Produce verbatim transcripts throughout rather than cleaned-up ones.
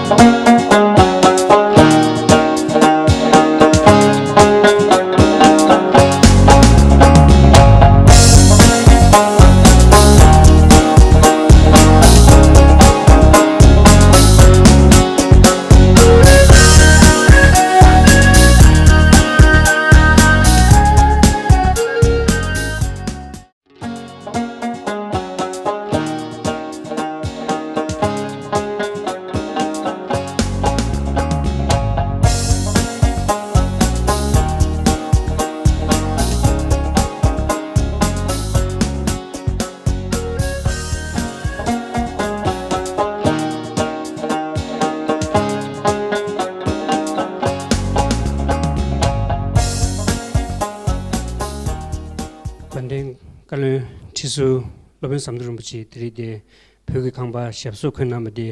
དཔལ་ལྡན་བཀའ་བློན་ཁྲི་ཟུར་སློབ་དཔོན་ཟམ་གདོང་རིན་པོ་ཆེ་དེ་རིང་དེ་བོད་ཀྱི་ཁང་པ་ཞབས་སོར་འཁོད་གནང་བ་དེ་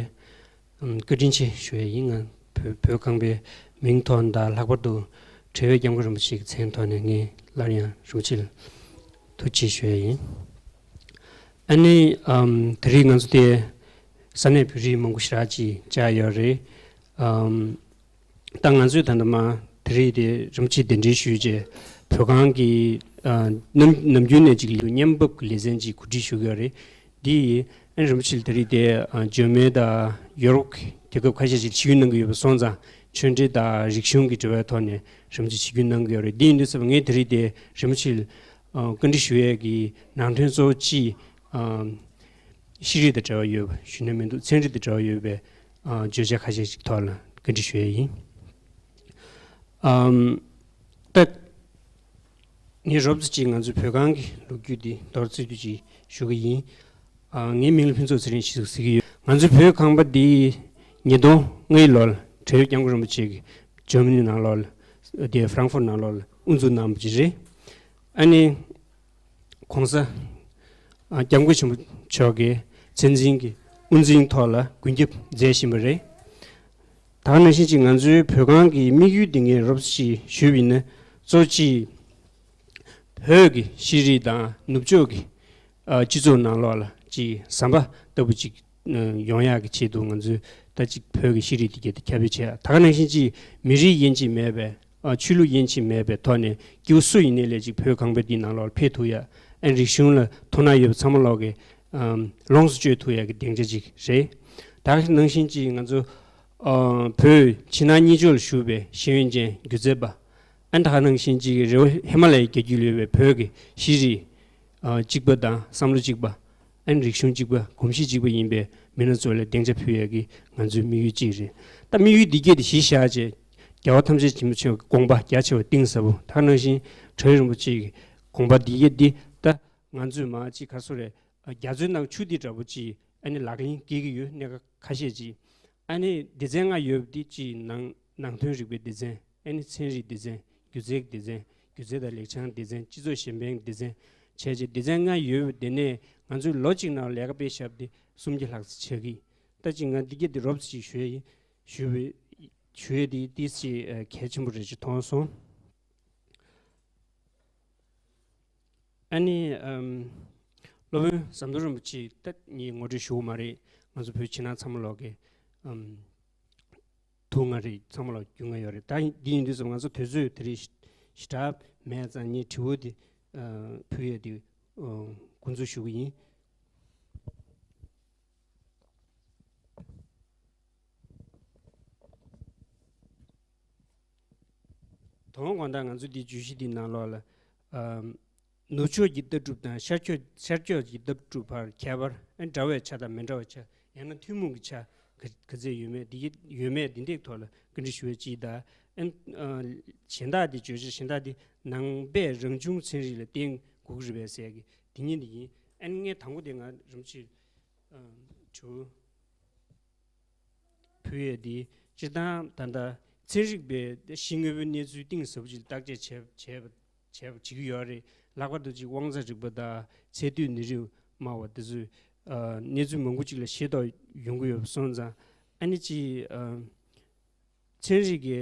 ཨམ་བཀའ་དྲིན་ཆེ་ཞུ་ཡས་ཡིན། ང་བོད་བོད་ཁང་པའི་མིང་ཐོག་ནས་དང་ལྷག་པར་དུ་བགྲེས་པའི་སྐྱབས་མགོན་རིན་པོ་ཆེ་གི་མཚན་ཐོག་ནས་ངས་སླར་ཡང་རིན་པོ་ཆེ་ལ་ཐུགས་རྗེ་ཆེ་ཞུ་ཡས་ཡིན། ཨ་ནི་ཨམ་དེ་རིང་ང་ཚོ་དེ་ས་གནས་བོད་རིགས་མང་པོ་ཞེ་དྲག་ཅིག་བཅར་ཡོད་རེད། ཨམ་ད་ང་ཚོས་ད་ལྟ་མ་དེ་རིང་དེ་རིན་པོ་ཆེ་གདན་འདྲེན་ཞུས་རྗེས་བོད་ཁང་གི་ཨ་ནམ་ནམ་རྒྱུན་ནས་ཅིག་ལུས་མཉམ་འབབ་ཀྱི་ལེ་ཚན་ཅིག་གོ་སྒྲིག་ཞུ་གི་ཡོད་རེད། འདི་ཨ་ནི་རིན་པོ་ཆེ་ལ་དེ་རིང་དེ་ཨ་འཇར་མན་དང་ཡོ་རོབ་ཀྱི་རྒྱལ་ཁབ་ཁ་ཤས་ཤིག་ཆིབས་བསྒྱུར་གནང་གི་ཡོད་པ་སོང་ཙང་ཆོས་འབྲེལ་དང་རིག་གཞུང་གི་འབྲེལ་བའི་ཐོག་ནས་རིན་པོ་ཆེ་ཆིབས་བསྒྱུར་གནང་གི་ཡོད་རེད། འདི་ཡིན་དུས་ཙམ་ངས་དེ་རིང་དེ་རིན་པོ་ཆེ་ལ་ཨ་བཀའ་འདྲི་ཞུ་ཡས་ཀྱི་ནང་དོན་གཙོ་བོ་གཅིག་ཨ་ཤེས་རིག་དང་འབྲེལ་བ་ཡོད་པ་ཞུ་ན་མི་འདུག་ཚན་རིག་དང་འབྲེལ་བ་ཡོད་པའི་ཨ་བརྗོད་བྱ་ཁ་ཤས་ཤིག་ཐོག་ལ་བཀའ་འདྲི་ཞུ་ཡས་ཡིན། ཨམ་ད་ངས་རོབ་ཙམ་ཅིག་ང་ཚོའི་བོད་ཁང་གི་ལོ་རྒྱུས་འདི་མདོར་བསྡུས་ཅིག་ཞུ་གི་ཡིན། ཨ་ངའི་མིང་ལ་ཕུན་ཚོགས་ཚེ་རིང་ཞེས་ཟེར་གྱི་ཡོད། ང་ཚོའི་བོད་ཁང་པ་འདི་ཉིས་སྟོང་ལྔའི་ལོར་བགྲེས་པའི་སྐྱབས་མགོན་རིན་པོ་ཆེ་གིས་འཇར་མ་ནི་ནང་ལོགས་ལ་དེ་ཧྥ་རང་ཧྥུར་ནང་ལོགས་ལ་དབུ་འཛུགས་གནང་བ་ཅིག་རེད། ཨ་ནི་༸གོང་ས་ཨ་༸སྐྱབས་མགོན་ཆེན་པོ་མཆོག་གིས་མཚན་འཛིན་གྱི་དབུ་འཛིན་ཐོག་ལ་མགོན་སྐྱབས་མཛད་བཞིན་པ་རེད། ད་ག་ནང་བཞིན་ཅིག་ང་ཚོའི་བོད་ཁང་གི་དམིགས་ཡུལ་འདི་ངས་རོབ་ཙམ་ཞིག་ཞུས་པ་ཡིན་ན་གཙོ་ཆེ་བོད་ཀྱི་ཤེས་རིག་དང་ནུབ་ཕྱོགས་ཀྱི་ཨ་སྤྱི་ཚོགས་ནང་ལོགས་ལ་ཅིག་ཟམ་པ་ལྟ་བུ་ཅིག་ཨ་ཡོང་ཡག་གི་ཆེད་དུ་ང་ཚོས་ད་ཅིག་བོད་ཀྱི་ཤེས་རིག་འདི་གའི་ཁྱབ་སྤེལ་བྱས། ད་ག་ནང་བཞིན་ཅིག་མི་རིགས་དབྱེ་འབྱེད་མེད་པའི་ཨ་ཆོས་ལུགས་དབྱེ་འབྱེད་མེད་པའི་ཐོག་ནས་སྐྱེ་བོ་སུ་ཡིན་ནའི་ལས་ཅིག་བོད་ཁང་པ་འདིའི་ནང་ལོགས་ལ་ཕེབས་ཐུབ་ཡ། ཨ་ནི་རིག་གཞུང་ལ་དོ་སྣང་ཡོད་པ་ཚང་མ་ལོག་གིས་ཨམ་ལོངས་སུ་སྤྱོད་ཐུབ་ཡ་གི་སྡིངས་ཆ་ཅིག་རེད། ད་ག་ནང་བཞིན་ཅིག་ང་ཚོ་ཨ་བོད་ཕྱི་ནང་གཉིས་ཕྱོགས་ལ་བཞུགས་པའི་ཤེས་ཡོན་ཅན་སྒྱུ་རྩལ་པ། ཨ་ནི་ད་ག་ནང་བཞིན་ཅིག་རི་བོ་ཧི་མ་ལ་ཡའི་རྒྱལ་རྒྱུད་ལ་ཡོད་པའི་བོད་ཀྱི་ཤེས་རིག་ཨ་གཅིག་པ་དང་བསམ་བློ་གཅིག་པ། ཨ་ནི་རིག་གཞུང་གཅིག་པ། གོམས་གཤིས་གཅིག་པ་ཡིན་པའི་མི་སྣ་ཚོ་ལ་སྡིངས་ཆ་ཕུལ་ཡས་ཀྱི་ང་ཚོའི་དམིགས་ཡུལ་གཅིག་རེད། ད་དམིགས་ཡུལ་འདི་གྱད་དེ་གཞི་བཞག་བྱས། རྒྱལ་བ་ཐམས་ཅད་མཁྱེན་པ་ཆེན་པོའི་དགོངས་པ་རྒྱ་ཆེ་བ་གཏིང་ཟབ་པོ། ད་ག་ནང་བཞིན་གྲགས་ཡུལ་རིན་པོ་ཆེ་གི་དགོངས་པ་འདི་གྱད་འདི་ད་ང་ཚོས་མ་གཅིག་ག་རེ་ཟེར་རེད། རྒྱ་མཚོའི་ནང་ཆུ་འདི་འདྲ་པོ་ཅིག་ཨ་ནི་ལག་ལེན་འགེལ་གྱི་ཡོད། གནད་འགག་ཁ་ཤས་ཅིག་ཨ་ནི་སྡེ་ཚན་ལྔ་ཡོད་པ་འདི་གཅིག་ནང་ནང་དོན་རིག་པའི་སྡེ་ཚན། ཨ་ནི་ཚན་རིག་སྡེ་ཚན། སྒྱུ་རྩལ་སྡེ་ཚན། སྒྱུ་རྩལ་དང་ལེགས་བྱང་སྡེ་ཚན། སྤྱི་ཚོགས་གཞན་ཕན་སྡེ་ཚན་བྱས་རྗེས་སྡེ་ཚན་ལྔ་ཡོད་པ་དེ་ནས་ང་ཚོས་ལོ་གཅིག་ནང་ལས་ཀ་སྤེལ་བཞག་པ་དེ་སུམ་བརྒྱ་ལྷག་ཙམ་ཆགས་ཀྱི། ད་ཅིག་ང་འདི་གྱད་འདི་རོབ་ཙམ་ཅིག་ཞུ་ཡ་ཡིན། ཞུ་བའི་ཞུ་ཡ་འདི་ཏོག་ཙམ་གལ་ཆེན་པོ་རེད་ཅེས་མཐོང་སོང་། ཨ་ནི་ཨམ་སློབ་དཔོན་ཟམ་གདོང་རིན་པོ་ཆེ་ད་ངས་ངོ་སྤྲོད་ཞུ་གི་མ་རེད། ང་ཚོ་བོད་ཕྱི་ནང་ཚང་མ་ལོག་གི་ཨམ་དུ་ང་རེད། ཚང་མ་ལོག་རྒྱུས་མངའ་ཡོད་རེད། ད་འདི་ཡིན་དུས་ཙམ་ང་ཚོ་དུས་ཚོད་དེ་རིང་ཞེ་དྲག་མེད་ཙང་ངས་དྲི་བ་འདི་ཨ་ཕུལ་ཡ་འདི་ཨ་འགོ་འཛུགས་ཞུ་གི་ཡིན། དོན་དགོང་དག་ང་ཚོ་འདི་བརྗོད་གཞི་འདི་ནང་ལོགས་ལ་ཨམ་ནུབ་ཕྱོགས་ཀྱི་ལྟ་གྲུབ་དང་ཤར་ཕྱོགས་ཤར་ཕྱོགས་ཀྱི་ལྟ་གྲུབ་བར་ཁྱད་པར། ཨ་འདྲ་བའི་ཆ་དང་མི་འདྲ་བའི་ཆ། ཡང་ན་ཐུན་མོང་གི་ཆ་ག་ག་ཚད་ཡོད་མེད་འདི་ཡོད་མེད་འདི་འདྲའི་ཐོག་ལ་བཀའ་འདྲི་ཞུ་བའི་གཅིག་དང་། ཨ་གཞན་དག་འདི་བརྗོད་བྱ་གཞན་དག་འདི་ནང་པའི་རང་བྱུང་ཚན་རིག་ལ་བརྟེན་དགོས་ཀྱི་རེད་པས་ཟེར་གྱི་འདི་གཉིས་འདི་ཡིན། ཨ་ངས་དང་པོ་དེ་ང་རིན་པོ་ཆེ་ཨ་ཇོ་བོད་ཡས་འདི་སྤྱིར་བཏང་ད་ལྟ་ཚན་རིག་པས་ཕྱི་དངོས་པོའི་གནས་ཚུལ་གཏིང་ཟབ་ཅིག་བརྟག་དཔྱད་བྱས་བྱས་པ་བྱས་པ་བྱེད་ཀྱི་ཡོད་རེད། ལྷག་པར་དུ་ཅིག་དབང་རྩ་རིག་པ་དང་ཚད་རྡུལ་ནད་རིགས་སྨྲ་བ་དེ་ཚོས་ཨ་གནས་ཚུལ་མང་པོ་ཅིག་ལ་ཤེས་རྟོགས་ཡོང་གི་ཡོད་པ་སོང་ཙང་། ཨ་ནི་ཅིག་ཨ་ཚན་རིག་གི་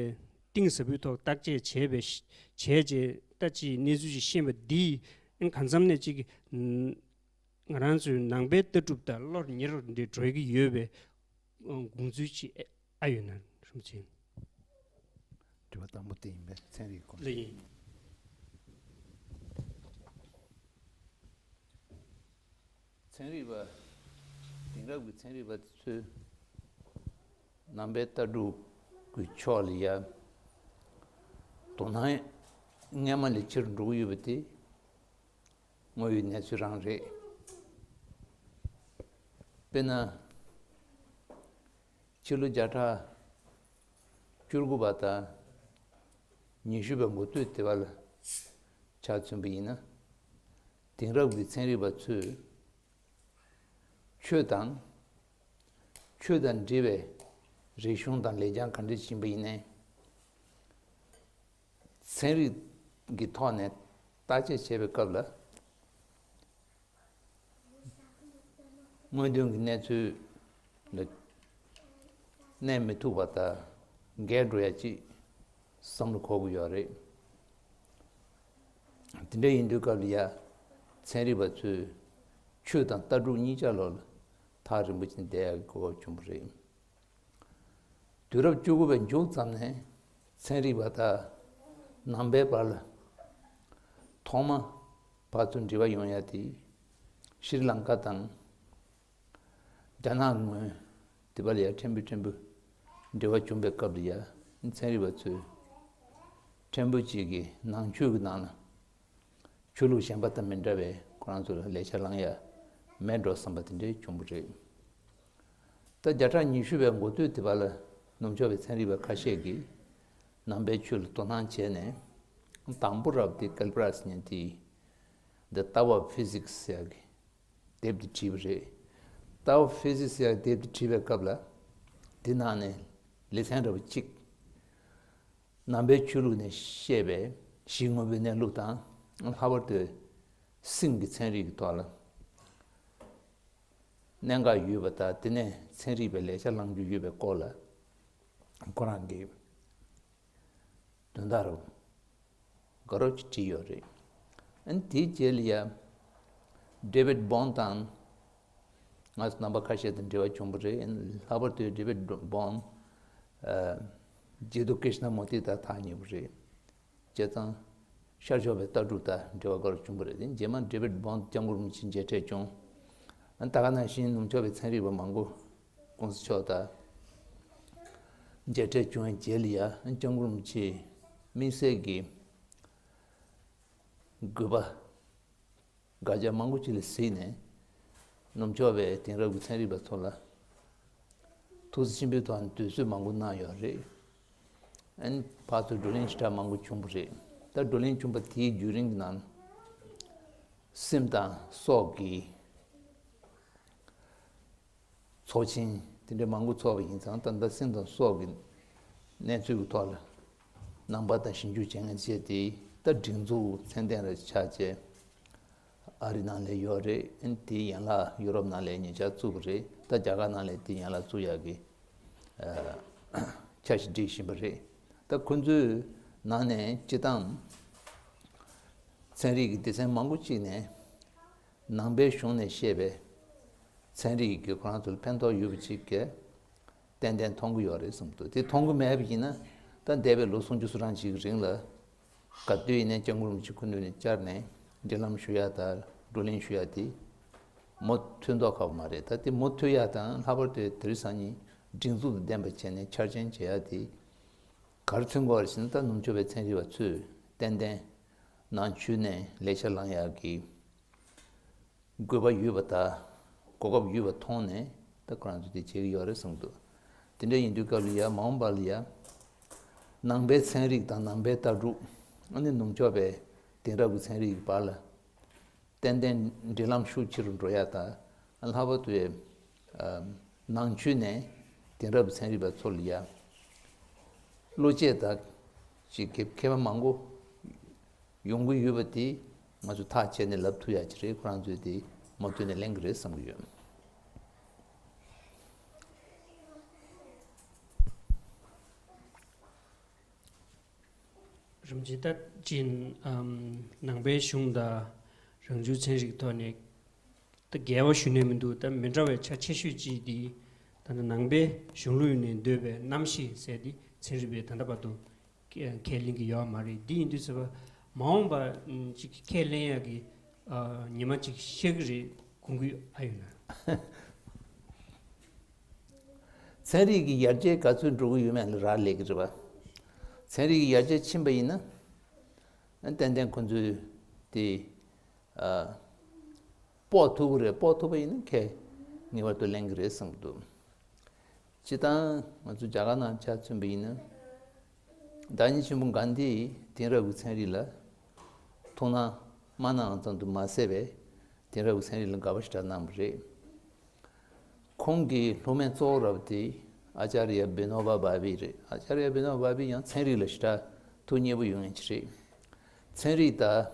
གཏིང་ཟབ་པོའི་ཐོག་བརྟག་དཔྱད་བྱས་པའི་བྱས་རྗེས་ད་ཅིག་གནས་ཚུལ་ཅིག་ཤེས་པ་འདིས་ཨ་ནི་གང་འཚམ་ནས་ཅིག་ང་རང་ཚོའི་ནང་པའི་ལྟ་གྲུབ་དང་བློར་ཉེ་རུ་འདྲེས་འགྲོ་གི་ཡོད་པའི་དགོངས་ཚུལ་ཅིག་ ཨ་ཡོད་ན་རུམ་ཆེན། དྲི་བ་དང་པོ་དེ་ཡིན་པས། ཚན་རིག་སྐོར། ལགས་ཡིན། ཚན་རིག་པ། དེང་རབས་ཀྱི་ཚན་རིག་པ་དེ་ཚོས་ནང་པའི་ལྟ་གྲུབ་ཀྱི་ཕྱོགས་ལ་ཡ་དོ་སྣང་སྔས་མ་ལས་ཆེ་རུ་འགྲོ་གི་ཡོད་པ་དེ་དངོས་ཡོད་གནས་ཚུལ་རང་རེད། དཔེར་ན། ཕྱི་ལོ་བརྒྱ་ཕྲག་བཅུ་དགུ་པ་དང་ཉི་ཤུ་པའི་འགོ་སྟོད་དེ་བ་ལ་ཆ་མཚོན་པ་ཡིན་ན། དེང་རབས་ཀྱི་ཚན་རིག་པ་ཚོས་ཆོས་དང་། ཆོས་དང་འབྲེལ་བའི་རིག་གཞུང་དང་ལེགས་བྱང་ག་འདྲ་ཕྱིན་པ་ཡིན་ནའི། ཚན་རིག་གི་ཐོག་ནས་བརྟག་དཔྱད་བྱེད་པའི་སྐབས་ལ། དངོས་དོན་གྱི་གནས་ཚུལ་ལ་གནས་མི་ཐུབ་པ་དང་འགལ་འགྲོ་ཡ་ཅིག་བསམ་བློ་འཁོར་གྱི་ཡོད་རེད། དེ་འདྲ་ཡིན་དུས་སྐབས་ལ་ཡ། ཚན་རིག་པ་ཚོས་ཆོས་དང་ལྟ་གྲུབ་གཉིས་ཆ་ལོག་ལ་ཐག་རིང་པོ་ཕྱིན་བསྡད་ཡ་གི་གོ་སྐབས་བྱུང་བ་རེད། དུས་རབས་བཅུ་དགུ་པའི་མཇུག་ཙམ་ནས་ཚན་རིག་པ་དང་ནང་པའི་བར་ལ་ཐོག་མ་བར་དུ་འབྲེལ་བ་ཡོང་ཡ་དེ་ཤྲི་ལང་ཀ་དང་རྒྱ་ནག་ངོས་དེ་བ་ལ་ཡ་ཕྲན་བུ་ཕྲན་བུ་འབྲེལ་བ་བྱུང་བའི་སྐབས་ལ་ཡ་ཚན་རིག་པ་ཚོས་ཕྲན་བུ་གཅིག་གི་ནང་ཆོས་ཀྱི་ནང་ལ། ཆོས་ལུགས་གཞན་པ་དང་མི་འདྲ་བའི་ཁོ་རང་ཚོ་ལ་ལས་འཆར་བླང་ཡ་མེད་འགྲོ་བསམ་པ་དེ་འདྲའི་བྱུང་བ་རེད། ད་བརྒྱ་ཕྲག་ཉི་ཤུ་པའི་འགོ་སྟོད་དེ་བ་ལ་ནུབ་ཕྱོགས་པའི་ཚན་རིག་པ་ཁ་ཤས་ཀྱིས་ནང་པའི་ཆོས་ལ་དོ་སྣང་བྱས་ནས། དང་པོ་རབ་དེ་ཀལ་པ་ར་སི་ཉན་དེས་The Tao of Physics ཟེར་ཡག་གི་དེབ་དེ་བྲིས་པ་རེད། Tao of Physics ཟེར་ཡག་དེབ་དེ་བྲིས་པའི་སྐབས་ལ། དེ་ནང་ནས་ལེ་ཚན་འདྲ་པོ་གཅིག་ནང་པའི་ཆོས་ལུགས་ནས་བཤད་པའི་གཞི་དངོས་པོའི་གནས་ལུགས་དང་། ལྷག་པར་དུ་སེམས་ཀྱི་ཚན་རིག་གི་ཐོག་ལ་གནད་འགག་ཡོད་པ་དང་། དེ་ནས་ཚན་རིག་པའི་ལས་འཆར་བླང་རྒྱུ་ཡོད་པའི་སྐོར་ལ་ཁོ་རང་གིས་དོན་དག་རུ་དགའ་རབ་ཅིག་བྲིས་ཡོད་རེད། ཨ་ནི་དེའི་རྗེས་ལ་ཡ་David Bohm དང་། ང་ཚོ་རྣམ་པ་ཁ་ཤས་དང་འབྲེལ་བ་བྱུང་བ་རེད། ལྷག་པར་དུ་David Bohm ཨ། Jiddu Krishnamurti དང་ཐག་ཉེ་བོ་རེད། བྱས་ཙང་ཤར་ཕྱོགས་པའི་ལྟ་གྲུབ་དང་འབྲེལ་བ་དགའ་རབ་བྱུང་བ་རེད། རྗེས་མ་David Bohm སྐྱབས་མགོན་རིན་པོ་ཆེ་མཇལ་འཕྲད་བྱུང་། ཨ་ནི་ད་ག་ནང་བཞིན་ནུབ་ཕྱོགས་པའི་ཚན་རིག་པ་མང་པོ་ཀུང་སི་མཆོག་དང་མཇལ་འཕྲད་བྱུང་བའི་རྗེས་ལ་ཡ། ཨ་ནི་སྐྱབས་མགོན་རིན་པོ་ཆེས་དམིགས་བསལ་གྱི་དགོས་པ་དགག་བྱ་མང་པོ་ཅིག་ལ་གཟིགས་ནས། ནུབ་ཕྱོགས་པའི་དེང་རབས་ཀྱི་ཚན་རིག་པ་ཚོ་ལ་ཐུགས་བརྩེ་ཆེན་པོའི་ཐོག་ནས་དུས་ཚོད་མང་པོ་གནང་ཡོད་རེད། ཨ་ནི་ཕར་ཚུར་བགྲོ་གླེང་ཞེ་དྲག་མང་པོ་བྱུང་བ་རེད། ད་བགྲོ་གླེང་བྱུང་བ་དེའི་བརྒྱུད་རིམ་གྱི་ནང་སེམས་དང་སྲོག་གི་ཚོགས་ཆེན་དེ་འདྲ་མང་པོ་ཚོགས་པ་ཡིན་ཙང་། ད་ལྟ་སེམས་དང་སྲོག་གི་གནས་ཚུལ་གྱི་ཐོག་ལ་ནང་པ་དང་ཞིབ་འཇུག་བྱེད་མཁན་བཅས་དེ་ད་སྒྲིག་འཛུགས་ཚད་ལྡན་རེ་ཆགས་བྱས། ཨ་རི་ནང་ལ་ཡོད་རེད། ཨ་ནི་དེའི་ཡན་ལག་ཡུ་རོབ་ནང་ལ་ཉེ་ཆར་བཙུགས་པ་རེད། ད་རྒྱ་གར་ནང་ལ་དེའི་ཡན་ལག་བཙུགས་ཡག་གི་ཨ་འཆར་གཞི་སྒྲིག་བཞིན་པ་རེད། ད་ཁོ་ཚོའི་ནང་ནས་སྤྱིར་བཏང་ཚན་རིག་གི་སྡེ་ཚན་མང་པོ་ཅིག་ནས། ནང་པའི་གཞུང་ནས་བཤད་པའི་ཚན་རིག་གིས་ཁོ་རང་ཚོར་ཕན་ཐོགས་ཡོད་པ་ཅིག་གིས་ཏན་ཏན་མཐོང་གི་ཡོད་རེད་བསམ་འདུག་དེ་མཐོང་གི་མེད་པ་ཡིན་ན། ད་འདས་པའི་ལོ་སུམ་ཅུ་སོ་གྲངས་ཅིག་གི་རིང་ལ་ག་དུས་ཡིན་ནའི་སྐྱབས་མགོན་རིན་པོ་ཆེ་ཁོ་ཚོ་ནས་བཅར་ནས་འབྲེལ་ལམ་ཞུ་ཡ་དང་བགྲོ་གླེང་ཞུ་ཡ་དེ་མུ་མཐུད་མདོག་ཁ་པོ་མ་རེད། ད་དེ་མུ་མཐུད་ཡ་དང་། ལྷག་པར་དུ་དེ་རིང་སང་ཉིན་སྒྲིག་འཛུགས་དང་ལྡན་པ་བྱས་ནས་འཆར་ཅན་བྱེད་ཡ་དེ་ག་རེ་མཚོན་གྱི་ཡོད་རེད་ཟེར་ན། ད་ནུབ་ཕྱོགས་པའི་ཚན་རིག་པ་ཚོས་ཏན་ཏན་ནང་ཆོས་ནས་ལས་འཆར་བླང་ཡག་གི་དགོས་པ་ཡོད་པ་དང་གོ་སྐབས་ཡོད་པ་མཐོང་ནས། ད་ཁོ་རང་ཚོས་དེ་བྱེད་ཀྱི་ཡོད་རེད་བསམ་གྱི་འདུག་དེ་འདྲ་ཡིན་དུས་སྐབས་ལ་ཡ། མ་འོངས་པ་ལ་ཡ་ནང་པའི་ཚན་རིག་དང་ནང་པའི་ལྟ་གྲུབ། ཨ་ནི་ནུབ་ཕྱོགས་པའི་དེང་རབས་ཀྱི་ཚན་རིག་གི་བར་ལ་ཏན་ཏན་འབྲེལ་ལམ་ཤུགས་ཆེ་རུ་འགྲོ་ཡ་དང་། ལྷག་པར་དུ་ཨ་ནང་ཆོས་ནས་དེང་རབས་ཀྱི་ཚན་རིག་པ་ཚོ་ལ་ཡ་བློ་སྐྱེད་དང་ཅིག་མཁས་པ་མང་པོ་ཡོང་གི་ཡོད་པ་དེ་ང་ཚོས་ཐག་བཅད་ནས་ལབ་ཐུབ་ཡ་ཅིག་རེད། ཁོ་རང་ཚོས་དེ་མུ་མཐུད་ནས་གླེང་གི་རེད་བསམ་གྱི་ཡོད། རིམ་བཞིན་ད་ཅིག་ཨམ་ནང་པའི་གཞུང་དང་རང་བྱུང་ཚན་རིག་ཐོག་ནས་ད་འགལ་བ་ཞུ་ནས་མི་འདུག་ད་མི་འདྲ་བའི་ཆ་ཆེ་ཤོས་ཅིག་འདི་ ད་ལྟ་ནང་པའི་གཞུང་ལུགས་ནས་འདོད་པའི་རྣམ་ཤེས་ཟེར་དེ་ཚན་རིག་པས་ད་ལྟ་བར་དུ་ཁས་ལེན་གྱི་ཡོད་མ་རེད། འདི་ཡིན་དུས་ཟེར་བ་མ་འོངས་པ་ཅིག་ཁས་ལེན་ཡག་གི་ཉི་མ་ཅིག་ཤར་གི་རེད་དགོངས་ཀྱི་ཨ་ཡོད་ན། ཚན་རིག་གི་ཡར་རྒྱས་ག་ཚོད་འགྲོ་གི་ཡོད་མེད་ལ་རག་ལས་ཀྱི་རེད་པ། ཚན་རིག་གི་ཡར་རྒྱས་ཕྱིན་པ་ཡིན་ན། ཏན་ཏན་ཁོ་ཚོས་དེ་དཔོག་ཐུབ་ཀྱི་རེད། དཔོག་ཐུབ་པ་ཡིན་ན་ཁས་ངེས་པར་དུ་ལེན་གྱི་རེད་བསམ་གྱི་འདུག་སྤྱིར་བཏང་ང་ཚོ་རྒྱ་གར་ནང་ཆ་མཚོན་པ་ཡིན་ན། བདག་ཉིད་ཆེན་པོ་གྷན་དྷི་ཡིས་དེང་རབས་ཀྱི་ཚན་རིག་ལ་ཐུགས་སྣང་མ་གནང་ཙམ་དུ་མ་ཟད་པའི་དེང་རབས་ཀྱི་ཚན་རིག་ལ་དགའ་བ་ཞེ་དྲག་གནང་བ་རེད། ཁོང་གི་སློབ་མའི་གཙོ་བོ་རབ་དེ་ཨ་ཅཱརྱ་བི་ནོ་བ་བྷ་བྷི་རེད། ཨ་ཅཱརྱ་བི་ནོ་བ་བྷ་བྷི་ཡང་ཚན་རིག་ལ་ཞེ་དྲག་ཐུགས་མཉེས་པོ་ཡོད་མཁན་ཅིག་རེད། ཚན་རིག་དང་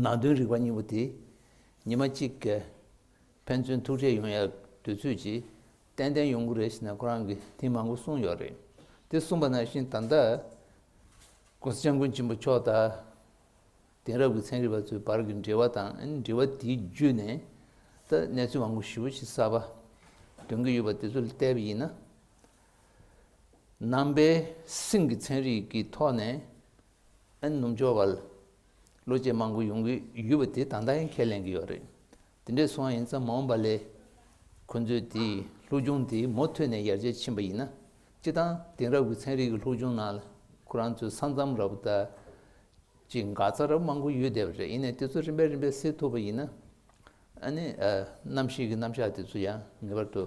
ནང་དོན་རིག་པ་གཉིས་པོ་དེ་ཉི་མ་གཅིག་གི་ཕན་ཚུན་ཐུག་འཕྲད་ཡོང་ཡག་དུས་ཚོད་ཅིག་ཏན་ཏན་ཡོང་གི་རེད་ཟེར་ནས་ཁོ་རང་གིས་དེ་མང་པོ་གསུངས་ཡོད་རེད། དེ་གསུངས་པ་ནང་བཞིན་ད་ལྟ་༸གོང་ས་༸སྐྱབས་མགོན་ཆེན་པོ་མཆོག་དང་དེང་རབས་ཀྱི་ཚན་རིག་པ་ཚོའི་བར་གྱི་འབྲེལ་བ་དང་འབྲེལ་བ་དེའི་བརྒྱུད་ནས་ད་གནས་ཚུལ་མང་པོ་ཞེ་པོ་ཞིག་གསར་པ་ཐོན་གྱི་ཡོད་པ་དེ་ཚོ་ལ་བལྟས་པ་ཡིན་ན། ནང་པའི་སེམས་ཀྱི་ཚན་རིག་གི་ཐོག་ནས་ཨ་ནི་ནུབ་ཕྱོགས་པ་ལ་བློ་སྐྱེད་མང་པོ་ཡོང་གི་ཡོད་པ་དེ་ད་ལྟ་ཡང་ཁས་ལེན་གྱི་ཡོད་རེད། དེ་འདྲས་སོང་བ་ཡིན་ཙང་མ་འོངས་པ་ལ་ཁོ་ཚོས་དེའི་སློབ་སྦྱོང་དེ་མུ་མཐུད་ནས་ཡར་རྒྱས་ཕྱིན་པ་ཡིན་ན། སྤྱིར་བཏང་དེང་རབས་ཀྱི་ཚན་རིག་གི་སློབ་སྦྱོང་ནང་ལ་ཁོ་རང་ཚོའི་ས་མཚམས་རབ་དང་ཅིག་འགག་རྩ་རབ་མང་པོ་ཡོད་བསྡད་པ་རེད། ཡིན་ནའི་དེ་ཚོ་རིམ་པས་རིམ་པས་སེལ་ཐུབ་པ་ཡིན་ན། ཨ་ནི་ཨ་གནམ་གཤིས་ཀྱི་རྣམ་གཞག་དེ་ཚོ་ཡང་ངེས་པར་དུ་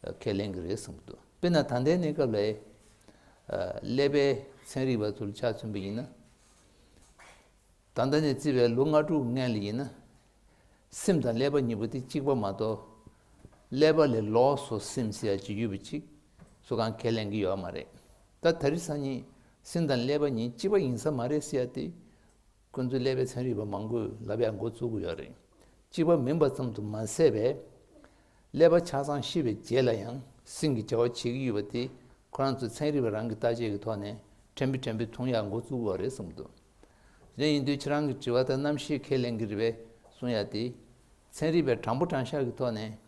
ཨ་ཁས་ལེན་གྱི་རེད་བསམ་གྱི་འདུག་དཔེར་ན་ད་ལྟའི་གནས་སྐབས་ལ་ཨ་ཀླད་པའི་ཚན་རིག་པ་ཚོར་ཆ་མཚོན་པ་ཡིན་ན། ད་ལྟ་ནས་བརྩིས་པའི་ལོ་ལྔ་དྲུག་སྔོན་ལ་ཡིན་ན། སེམས་དང་ཀླད་པ་གཉིས་པོ་དེ་གཅིག་པ་མ་གཏོགས། ཀླད་པ་ལས་ལོགས་སུ་སེམས་ཟེར་ཡ་ཅིག་ཡོད་པ་ཅིག་སུ་གང་ཁས་ལེན་གྱི་ཡོད་མ་རེད། ད་དེ་རིང་སང་ཉིན་སེམས་དང་ཀླད་པ་གཉིས་གཅིག་པ་ཡིན་ས་མ་རེད་ཟེར་ཡ་དེ། ཁོ་ཚོའི་ཀླད་པའི་ཚན་རིག་པ་མང་པོས་ལབ་ཡག་འགོ་བཙུགས་ཀྱི་ཡོད་རེད། གཅིག་པ་མིན་པ་ཙམ་དུ་མ་ཟད་པའི། ཀླད་པ་ཆ་ཚང་ཤི་བའི་རྗེས་ལ་ཡང་སེམས་ཀྱི་བྱ་བ་བྱེད་ཀྱི་ཡོད་པ་དེ་ཁོ་རང་ཚོའི་ཚན་རིག་པ་རང་གི་བརྟག་དཔྱད་ཀྱི་ཐོག་ནས་ཕྲན་བུ་ཕྲན་བུ་མཐོང་ཡག་འགོ་བཙུགས་པ་རེད་བསམ་གྱི་འདུག་དེ་ཡིན་དུས་ཁྱེད་རང་གི་དྲི་བ་དང་རྣམ་ཤེས་ཁས་ལེན་གྱི་རེད་པས་གསུང་ཡག་དེ། ཚན་རིག་པས་དྲང་པོ་དྲང་བཞག་གི་ཐོག་ནས་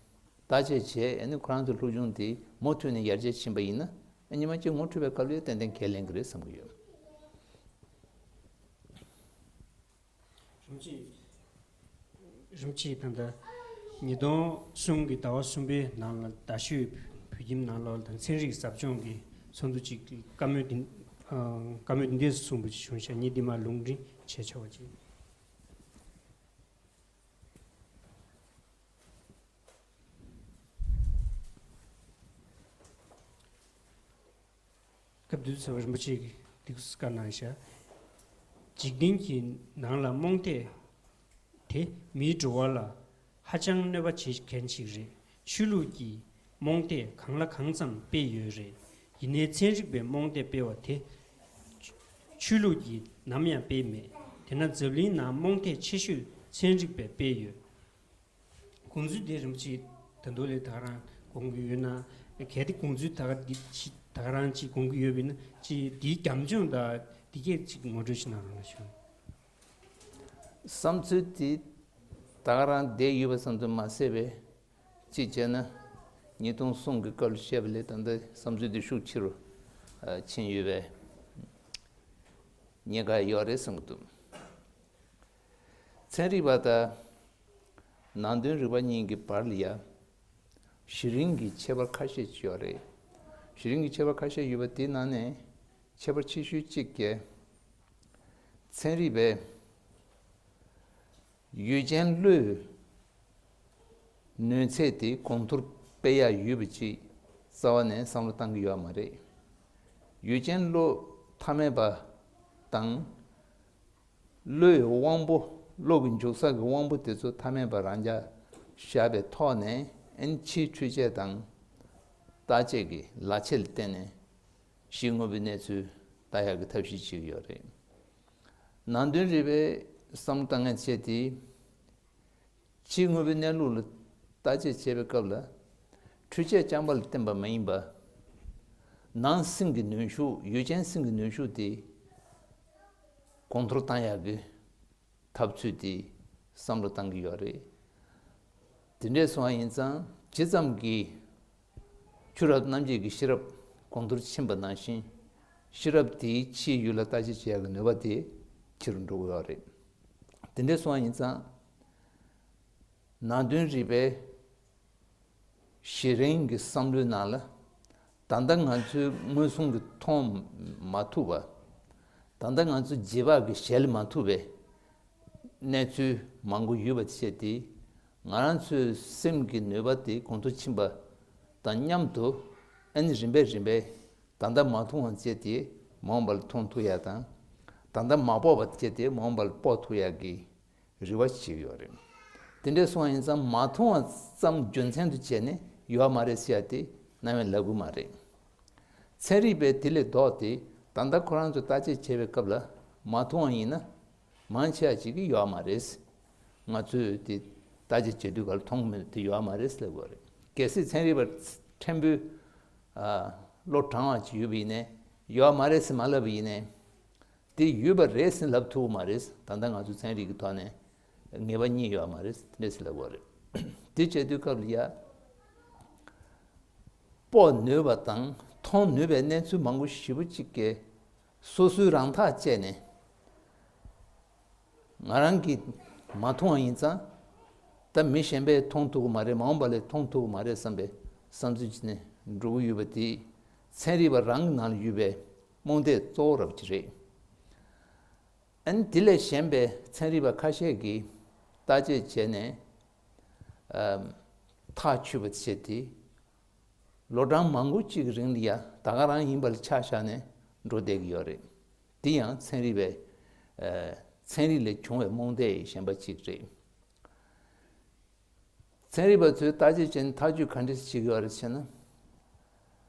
བརྟག་དཔྱད་བྱས་ཨ་ནི་ཁོ་རང་ཚོའི་སློབ་སྦྱོང་དེ་མུ་མཐུད་ནས་ཡར་རྒྱས་ཕྱིན་པ་ཡིན་ན་ཨ་ཉི་མ་གཅིག་ངོ་འཕྲོད་པའི་སྐབས་ལ་ཏན་ཏན་ཁས་ལེན་གྱི་རེད་བསམ་གྱི་ཡོད། རིན་པོ་ཆེ། རིན་པོ་ཆེ་ད་ལྟ་ཉིས་སྟོང་གསུམ་གྱི་ཟླ་བ་གསུམ་པའི་ནང་ལ་རྡ་ཤོད་བོད་ཁྱིམ་ནང་ལོགས་ལ་དང་ཚན་རིག་ཟབ་སྦྱོང་གི་ཚོགས་འདུ་ཅིག་བཀའ་མོལ་འདི་བཀའ་མོལ་འདི་འདྲས་གསུངས་པ་ཅིག་བྱུང་ཤག་ངས་འདི་མར་ལུང་འདྲེན་བྱས་ཆོག་པ་ཅིག་སྐབས་དུས་ཚོད་རིན་པོ་ཆེ་གིས་འདི་སྐད་གནང་ཤག་འཇིག་རྟེན་གྱི་ནང་ལ་རྨོངས་དད་དེ་མིའི་འགྲོ་བ་ལ་ཧ་ཅང་གནོད་པ་བྱེད་མཁན་ཞིག་རེད། ཆོས་ལུགས་ཀྱི་རྨོངས་དད་གང་ལ་གང་འཚམ་སྤེལ་ཡོད་རེད། ཡིན་ནའི་ཚན་རིག་པའི་རྨོངས་དད་སྤེལ་བ་དེ་ཆོས་ལུགས་ཀྱིས་ནམ་ཡང་སྤེལ་མེད། དེས་ན་འཛམ་གླིང་ནང་རྨོངས་དད་ཆེ་ཤོས་ཚན་རིག་པས་སྤེལ་ཡོད། དགོངས་ཚུལ་དེ་རིན་པོ་ཆེ་ད་དུང་ལས་ད་ག་རང་དགོངས་ཀྱི་ཡོད་ན། གལ་ཏེ་དགོངས་ཚུལ་ད་ག་འདི་ཅི་ད་ག་རང་ཅིག་དགོངས་ཀྱི་ཡོད་པ་ཡིན་ན་ཅིག་འདིའི་རྒྱབ་ལྗོངས་དང་འདི་སྐད་ཅིག་ངོ་སྤྲོད་ཞིག་གནང་རོགས་གནང་ཞུ། བསམ་ཚུལ་དེ་ད་ག་རང་བསྡད་ཡོད་པ་ཙམ་དུ་མ་ཟད་པའི་གཅིག་བྱས་ན་ཉིས་སྟོང་གསུམ་གྱི་སྐབས་ལ་བཤད་པ་ལས་ད་ལྟ་བསམ་ཚུལ་དེ་ཤུགས་ཆེ་རུ་ཕྱིན་ཡོད་པའི་ཉེན་ཁ་ཡོད་རེད་བསམ་གྱི་འདུག་ཚན་རིག་པ་དང་ནང་དོན་རིག་པ་གཉིས་ཀྱི་བར་ལ་ཡང་གཞི་རིམ་གྱི་ཁྱད་པར་ཁ་ཤས་ཅིག་ཡོད་རེད། གཞི་རིམ་གྱི་ཁྱད་པར་ཁ་ཤས་ཡོད་པ་དེའི་ནང་ནས་ཁྱད་པར་ཆེ་ཤོས་གཅིག་གིས་ཚན་རིག་པས་ཡུལ་ཅན་བློའི་ནུས་ཚད་དེ་གོང་མཐོར་སྤེལ་ཡག་ཡོད་པ་ཅིག་རྩ་བ་ནས་བསམ་བློ་བཏང་གི་ཡོད་མ་རེད། ཡུལ་ཅན་བློ་ཐ་མལ་པ་དང་། བློའི་དབང་པོ། བློ་གི་འཇུག་ས་གི་དབང་པོ་དེ་ཚོ་ཐ་མལ་པ་རང་འཇགས་བཞག་པའི་ཐོག་ནས་ཨན་ཕྱིའི་འཕྲུལ་ཆས་དང་བརྟག་དཔྱད་ཀྱི་ལག་ཆས་ལ་བརྟེན་ནས་ཕྱིའི་དངོས་པོའི་གནས་ཚུལ་ལྟ་ཡག་གི་ཐབས་ཤེས་བྱེད་ཀྱི་ཡོད་རེད། ནང་དོན་རིག་པའི་བསམ་བློ་བཏང་མཁན་བྱས་ཏེ། ཕྱིའི་དངོས་པོའི་གནས་ལུགས་ལ་བརྟག་དཔྱད་བྱེད་པའི་སྐབས་ལ། འཕྲུལ་ཆས་རྐྱང་པ་ལ་བརྟེན་པ་མ་ཡིན་པ། ནང་སེམས་ཀྱི་ནུས་ཤུགས། ཡུལ་ཅན་སེམས་ཀྱི་ནུས་ཤུགས་དེ་གོང་མཐོར་བཏང་ཡག་གི་ཐབས་ཚུལ་དེ་བསམ་བློ་བཏང་གི་ཡོད་རེད། དེ་འདྲས་སོང་བ་ཡིན་ཙང་ཇི་ཙམ་གྱིས་ ཆོས་རབ་རྣམ་འབྱེད་ཀྱི་ཤེས་རབ་གོང་མཐོར་ཕྱིན་པ་ནང་བཞིན། ཤེས་རབ་དེའི་ཕྱིའི་ཡུལ་ལ་བརྟག་དཔྱད་བྱེད་ཡག་གི་ནུས་པ་དེ་ཆེ་རུ་འགྲོ་གི་ཡོད་རེད། དེ་འདྲ་སོང་བ་ཡིན་ཙང་། ནང་དོན་རིག་པའི་གཞི་རིམ་གྱི་བསམ་བློའི་ནང་ལ། ད་ལྟ་ང་ཚོའི་མངོན་སུམ་གྱིས་མཐོང་མ་ཐུབ་པ། ད་ལྟ་ང་ཚོ་རྗེས་དཔག་གིས་གཞལ་མ་ཐུབ་པའི་གནས་ཚུལ་མང་པོ་ཡོད་པ་བྱས་ཏེ། ང་རང་ཚོའི་སེམས་ཀྱི་ནུས་པ་དེ་གོང་དུ་ཕྱིན་པ་དང་མཉམ་དུ། ཨ་ནི་རིམ་པས་རིམ་པས་ད་ལྟ་མ་མཐོང་བ་བྱས་ཏེ་མ་འོངས་པ་ལ་མཐོང་ཐུབ་ཡག་དང་། ད་ལྟ་མ་དཔོག་པ་བྱས་ཏེ་མ་འོངས་པ་ལ་དཔོག་ཐུབ་ཡག་གི་རེ་བ་བྱེད་ཀྱི་ཡོད་རེད། དེ་འདྲ་སོང་བ་ཡིན་ཙང་མ་མཐོང་བ་ཙམ་རྒྱུ་མཚན་དུ་བྱས་ནས་ཡོད་མ་རེད་ཟེར་ཡག་དེ་རྣམ་པས་ལབ་ཀྱི་མ་རེད། ཚན་རིག་པས་དེ་ལས་ལྡོག་སྟེ་ད་ལྟ་ཁོ་རང་ཚོས་བརྟག་དཔྱད་བྱེད་པའི་སྐབས་ལ་མ་མཐོང་བ་ཡིན་ན། མང་ཆེ་བ་ཅིག་གིས་ཡོད་མ་རེད། ང་ཚོས་དེ་བརྟག་དཔྱད་བྱེད་དུས་ག་ལ་མཐོང་མེད་དེ་ཡོད་མ་རེད་ལབ་དགོས་རེད། གལ་སྲིད་ཚན་རིག་པ་ཕྲན་བུ། ཨ། བློ་དྲང་བ་ཅིག་ཡོད་པ་ཡིན་ནའི་ཡོད་མ་རེད་ཟེར་མ་ལབ་པ་ཡིན་ནའི། དེ་ཡོད་པ་རེད་ཟེར་ལབ་ཐུབ་ཀྱི་མ་རེད། ད་ལྟ་ང་ཚོ་ཚན་རིག་གི་ཐོག་ནས་ངེས་པ་རྙེད་ཡོད་མ་རེད། དེ་འདྲ་ཟེར་ལབ་དགོས་རེད། དེ་བྱེད་དུས་སྐབས་ལ་ཡ། དཔོག་ནུས་པ་དང་མཐོང་ནུས་པའི་གནས་ཚུལ་མང་པོ་ཞེ་པོ་ཅིག་གིས་སོ་སོའི་རང་ཐག་བཅད་ནས། ང་རང་གིས་མ་མཐོང་བ་ཡིན་ཙང་། ད་མི་གཞན་པས་མཐོང་ཐུབ་ཀྱི་མ་རེད། མ་འོངས་པ་ལ་མཐོང་ཐུབ་ཀྱི་མ་རེད་བསམ་པའི་བསམ་ཚུལ་ཅིག་ནས་འགྲོ་གི་ཡོད་པ་དེ། ཚན་རིག་པ་རང་གི་ནང་ལ་ཡོད་པའི་རྨོངས་དད་གཙོ་བོ་རབ་ཅིག་རེད། ཨ་ནི་དེ་ལས་གཞན་པའི་ཚན་རིག་པ་ཁ་ཤས་ཀྱིས་བརྟག་དཔྱད་བྱས་ནས། ཨམ། ཐག་ཆོད་པ་བྱས་ཏེ། ལོ་གྲངས་མང་པོ་གཅིག་གི་རིང་ལ་ཡ་ད་ག་རང་ཡིན་པ་ལ་ཆ་བཞག་ནས་འགྲོ་བསྡད་ཀྱི་ཡོད་རེད། དེ་ཡང་ཚན་རིག་པའི། ཨ། ཚན་རིག་ལས་བྱུང་བའི་རྨོངས་དད་ཡི་ཞེན་པ་གཅིག་རེད། ཚན་རིག་པ་ཚོས་བརྟག་དཔྱད་བྱས་ནས་ཐག་གཅོད་ག་འདྲ་བྱེད་ཀྱི་ཡོད་རེད་ཟེར་ན།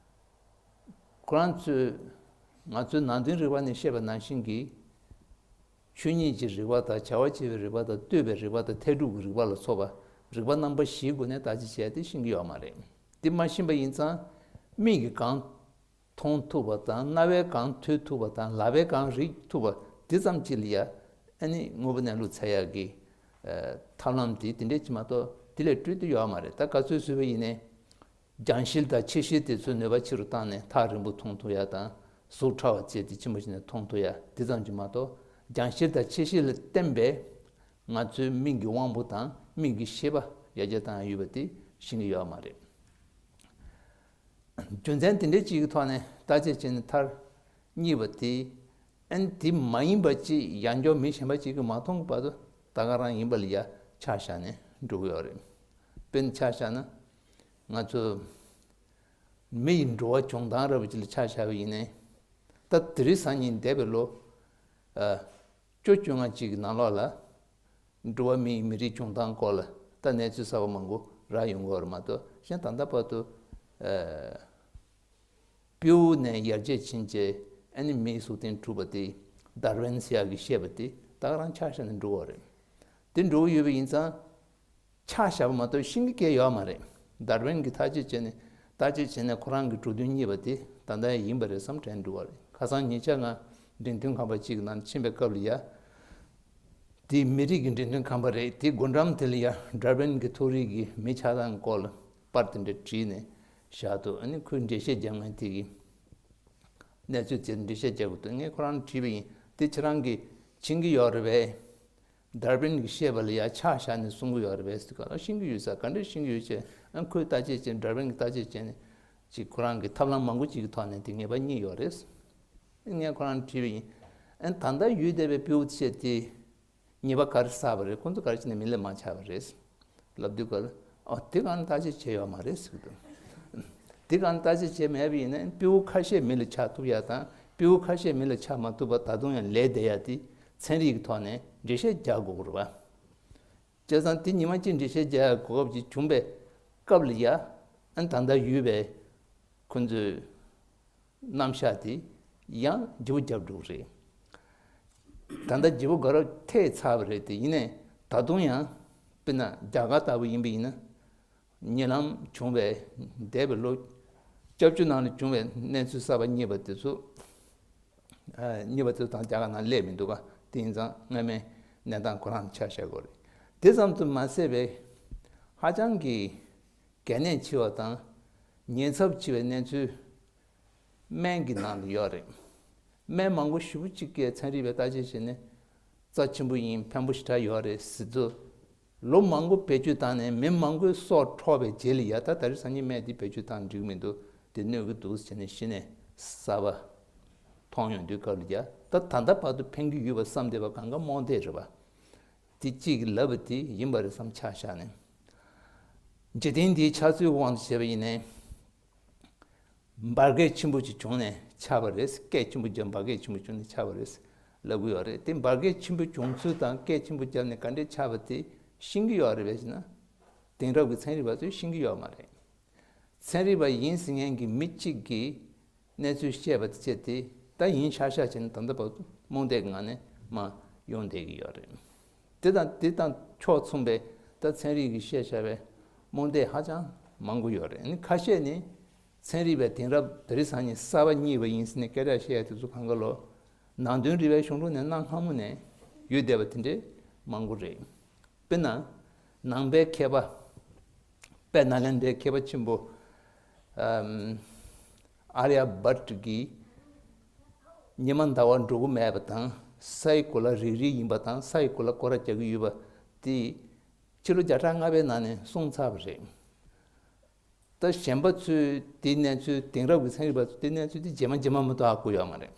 ཁོ་རང་ཚོས་ང་ཚོའི་ནང་དོན་རིག་པ་ནས་བཤད་པ་ནང་བཞིན་གྱི། ཆོས་ཉིད་ཀྱི་རིག་པ་དང་བྱ་བ་བྱེད་པའི་རིག་པ་དང་ལྟོས་པའི་རིག་པ་དང་འཐད་སྒྲུབ་ཀྱི་རིག་པ་ལ་སོགས་པ་རིག་པ་རྣམ་པ་བཞིའི་སྒོ་ནས་བརྟག་དཔྱད་བྱས་ཏེ་ཤེས་ཀྱི་ཡོད་མ་རེད། དེ་མ་ཤེས་པ་ཡིན་ཙང་། མིག་གིས་གང་མཐོང་ཐུབ་པ་དང་རྣ་བས་གང་ཐོས་ཐུབ་པ་དང་ལག་པས་གང་རིག་ཐུབ་པ་དེ་ཙམ་གཅིག་ལ་ཡ། ཨ་ནི་དངོས་པོ་གནས་ལུགས་འཚོལ་ཡག་གི། ཨ། ཐབས་ལམ་དེ་དེ་འདྲས་ཅིག་མ་གཏོགས་དེ་ལས་སྤྲོས་ཏེ་ཡོད་མ་རེད། ད་ག་ཚོད་བཟོས་པ་ཡིན་ནའི། རྒྱང་ཤེལ་དང་ཆེ་ཤེལ་དེ་ཚོའི་ནུས་པ་ཆེ་རུ་བཏང་ནས་ཐག་རིང་པོ་མཐོང་ཐུབ་ཡག་དང་གཟུགས་ཕྲ་བ་བྱས་ཏེ་ཆེན་པོ་བྱས་ནས་མཐོང་ཐུབ་ཡག་དེ་ཙམ་གྱིས་མ་གཏོགས། རྒྱང་ཤེལ་དང་ཆེ་ཤེལ་ལ་བརྟེན་པའི་ང་ཚོའི་མིག་གི་དབང་པོ་དང་མིག་གི་ཤེས་པ་ཡར་རྒྱས་བཏང་ཡག་ཡོད་པ་དེ་ཤེས་ཀྱི་ཡོད་མ་རེད། རྒྱུ་མཚན་དེ་འདྲའི་གཅིག་གི་ཐོག་ནས་བརྟག་དཔྱད་བྱས་ནས་མཐར་རྙེད་པ་དེ། ཨ་ནི་དེ་མ་ཡིན་པ་ཅིག་ཡང་བསྐྱར་མི་གཞན་པ་ཅིག་གིས་མ་མཐོང་གི་བར་དུ་ད་ག་རང་ཡིན་པ་ལ་ཡ་ཆ་བཞག་ནས་འགྲོ་གི་ཡོད་རེད། དཔེར་ན་ཆ་བཞག་ན། ང་ཚོ་མི་ཡི་འགྲོ་བ་བྱུང་སྟངས་འདྲ་པོ་ཅིག་ལ་ཆ་བཞག་པ་ཡིན་ནའི། ད་དེ་རིང་སང་ཉིན་འདས་པའི་ལོ། ཨ། བཅུ་བཅོ་ལྔ་ཅིག་གི་ནང་ལོགས་ལ། འགྲོ་བ་མིའི་མི་རིགས་བྱུང་སྟངས་སྐོར་ལ་ད་གནས་ཚུལ་གསར་པ་མང་པོ་རག་ཡོང་གི་ཡོད་རེད་མ་གཏོགས། གཞན་ད་ལྟ་བར་དུ། ཨ། སྤྲེའུ་ནས་ཡར་རྒྱས་ཕྱིན་བྱས་ཨ་ནི་མིའི་གཟུགས་སྟེང་གྲུབ་པ་དེ། ཌར་ཝིན་ཟེར་ཡག་གིས་བཤད་པ་དེ་ད་ག་རང་ཆ་བཞག་ནས་འགྲོ་གི་ཡོད་རེད། དེ་འགྲོ་གི་ཡོད་པ་ཡིན་ཙང་། ཆ་བཞག་པ་མ་གཏོགས་ཤེས་ཀྱི་སྐད་ཡོད་མ་རེད། ཌར་ཝིན་གྱིས་ཐག་གཅོད་བྱས་ནས་བརྟག་དཔྱད་བྱས་ནས་ཁོ་རང་གི་གྲུབ་དོན་རྙེད་པ་དེ་ད་ལྟ་ཡིན་པ་རེད་བསམ་དྲན་འགྲོ་བ་རེད། ཁ་སང་ཉེ་ཆར་ང་འགྲེམས་སྟོན་ཁང་པ་གཅིག་གི་ནང་ཕྱིན་པའི་སྐབས་ལ་ཡ། དེ་མི་རིགས་ཀྱི་འགྲེམས་སྟོན་ཁང་པ་རེད། དེ་སྒོ་འགྲམ་དེ་ལ་ཡ་ཌར་ཝིན་གྱི་ཐོ་རིས་ཀྱི་མི་ཆགས་སྟངས་སྐོར་ལ་པར་དེ་འདྲ་བྲིས་ནས་བཞག་འདུག་ཨ་ནི་ཁོས་འགྲེལ་བཤད་རྒྱབ་མཁན་དེ་གིས་གནས་ཚུལ་དེར་འགྲེལ་བཤད་རྒྱག་དགོས་འདུག་ངས་ཁོ་རང་ལ་དྲིས་པ་ཡིན། དེ་ཁྱེད་རང་གིས་མཁྱེན་གྱི་ཡོད་རེད་པས། ཌར་ཝིན་གྱིས་བཤད་པ་ལ་ཡ་ཆ་བཞག་ནས་གསུང་གི་ཡོད་རེད་པས་ཟེར་ག་ལ། ཤེས་ཀྱི་ཡོད་ས། ག་འདྲས་ཤེས་ཀྱི་ཡོད་ཅེ། ཨ། ཁོས་བརྟག་དཔྱད་བྱས། ཌར་ཝིན་གྱིས་བརྟག་དཔྱད་བྱས་ནས་ཅིག་ཁོ་རང་གི་ཐབས་ལམ་མང་པོ་ཅིག་གི་ཐོག་ནས་དེ་ངེས་པ་རྙེད་ཡོད་རེད། ངས་ཁོ་རང་ལ་དྲིས་པ་ཡིན། ཨ། ད་ལྟ་ཡོད་བསྡད་པའི་སྤྲེའུ་བཅས་དེ་ཉེས་པ་ག་རེ་བསགས་པ་རེད། ཁོ་ཚོ་ག་རེ་བྱས་ནས་མི་ལ་མ་ཆགས་པ་རེད་ལབ་དུས་ག་ལ། ཨོ། དེ་གང་བརྟག་དཔྱད་བྱས་ཡོད་མ་རེད་ཟེར་གི་འདུག་དེ་གང་བརྟག་དཔྱད་བྱས་མེད་པ་ཡིན་ན་སྤྲེའུ་ཁ་ཤས་མི་ལ་ཆགས་ཐུབ་ཡ་དང་སྤྲེའུ་ཁ་ཤས་མི་ལ་ཆགས་མ་ཐུབ་པ་ད་དུང་ཡང་ལས་བསྡད་ཡ་དེ་ཚན་རིག་གི་ཐོག་ནས་འགྲེལ་བཤད་རྒྱག་དགོས་ཀྱི་རེད་པ། བྱས་ཙང་དེ་ཉི་མ་གཅིག་འགྲེལ་བཤད་རྒྱག་ཡ་གོ་སྐབས་ཅིག་བྱུང་བའི་སྐབས་ལ་ཡ། ཨ། ད་ལྟ་ཡོད་པའི་ཁོ་ཚོའི་རྣམ་གཞག་དེ་ཡང་བརྗེ་པོ་བརྒྱབ་འགྲོ་གི་རེད། ད་ལྟ་བརྗེ་པོ་དགའ་རབ་ཐེབས་ཚར་བ་རེད་དེ། ཡིན་ནའི་ད་དུང་ཡང་དཔེར་ན་རྒྱ་གར་ལྟ་བུ་ཡིན་པ་ཡིན་ན། ཉེ་ལམ་བྱུང་བའི་འདས་པའི་ལོ་བཅོ་བརྒྱད་ནང་ལ་བྱུང་བའི་གནས་ཚུལ་གསར་པ་རྙེད་པ་དེ་ཚོ། ཨ། རྙེད་པ་དེ་ཚོ་དང་རྒྱ་གར་ནང་སླེབས་མི་འདུག་ག་དེ་ཡིན་ཙང་སྔ་མའི་གནས་སྟངས་ཁོ་རང་ཆ་བཞག་དགོས་རེད། དེ་ཙམ་དུ་མ་ཟད་པའི་ཧ་ཅང་གི་གལ་གནད་ཆེ་བ་དང་ ཉེན་ཚབས་ཆེ་བའི་གནས་ཚུལ་སྨན་གྱི་ནང་དུ་ཡོད་རེད། སྨན་མང་པོ་ཞེ་པོ་ཅིག་གིས་ཚན་རིག་པས་བརྟག་དཔྱད་བྱས་ནས་རྩ་ཆེན་པོ་ཡིན། ཕན་པོ་ཞེ་དྲག་ཡོད་རེད་ཟེར་དུས། ལོ་མང་པོ་བེད་སྤྱོད་བཏང་ནས་མི་མང་པོའི་སྲོག་འཕྲོག་པའི་རྗེས་ལ་ཡ། ད་ད་རེས་སང་ཉིན་སྨན་དེ་བེད་སྤྱོད་བཏང་འགྲིག་མི་འདུག་དེ་གནོད་ཀྱི་འདུག་ཟེར་ནས་གཞི་ནས་གསར་པ་མཐོང་ཡོང་དུས་སྐབས་ལ་ཡ། ད་ད་ལྟ་བར་དུ་ཕན་གྱི་ཡོད་པ་བསམ་བསྡད་པ་གང་ག་རྨོངས་དད་རེད་པ། དེ་གཅིག་གིས་ལབ་པ་དེ་ཡིན་པ་རེད་བསམ་ཆ་བཞག་ནས། འཇིག་རྟེན་འདིའི་ཆགས་ཚུལ་དབང་དུ་བྱས་པ་ཡིན་ནའི། འབར་གས་ཆེན་པོ་ཅིག་བྱུང་ནས་ཆགས་པ་རེད། སྐད་ཆེན་པོ་བརྒྱབ་འབར་གས་ཆེན་པོ་བྱུང་ནས་ཆགས་པ་རེད་ལབ་ཀྱི་ཡོད་རེད། དེ་འབར་གས་ཆེན་པོ་བྱུང་ཚུལ་དང་སྐད་ཆེན་པོ་བརྒྱབ་ནས་ག་འདྲས་ཆགས་པ་དེ་ཤེས་ཀྱི་ཡོད་རེད་པས་ཟེར་ན། དེང་རབས་ཀྱི་ཚན་རིག་པ་ཚོས་ཤེས་ཀྱི་ཡོད་མ་རེད། ཚན་རིག་པ་ཡིན་ཟེར་མཁན་གྱི་མི་གཅིག་གིས་གནས་ཚུལ་བཤད་པ་དེ་བྱས་ཏེ། ད་ཡིན་ཤག་ཤག་བྱས་ནས་ད་ལྟ་བར་དུ་རྨོངས་དད་ཀྱི་ངང་ནས་མར་ཡོང་བསྡད་ཀྱི་ཡོད་རེད། དེ་དང་དེ་དང་ཕྱོགས་མཚུངས་པའི་ད་ཚན་རིག་གིས་བཤད་བཞག་པའི་རྨོངས་དད་ཧ་ཅང་མང་པོ་ཡོད་རེད། ཨ་ནི་ཁ་ཤས་ནི་ཚན་རིག་པའི་དེང་རབས་ད་རེས་སང་ཉིན་གསར་པ་རྙེད་པ་ཡིན་ཟེར་ནས་སྐད་ཆ་བཤད་ཡ་དེ་ཚོ་གང་ག་ལོ། ནང་དོན་རིག་པའི་གཞུང་ལུགས་ནས་གནའ་སྔ་མོ་ནས་ཡོད་བསྡད་པ་དེ་འདྲས་མང་པོ་རེད། དཔེར་ན། ནང་པའི་མཁས་པ། དཔལ་ནཱ་ལེནྡྲའི་མཁས་པ་ཆེན་པོ། ཨམ། ཨཱརྱ་བྷཊ་གིས་ཉི་མ་ཟླ་བ་འགྲོ་གི་མེད་པ་དང་། སའི་གོ་ལ་རིལ་རིལ་ཡིན་པ་དང་། སའི་གོ་ལ་སྐོར་ར་རྒྱག་གི་ཡོད་པ་དེ་ཕྱི་ལོ་བརྒྱ་ཕྲག་ལྔ་པའི་ནང་ནས་གསུངས་ཚར་བ་རེད། ད་གཞན་པ་ཚོས་དེའི་གནས་ཚུལ། དེང་རབས་ཀྱི་ཚན་རིག་པ་ཚོས་དེའི་གནས་ཚུལ་དེ་རྗེས་མ་རྗེས་མ་མ་གཏོགས་ཧ་གོ་ཡོད་མ་རེད།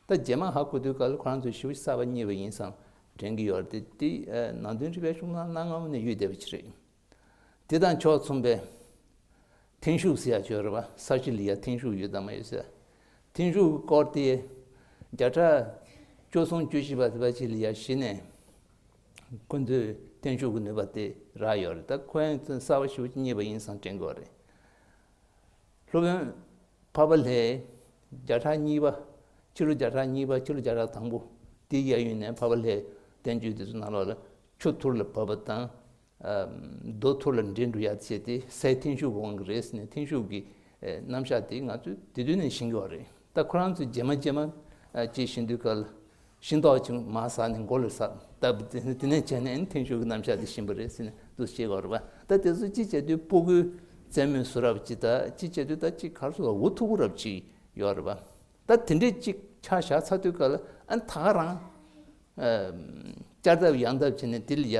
ད་རྗེས་མ་ཧ་གོ་དུས་སྐབས་ལ་ཁོ་རང་ཚོས་ཞེ་པོ་གསར་པ་རྙེད་པ་ཡིན་བསམ་དྲན་གྱི་ཡོད་རེད་དེ། དེ་ནང་དོན་རིག་པའི་གཞུང་ལུགས་གནའ་སྔ་མོ་ནས་ཡོད་བསྡད་པ་ཅིག་རེད། དེ་དང་ཕྱོགས་མཚུངས་པའི་ཐེངས་ཤུགས་ཟེར་ཡ་ཅིག་ཡོད་རེད་པ། ས་གཞི་ལ་ཡ་ཐེངས་ཤུགས་ཡོད་དམ་མ་ཡོད་ཟེར། ཐེངས་ཤུགས་ཀྱི་སྐོར་དེ་བརྒྱ་ཕྲག་བཅུ་གསུམ་བཅུ་བཞི་པ་དེ་པ་ཅིག་ལ་ཡ་གཞི་ནས་ཁོ་ཚོས་ཐེངས་ཤུགས་ཀྱི་ནུས་པ་དེ་རག་ཡོད་རེད། ད་ཁོ་ཡང་གསར་པ་ཞེ་པོ་ཅིག་རྙེད་པ་ཡིན་བསམ་དྲན་གྱི་ཡོད་རེད། སློབ་དཔོན་འཕགས་པ་ལྷས་བརྒྱ་ཕྲག་གཉིས་པ། ཕྱི་ལོ་བརྒྱ་ཕྲག་གཉིས་པ། ཕྱི་ལོ་བརྒྱ་ཕྲག་དང་པོ་དེའི་གཡས་གཡོན་ནས་འཕགས་པ་ལྷས་བསྟན་བཅོས་དེ་ཚོ་ནང་ལོགས་ལ་ཆུ་ཐུར་ལ་བབས་པ་དང་། ཨ། རྡོ་ཐུར་ལ་འདྲེས་འགྲོ་ཡ་བྱས་ཏེ། སའི་ཐེངས་ཤུགས་ཀྱི་དབང་གིས་རེད་ཟེར་ནས་ཐེངས་ཤུགས་ཀྱི་རྣམ་གཞག་དེ་ང་ཚོས་དེ་དུས་ནས་ཤེས་ཀྱི་ཡོད་རེད། ད་ཁོ་རང་ཚོས་རྗེས་མ་རྗེས་མ་ཅིག་ཤེས་དུས་སྐབས་ལ། ཤིང་ཏོག་ཅིག་མར་ཟག་ནས་མགོ་ལ་ཟགས། ད་དེ་ནས་བྱས་ནས་ཐེངས་ཤུགས་ཀྱི་རྣམ་གཞག་དེ་ཤེས་པ་རེད་ཟེར་ནས་འདུག་སེ་བཤད་ཀྱི་ཡོད་རེད་པ། ད་དེ་ཚོ་གཅིག་བྱས་དུས་སྤུ་གུའི་རྩེད་མོའི་བཟོ་རབས་ཅིག་དང་། གཅིག་བྱས་དུས་ད་གཅིག་ག་རེ་ཟེར་བ། འུ་ཐུག་པོ་རབ་ཅིག་ཡོད་རེད་པ། ད་དེ་འདྲས་གཅིག་ཆ་བཞག་ཚར་དུས་སྐབས་ལ། ཨ་ནི་ད་ག་རང་། ཨ། བསྐྱར་ལྡབ་ཡང་ལྡབ་བྱས་ནས་དེ་ལ་ཡ།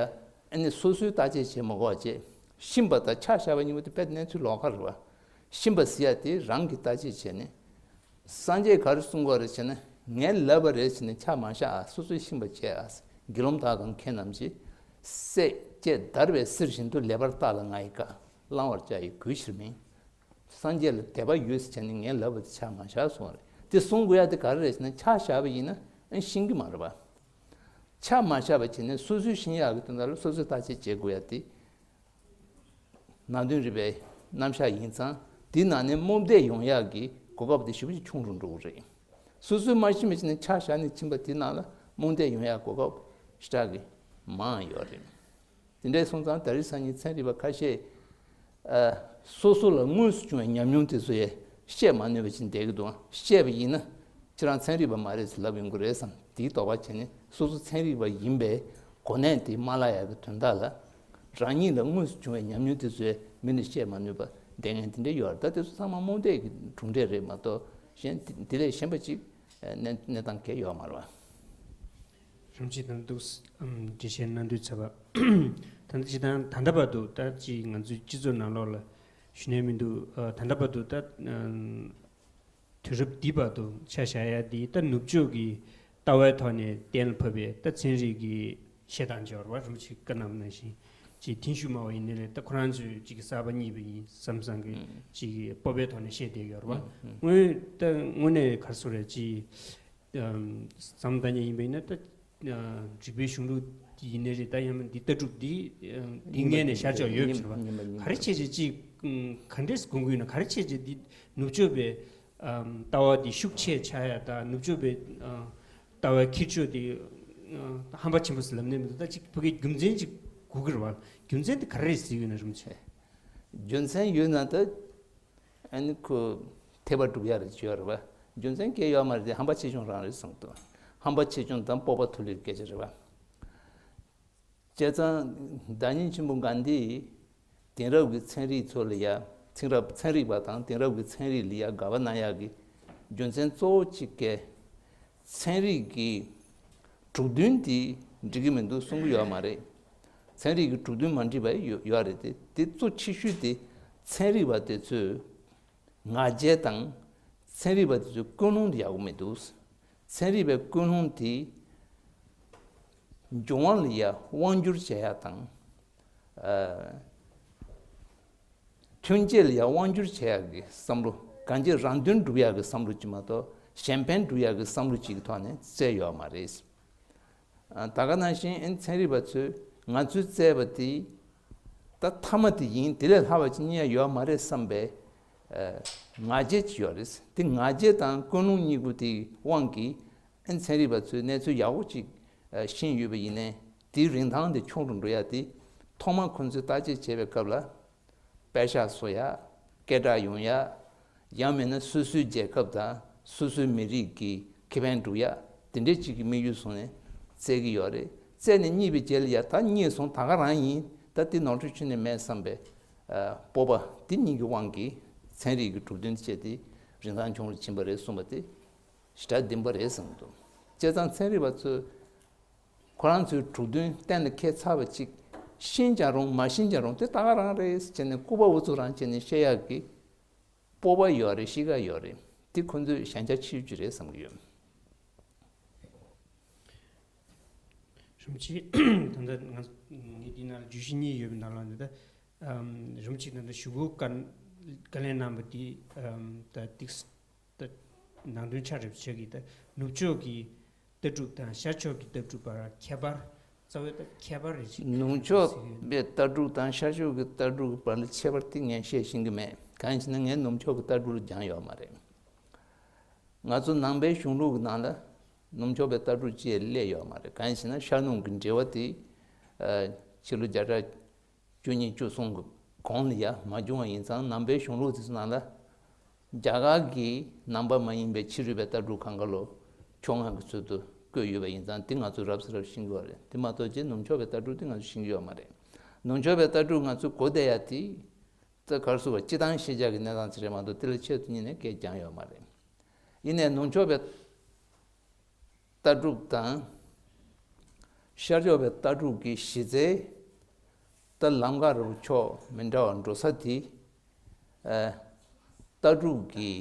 ཨ་ནི་སོ་སོའི་བརྟག་དཔྱད་བྱེད་མི་དགོས་པ་བྱས། ཤེས་པ་དང་ཆ་བཞག་པ་གཉིས་པོ་དེ་དཔེ་གནས་ཚུལ་ལོགས་ཀ་རེད་པ། ཤེས་པ་ཟེར་ཡ་དེ་རང་གིས་བརྟག་དཔྱད་བྱས་ནས། སངས་རྒྱས་ག་རེ་གསུང་གི་ཡོད་རེད་ཟེར་ན། ངས་ལབ་པ་རེད་ཟེར་ནས་ཆ་མ་བཞག་ཨ། སོ་སོས་ཤེས་པ་བྱས་ཨ། དགེ་སློང་དག་གམ་མཁས་རྣམས་ཀྱིས། བསད་བཅད་བརྡར་བའི་གསེར་བཞིན་དུ། ལེགས་པར་བརྟགས་ལ་ང་ཡི་བཀའ། བླང་བར་བྱ་ཡི་གུས་ཕྱིར་མིན། སངས་རྒྱས་ལ་དད་པ་ཡོད་ཟེར་བྱས་ནས་ངས་ལབ་པ་དེ་ཆ་མ་བཞག་གསུངས་པ་རེད། དེ་གསུང་དགོས་ཡ་དེ་ག་རེ་རེད་ཟེར་ན། ཆ་བཞག་པ་ཡིན་ན་ཨ་ཤེས་ཀྱི་མ་རེད་པ། ཆ་མ་བཞག་པ་བྱས་ནས་སོ་སོས་ཤེས་ཡག་གི་དོན་དག་ལ་སོ་སོས་བརྟག་དཔྱད་བྱེད་དགོས་ཡ་དེ། ནང་དོན་རིག་པའི་རྣམ་གཞག་ཡིན་ཙང་། དེའི་ནང་ནས་རྨོངས་དད་ཡོང་ཡག་གི་གོ་སྐབས་དེ་ཞེ་པོ་ཅིག་ཆུང་རུ་འགྲོ་གི་རེད། སོ་སོས་མ་ཤེས་པ་བྱས་ནས་ཆ་བཞག་ནས་ཕྱིན་པ་དེའི་ནང་ལ་རྨོངས་དད་ཡོང་ཡག་གོ་སྐབས་ཞེ་དྲག་གི་མང་ཡོད་རེད། དེ་འདྲ་སོང་ཙང་ད་རེས་སང་ཉིན་ཚན་རིག་པ་ཁ་ཤས། ཨ། སོ་སོ་ལ་དངོས་སུ་བྱུང་བའི་ཉམས་མྱོང་དེ་ཚོ་ཡང་བཤད་མ་ནུས་པ་ཅིག་བསྡད་ཀྱི་འདུག་བཤད་པ་ཡིན་ན་ཁྱེད་རང་ཚན་རིག་པ་མ་རེད་ཟེར་ལབ་ཡོང་གི་རེད་བསམ། དེའི་དོགས་པ་བྱས་ནས་སོ་སོ་ཚན་རིག་པ་ཡིན་པའི་གོ་གནས་དེ་མ་བརླག་ཡག་གི་དོན་དག་ལ། རང་ཉིད་ལ་དངོས་སུ་བྱུང་བའི་ཉམས་མྱོང་དེ་ཚོ་ཡང་མི་ལ་བཤད་མ་ནུས་པ་བསྡད་མཁན་དེ་འདྲ་ཡོད་རེད། ད་དེ་ཚོ་ཚང་མ་རྨོངས་དད་ཀྱི་གྲུབ་འབྲས་རེད་མ་གཏོགས། གཞན་དེ་ལས་གཞན་པ་ཅིག་གནས་གནས་སྟངས་གང་ཡང་ཡོད་མ་རེད་པ། རིན་པོ་ཆེ་དང་འདུག་འགྲེལ་བཤད་གནང་དུས་ཚར་བ། ད་ལྟ་ཅི་ལྟར་ད་ལྟ་བར་དུ་ད་ཅི་ང་ཚོའི་སྤྱི་ཚོགས་ནང་ལོགས་ལ་ཞུ་ནས་མི་འདུག་ཨ། ད་ལྟ་བར་དུ་ད་ཨ་དུས་རབས་འདི་བར་དུ་ཆ་བཞག་ཡ་འདི་ད་ནུབ་ཕྱོགས་ཀྱི་ལྟ་བའི་ཐོག་ནས་གཏན་ལ་ཕབ་པའི་ད་ཚན་རིག་གི་བཤད་སྟངས་ཅིག་ཡོད་རེད་པ། རིན་པོ་ཆེས་བཀའ་གནང་བ་ནང་བཞིན་ཅིག་ཐེངས་ཤུགས་སྨྲ་བ་ཡིན་ནའི་རེད། ད་ཁོ་རང་ཚོས་ཅིག་གསར་པ་རྙེད་པ་ཡིན་བསམ་བསམ་གི་ཅིག་སྤོབས་པའི་ཐོག་ནས་བཤད་བསྡད་ཡོད་རེད་པ། དངོས་ད་དངོས་གནས་ག་རེ་ཟེར་རེད། ཅིག་བསམ་བློ་བཏང་མཁན་ཡིན་པ་ཡིན་ན། ད་རིག་པའི་གཞུང་ལུགས་ཡིན་ནའི་རེད། ད་ཡང་ན་འདི་ལྟ་གྲུབ་འདི་འདི་ངོས་ནས་ཤར་ཆགས་ཡོད་པ་རེད་པ། ག་རེ་བྱས་བྱས་ཅིག་ག་འདྲས་དགོངས་ཀྱི་ཡོད་ན། ག་རེ་བྱས་བྱས་འདི་ནུབ་ཕྱོགས་པའི་ལྟ་བ་འདི་ཤུགས་ཆེ་ཆགས་ཡ་དང་། ནུབ་ཕྱོགས་པའི་ལྟ་བའི་འཁྱེར་ཕྱོགས་འདི་ཧམ་པ་ཆེན་པོ་ཟེར་ལབ་ནས་མི་འདུག་ད་ཅིག་ཕ་གིའི་རྒྱུ་མཚན་ཅིག་དགོས་ཀྱི་རེད་པ། རྒྱུ་མཚན་འདི་ག་རེ་རེད་ཟེར་གྱི་ཡོད་ན། རིན་པོ་ཆེ། རྒྱུ་མཚན་ཡོད་ན་ད། ཨ་ནི་ཁོ་ཐེག་པ་སྒྲུབ་ཡ་རེད་བྱས་ཡོད་རེད་པ། རྒྱུ་མཚན་གང་ཡང་ཡོད་མ་རེད་དེ། ཧམ་པ་ཆེ་ཆུང་རང་རེད་གསུངས་འདུག་ཧམ་པ་ཆེ་ཆུང་དང་སྤོབས་པ་མཐོ་ལོས་སྐད་ཆ་རེད་པ། བྱས་ཙང་བདག་ཉིད་ཆེན་པོ་གྷན་དྷིས་དེང་རབས་ཀྱི་ཚན་རིག་ཚོ་ལ་ཡ། ཚན་རབ་ཚན་རིག་པ་དང་དེང་རབས་ཀྱི་ཚན་རིག་ལ་ཡ་དགའ་བ་གནང་ཡག་གི་རྒྱུ་མཚན་གཙོ་བོ་གཅིག་གི་ཚན་རིག་གི་གྲུབ་དོན་དེ་འགྲིག་གི་མི་འདུག་གསུང་གི་ཡོད་མ་རེད། ཚན་རིག་གི་གྲུབ་དོན་མ་འགྲིག་པ་ཡོད་ཡོད་རེད་དེ། དེ་གཙོ་ཆེ་ཤོས་དེ་ཚན་རིག་པ་དེ་ཚོས་ང་རྒྱལ་དང་། ཚན་རིག་པ་དེ་ཚོའི་ཀུན་སློང་དེ་ཡག་པོ་མི་འདུག་ཚན་རིག་པའི་ཀུན་སློང་དེ་འབྱུང་བ་ལ་ཡ་དབང་བསྒྱུར་བྱེད་ཡག་དང་། ཨ། ཐོན་སྐྱེད་ལ་ཡང་དབང་བསྒྱུར་བྱེད་ཡག་གི་བསམ་བློ། གང་ཅི་རང་དོན་སྒྲུབ་ཡག་གི་བསམ་བློ་ཅིག་མ་གཏོགས་གཞན་ཕན་སྒྲུབ་ཡག་གི་བསམ་བློ་ཅིག་གི་ཐོག་ནས་བཙལ་ཡོད་མ་རེད། ཨ། ད་ག་ནང་བཞིན་ཨེ་ཚན་རིག་པ་ཚོས་ང་ཚོས་བཙལ་བ་དེ་ད་མཐའ་མ་དེ་ཡིན། དེ་ལས་ལྷག་པ་ཅིག་རྙེད་ཡོད་མ་རེད་བསམ་པའི་ཨ་ང་རྒྱལ་ཅིག་ཡོད་རེད། དེ་ང་རྒྱལ་དང་ཀུན་སློང་གཉིས་པོ་དེའི་དབང་གིས་ཨེ་ཚན་རིག་པ་ཚོས་གནས་ཚུལ་ཡག་པོ་ཅིག་ཨ་ཤེས་ཡོད་པ་ཡིན་ནའི་དེའི་རིན་ཐང་དེ་ཆུང་རུ་འགྲོ་ཡ་དེ་ཐོག་མར་ཁོང་ཚོས་བརྟག་དཔྱད་བྱེད་པའི་སྐབས་ལ། པད་ཤག་བཟོ་ཡ། སྐད་གྲགས་ཡོང་ཡ། ཡང་མིན་ན་སོ་སོའི་རྒྱལ་ཁབ་དང་སོ་སོའི་མི་རིགས་ཀྱི་ཁེ་ཕན་སྒྲུབ་ཡ། དེ་འདྲའི་ཅིག་གི་དམིགས་ཡུལ་བཟུང་ནས་བཙལ་གྱི་ཡོད་རེད། བཙལ་ནས་རྙེད་པའི་རྗེས་ལ་ཡ་ད་རྙེད་སོང་། ད་ག་རང་ཡིན། ད་འདི་ནོར་འཁྲུལ་ཁྱོན་ནས་མེད་བསམ་པའི་ཨ་སྤོབས་པ་འདི་གཉིས་ཀྱི་དབང་གིས་ཚན་རིག་གི་གྲུབ་དོན་དེ་བྱས་ཏེ་རིན་ཐང་ཆུང་རུ་ཕྱིན་པ་རེད་གསུངས་པ་དེ་ཞེ་དྲག་བདེན་པ་རེད་བསམ་གྱི་འདུག་བྱས་ཙང་ཚན་རིག་པ་ཚོས། ཁོ་རང་ཚོའི་གྲུབ་དོན་གཏན་ལ་འཁེལ་ཚར་བ་ཅིག་ཤེས་ཀྱང་རུང་མ་ཤེས་ཀྱང་རུང་དེ་ད་ག་རང་རེད་ཟེར་ནས་སྐུར་པ་འུ་ཚུགས་རང་བྱས་ནས་བཤད་ཡག་གི་སྤོབས་པ་ཡོད་རེད། གཤིས་ཀ་ཡོད་རེད། དེ་ཁོ་ཚོའི་ཞན་ཆ་ཆེ་ཤོས་ཅིག་རེད་བསམ་གྱི་ཡོད། རིན་པོ་ཆེ། ད་ལྟ་ང་ངས་འདི་ནང་ལ་བརྗོད་གཞི་གཉིས་ཡོད་པའི་ནང་ལ་འདི་ལྟ། ཨམ། རིན་པོ་ཆེ་ད་ལྟ་ཞུ་སྒོ་བཀའ་བཀའ་ལན་གནང་བ་འདི་ཨམ། ད་ཏིག་ད་ནང་དོན་ཆ་རེ་བྱས་ཀྱི་ད་ནུབ་ཕྱོགས་ཀྱི་ལྟ་གྲུབ་དང་ཤར་ཕྱོགས་ཀྱི་ལྟ་གྲུབ་བར་ཁྱད་པར། རྩ་བའི་ད་ཁྱད་པར་རེ་ཞིག་ནུབ་ཕྱོགས་པའི་ལྟ་གྲུབ་དང་ཤར་ཕྱོགས་ཀྱི་ལྟ་གྲུབ་བར་ལ་ཁྱད་པར་དེ་ངས་བཤད་ཤེས་ཀྱི་མེད། གང་ཡིན་ཟེར་ན་ངས་ནུབ་ཕྱོགས་ཀྱི་ལྟ་གྲུབ་ལ་སྦྱངས་ཡོད་མ་རེད། ང་ཚོ་ནང་པའི་གཞུང་ལུགས་ཀྱི་ནང་ལ་ནུབ་ཕྱོགས་པའི་ལྟ་གྲུབ་ཅེས་སླེབས་ཡོད་མ་རེད། གང་ཡིན་ཟེར་ན་ཤར་ནུབ་ཀྱི་འབྲེལ་བ་དེ་ཕྱི་ལོ་བརྒྱ་ཕྲག་བཅུ་གཉིས་བཅུ་གསུམ་གྱི་གོང་ལ་ཡ་མ་བྱུང་བ་ཡིན་ཙང་། ནང་པའི་གཞུང་ལུགས་དེ་ཚོ་ནང་ལ་རྒྱ་གར་གྱི་ནང་པ་མ་ཡིན་པའི་ཕྱི་རོལ་པའི་ལྟ་གྲུབ་གང་ག་ལོ་ཕྱོགས་སྔགས་ཀྱི་ཚུལ་དུ་བཀོད་ཡོད་པ་ཡིན་ཙང་། དེ་ང་ཚོས་རབ་ས་རབ་ཤེས་ཀྱི་ཡོད་རེད། དེ་མ་གཏོགས་ཅིག་ནུབ་ཕྱོགས་པའི་ལྟ་གྲུབ་དེ་ང་ཚོས་ཤེས་ཀྱི་ཡོད་མ་རེད། ནུབ་ཕྱོགས་པའི་ལྟ་གྲུབ་ང་ཚོས་གོ་བསྡད་ཡ་དེ་ད་ག་རེ་ཟེར་བ། སྤྱི་བཏང་ཤེས་བྱ་གི་གནས་སྟངས་ཅིག་རེད་མ་གཏོགས་དེ་ལ་ཆེད་དུ་གཉེར་ནས་སྐད་རྒྱག་ཡོད་མ་རེད། ཡིན་ནའི་ནུབ་ཕྱོགས་པའི་ལྟ་གྲུབ་དང་ཤར་ཕྱོགས་པའི་ལྟ་གྲུབ་ཀྱི་གཞི་རྩའི་ད་ལམ་ཁ་རུ་ཕྱོགས་མི་འདྲ་བ་འགྲོ་ས་དེ། ཨ། ལྟ་གྲུབ་ཀྱི་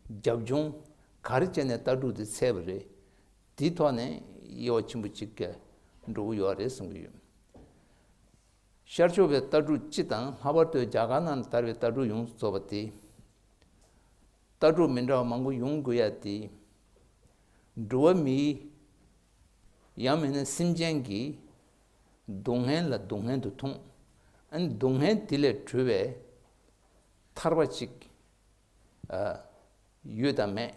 རྒྱབ་ལྗོངས་ག་རེ་བྱས་ནས་ལྟ་གྲུབ་དེ་འཚོལ་བ་རེད། དེའི་ཐོག་ནས་དབྱེ་བ་ཆེན་པོ་གཅིག་གི་འགྲོ་གི་ཡོད་རེད་གསུང་གི་ཡོད། ཤར་ཕྱོགས་པའི་ལྟ་གྲུབ་སྤྱི་དང་། ལྷག་པར་དུ་རྒྱ་གར་ནང་ལ་དར་བའི་ལྟ་གྲུབ་ཡོངས་སུ་རྫོགས་པ་དེ། ལྟ་གྲུབ་མི་འདྲ་བ་མང་པོ་ཡོང་དགོས་ཡ་དེ། འགྲོ་བ་མིའི། ཡང་མིན་ན་སེམས་ཅན་གྱི་སྡུག་བསྔལ་ལ་སྡུག་བསྔལ་དུ་མཐོང་། ཨ་ནི་སྡུག་བསྔལ་དེ་ལས་གྲོལ་བའི་ཐར་པ་ཅིག་ཨ། ཡོད་དམ་མེད།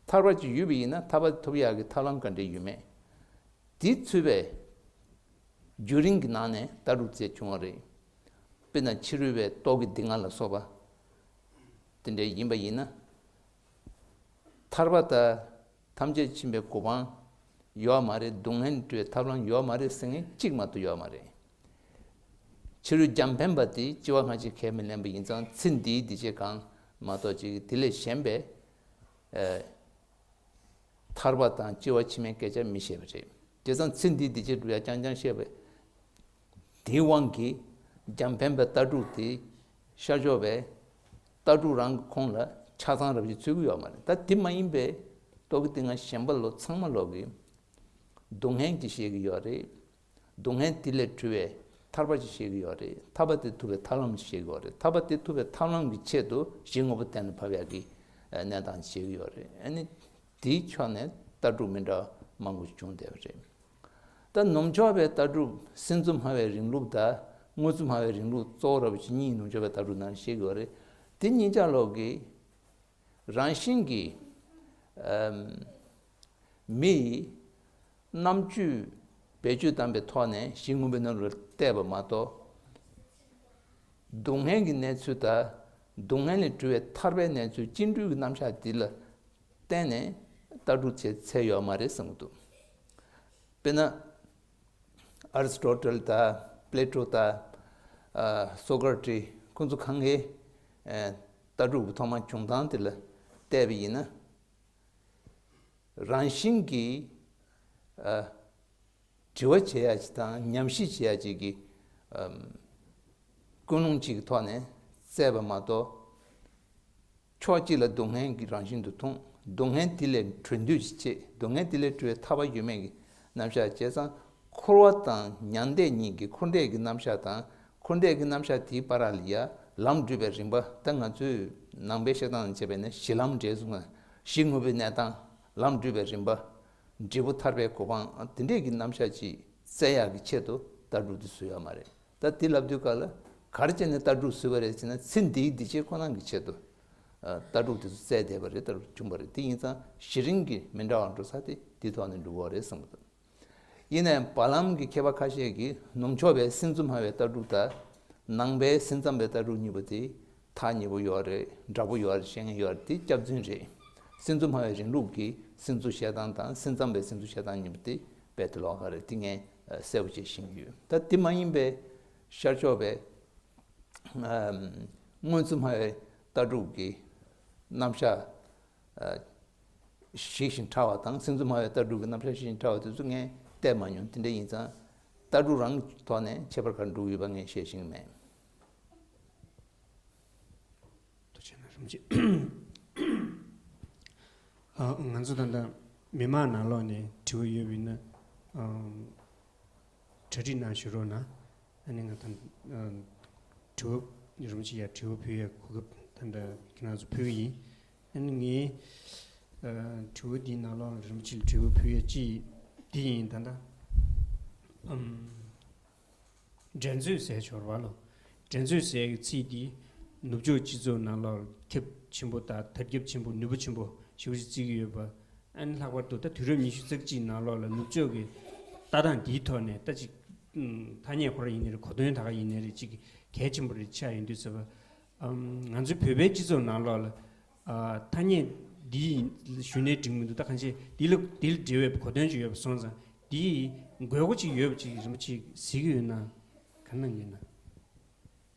ཐར་པ་ཅིག་ཡོད་པ་ཡིན་ན་ཐར་པ་ཐོབ་ཡག་གི་ཐབས་ལམ་ག་འདྲ་ཡོད་མེད། དེ་འཚོལ་བའི་བརྒྱུད་རིམ་གྱི་ནང་ནས་ལྟ་གྲུབ་བཙལ་བྱུང་བ་རེད། དཔེར་ན་ཕྱི་རོལ་པའི་རྟོག་གེ་སྡུག་བསྔལ་ལ་སོགས་པ་དེ་འདྲ་ཡིན་པ་ཡིན་ན། ཐར་པ་དང་ཐམས་ཅད་མཁྱེན་པའི་གོ་འཕང་ཡོད་མ་རེད། སྡུག་བསྔལ་འདུལ་བའི་ཐབས་ལམ་ཡོད་མ་རེད་ཟེར་མཁན་གཅིག་མ་གཏོགས་ཡོད་མ་རེད། ཕྱི་རོལ་རྒྱང་འཕེན་པ་དེ་སྐྱེ་བ་སྔ་ཕྱི་ཁས་མི་ལེན་པ་ཡིན་ཙང་། ཚེ་འདིའི་སྡིག་སྤྱད་གང་མ་གཏོགས་ཅིག་དེ་ལས་གཞན་པའི་ཨ། ཐར་པ་དང་སྐྱེ་བ་ཕྱི་མའི་སྐད་ཆ་མི་བཤད་པ་རེད། དེ་ཙང་ཚེ་འདིའི་སྡིག་སྤྱད་སྒྲུབ་ཡ་རྐྱང་རྐྱང་བཤད་པས། དེའི་དབང་གིས་རྒྱང་འཕེན་པའི་ལྟ་གྲུབ་དེ་ཤར་ཕྱོགས་པའི་ལྟ་གྲུབ་རང་གི་ཁོངས་ལ་ཆ་ཚང་རབ་ཞིག་ཚུད་ཀྱི་ཡོད་མ་རེད། ད་དེ་མ་ཡིན་པའི་རྟོག་གེ་སྡུག་བསྔལ་གཞན་པ་ལོ་ཚང་མ་ལོག་གི་སྡུག་བསྔལ་གྱི་བཤད་ཀྱི་ཡོད་རེད། སྡུག་བསྔལ་དེ་ལས་གྲོལ་བའི་ཐར་པ་ཅིག་བཤད་ཀྱི་ཡོད་རེད། ཐར་པ་དེ་ཐོབ་པའི་ཐབས་ལམ་ཅིག་བཤད་ཀྱི་ཡོད་རེད། ཐར་པ་དེ་ཐོབ་པའི་ཐབས་ལམ་གྱི་ཆེད་དུ་གཞི་དངོས་པོ་གཏན་ལ་ཕབ་ཡག་གི་གནས་སྟངས་ཅིག་བཤད་ཀྱི་ཡོད་རེད། ཨ་ནི་དེའི་ཕྱོགས་ནས་ལྟ་གྲུབ་མི་འདྲ་བ་མང་པོ་བྱུང་བསྡད་པ་རེད། ད་ནུབ་ཕྱོགས་པའི་ལྟ་གྲུབ་སེམས་ཙམ་སྨྲ་བའི་རིང་ལུགས་དང་དངོས་ཙམ་སྨྲ་བའི་རིང་ལུགས་གཙོ་བོ་ར་བ་ཅིག་གཉིས་ནུབ་ཕྱོགས་པའི་ལྟ་གྲུབ་ནང་བཤད་ཀྱི་ཡོད་རེད། དེ་གཉིས་ཆ་ལོག་གི་རང་བཞིན་གྱིས་ཨམ། མི་ཡི་རྣམ་དཔྱོད་བེད་སྤྱོད་བཏང་པའི་ཐོག་ནས་གཞི་དངོས་པོའི་ནང་ལ་བལྟས་པ་མ་གཏོགས། སྡུག་བསྔལ་གྱི་གནས་ཚུལ་དང་སྡུག་བསྔལ་ལས་གྲོལ་བའི་ཐར་པའི་གནས་ཚུལ་སྐྱེ་འགྲོའི་རྣམ་གཞག་འདི་ལ་བརྟེན་ནས་ལྟ་གྲུབ་བྱས་ཚར་ཡོད་མ་རེད་བསམ་གྱི་འདུག་དཔེར་ན། ཨ་རི་སི་ཊོ་ཊལ་དང་པི་ལེ་ཊོ་དང་ཨ་སོ་ཀ་ར་ཏི། ཁོང་ཚོ་གང་གིས་ ལྟ་གྲུབ་ཀྱི་ཐོག་མར་བྱུང་སྟངས་དེ་ལ་བལྟས་པ་ཡིན་ན། རང་བཞིན་གྱིས་དྲི་བ་བྱེད་ཡ་ཅིག་དང་ཉམས་ཞིབ་བྱེད་ཡ་ཅིག་གི་ཀུན་སློང་གཅིག་གི་ཐོག་ནས་བཙལ་བ་མ་གཏོགས། ཕྱོགས་གཅིག་ལ་སྡུག་བསྔལ་གྱི་རང་བཞིན་དུ་མཐོང་། སྡུག་བསྔལ་དེ་ལས་གྲོལ་འདོད་ཅིག་བྱེད། སྡུག་བསྔལ་དེ་ལས་གྲོལ་བའི་ཐར་པ་ཡོད་མེད་ཀྱི་རྣམ་གཞག་བྱས་ཙང་། འཁོར་བ་དང་མྱང་འདས་གཉིས་ཀྱི་འཁོར་འདས་ཀྱི་རྣམ་གཞག་དང་། འཁོར་འདས་ཀྱི་རྣམ་གཞག་དེའི་བར་ལ་ཡ་ལམ་སྒྲུབ་པའི་རིམ་པ། ད་ང་ཚོས་ནང་པའི་བཤད་སྟངས་ནང་བྱས་པས་ན་གཞི་ལམ་འབྲས་གསུངས་ན། གཞི་དངོས་པོའི་གནས་སྟངས། ལམ་སྒྲུབ་པའི་རིམ་པ། འབྲས་བུ་ཐར་པའི་གོ་འཕང་། དེ་འདྲས་ཀྱི་རྣམ་གཞག་ཅིག་བཙལ་ཡག་གི་ཆེད་དུ་ལྟ་གྲུབ་དེ་བཟོས་ཡོད་མ་རེད། ད་དེ་ལབ་དུས་སྐབས་ལ་ག་རེ་བྱས་ནས་ལྟ་གྲུབ་བཟོས་པ་རེད་ཟེར་ན། ཚེ་འདིའི་འདི་སྐྱེ་ཁོ་ན་གི་ཆེད་དུ་ལྟ་གྲུབ་དེ་ཚོ་བཙལ་བསྡད་པ་རེད། ལྟ་གྲུབ་བྱུང་བ་རེད། དེ་ཡིན་ཙང་གཞི་རིམ་གྱི་མི་འདྲ་བ་འགྲོ་ས་དེ་དེའི་ཐོག་ནས་འགྲོ་གི་རེད་བསམ་གྱི་འདུག་ཡིན་ནའང་བར་ལམ་གྱི་མཁས་པ་ཁ་ཤས་ཀྱིས་ནུབ་ཕྱོགས་པའི་སེམས་ཙམ་སྨྲ་བའི་ལྟ་གྲུབ་དང་། ནང་པའི་སེམས་ཙམ་པའི་ལྟ་གྲུབ་གཉིས་པོ་དེ་ཐག་ཉེ་པོ་ཡོད་རེད། འདྲ་པོ་ཡོད་རེད་བཤད་མཁན་ཡོད་རེད། དེ་སྐྱག་རྫུན་རེད། སེམས་ཙམ་སྨྲ་བའི་རིང་ལུགས་ཀྱི་སེམས་ཚོར་བཤད་སྟངས་དང་། སེམས་ཙམ་པའི་སེམས་ཚོར་བཤད་སྟངས་གཉིས་པོ་དེ་རྦད་དེ་ལོགས་ཀ་རེད། དེ་ངས་གསལ་པོ་བྱས་ཤེས་ཀྱི་ཡོད། ད་དེ་མ་ཡིན་པའི་ཤར་ཕྱོགས་པའི་མངོན་སུམ་སྨྲ་བའི་ལྟ་གྲུབ་ཀྱི་རྣམ་གཞག་ཞིག་བཞིན་ཕྲ་བ་དང་། སེམས་ཙམ་སྨྲ་བའི་ལྟ་གྲུབ་ཀྱི་རྣམ་གཞག་ཞིག་བཞིན་ཕྲ་བ་དེ་ཚོ་ངས་བལྟས་མ་མྱོང་། དེ་འདྲ་ཡིན་ཙང་ལྟ་གྲུབ་རང་གི་ཐོག་ནས་ཁྱད་པར་ག་རེ་འགྲོ་གི་ཡོད་པ་ངས་ཤེས་ཤེས་ཀྱི་མེད། ཐུགས་རྗེ་གནང་། རིན་པོ་ཆེ། ཨ། ང་ཚོ་ད་ལྟ་མི་མང་ནང་ལོགས་ནས་དྲི་བ་ཡོད་པ་ཡིན་ན། ཨ། གྲ་སྒྲིག་གནང་ཞུ་རོགས་གནང་། ཨ་ནི་ང་ད་ལྟ་དྲི་བ་རིན་པོ་ཆེ་ཡར་དྲི་བ་ཕུལ་ཡ་གོ་སྐབས་ད་ལྟ་ཁྱེད་རང་ཚོ་ཕུལ་གི་ཡིན། ཨ་ནི་ངའི་ཨ་དྲི་བ་འདིའི་ནང་ལོགས་རིན་པོ་ཆེ་ལ་དྲི་བ་ཕུལ་ཡ་གཅིག་འདི་ཡིན། ད་ལྟ་ཨམ། འགྲན་རྩོད་ཟེར་ཡ་ཡོད་རེད་པ་ལགས། འགྲན་རྩོད་ཟེར་ཡ་གི་ཚིག་འདི་ནུབ་ཕྱོགས་སྤྱི་ཚོགས་ནང་ལོགས་ཁྱབ་ཆེན་པོ་དང་དར་ཁྱབ་ཆེན་པོ་ནུས་པ་ཆེན་པོ་ཞེ་པོ་ཅིག་བརྩི་གི་ཡོད་པ། ཨ་ནི་ལྷག་པར་དུ་ད་དུས་རབས་ཉི་ཤུ་རྩ་གཅིག་ནང་ལོགས་ལ་ནུབ་ཕྱོགས་ཀྱི་ལྟ་སྟངས་འདིའི་ཐོག་ནས་ད་ཅིག་ཐ་སྙད་ཁོ་རང་ཡིན་ནའི་རེད། གོ་དོན་ད་ག་ཡིན་ནའི་རེད། ཅིག་གལ་ཆེན་པོ་རེད་ཆགས་ཡོང་དུས་ཙམ་པ། ཨམ། ང་ཚོའི་བོད་པའི་སྤྱི་ཚོགས་ནང་ལོགས་ལ་ཨ་ཐ་སྙད་འདི་ཞུས་ནའི་འགྲིག་མི་འདུག་ད་གང་ཅི་འདི་ལ་འདི་ལ་འབྲེལ་བའི་གོ་དོན་ཅིག་ཡོད་པ་སོང་ཙང་། འདིའི་དགོས་མཁོ་ཅིག་ཡོད་པ་ཅིག་རིན་པོ་ཆེས་གཟིགས་ཀྱི་ཡོད་ན། ག་རེ་གནང་གི་ཡོད་ན།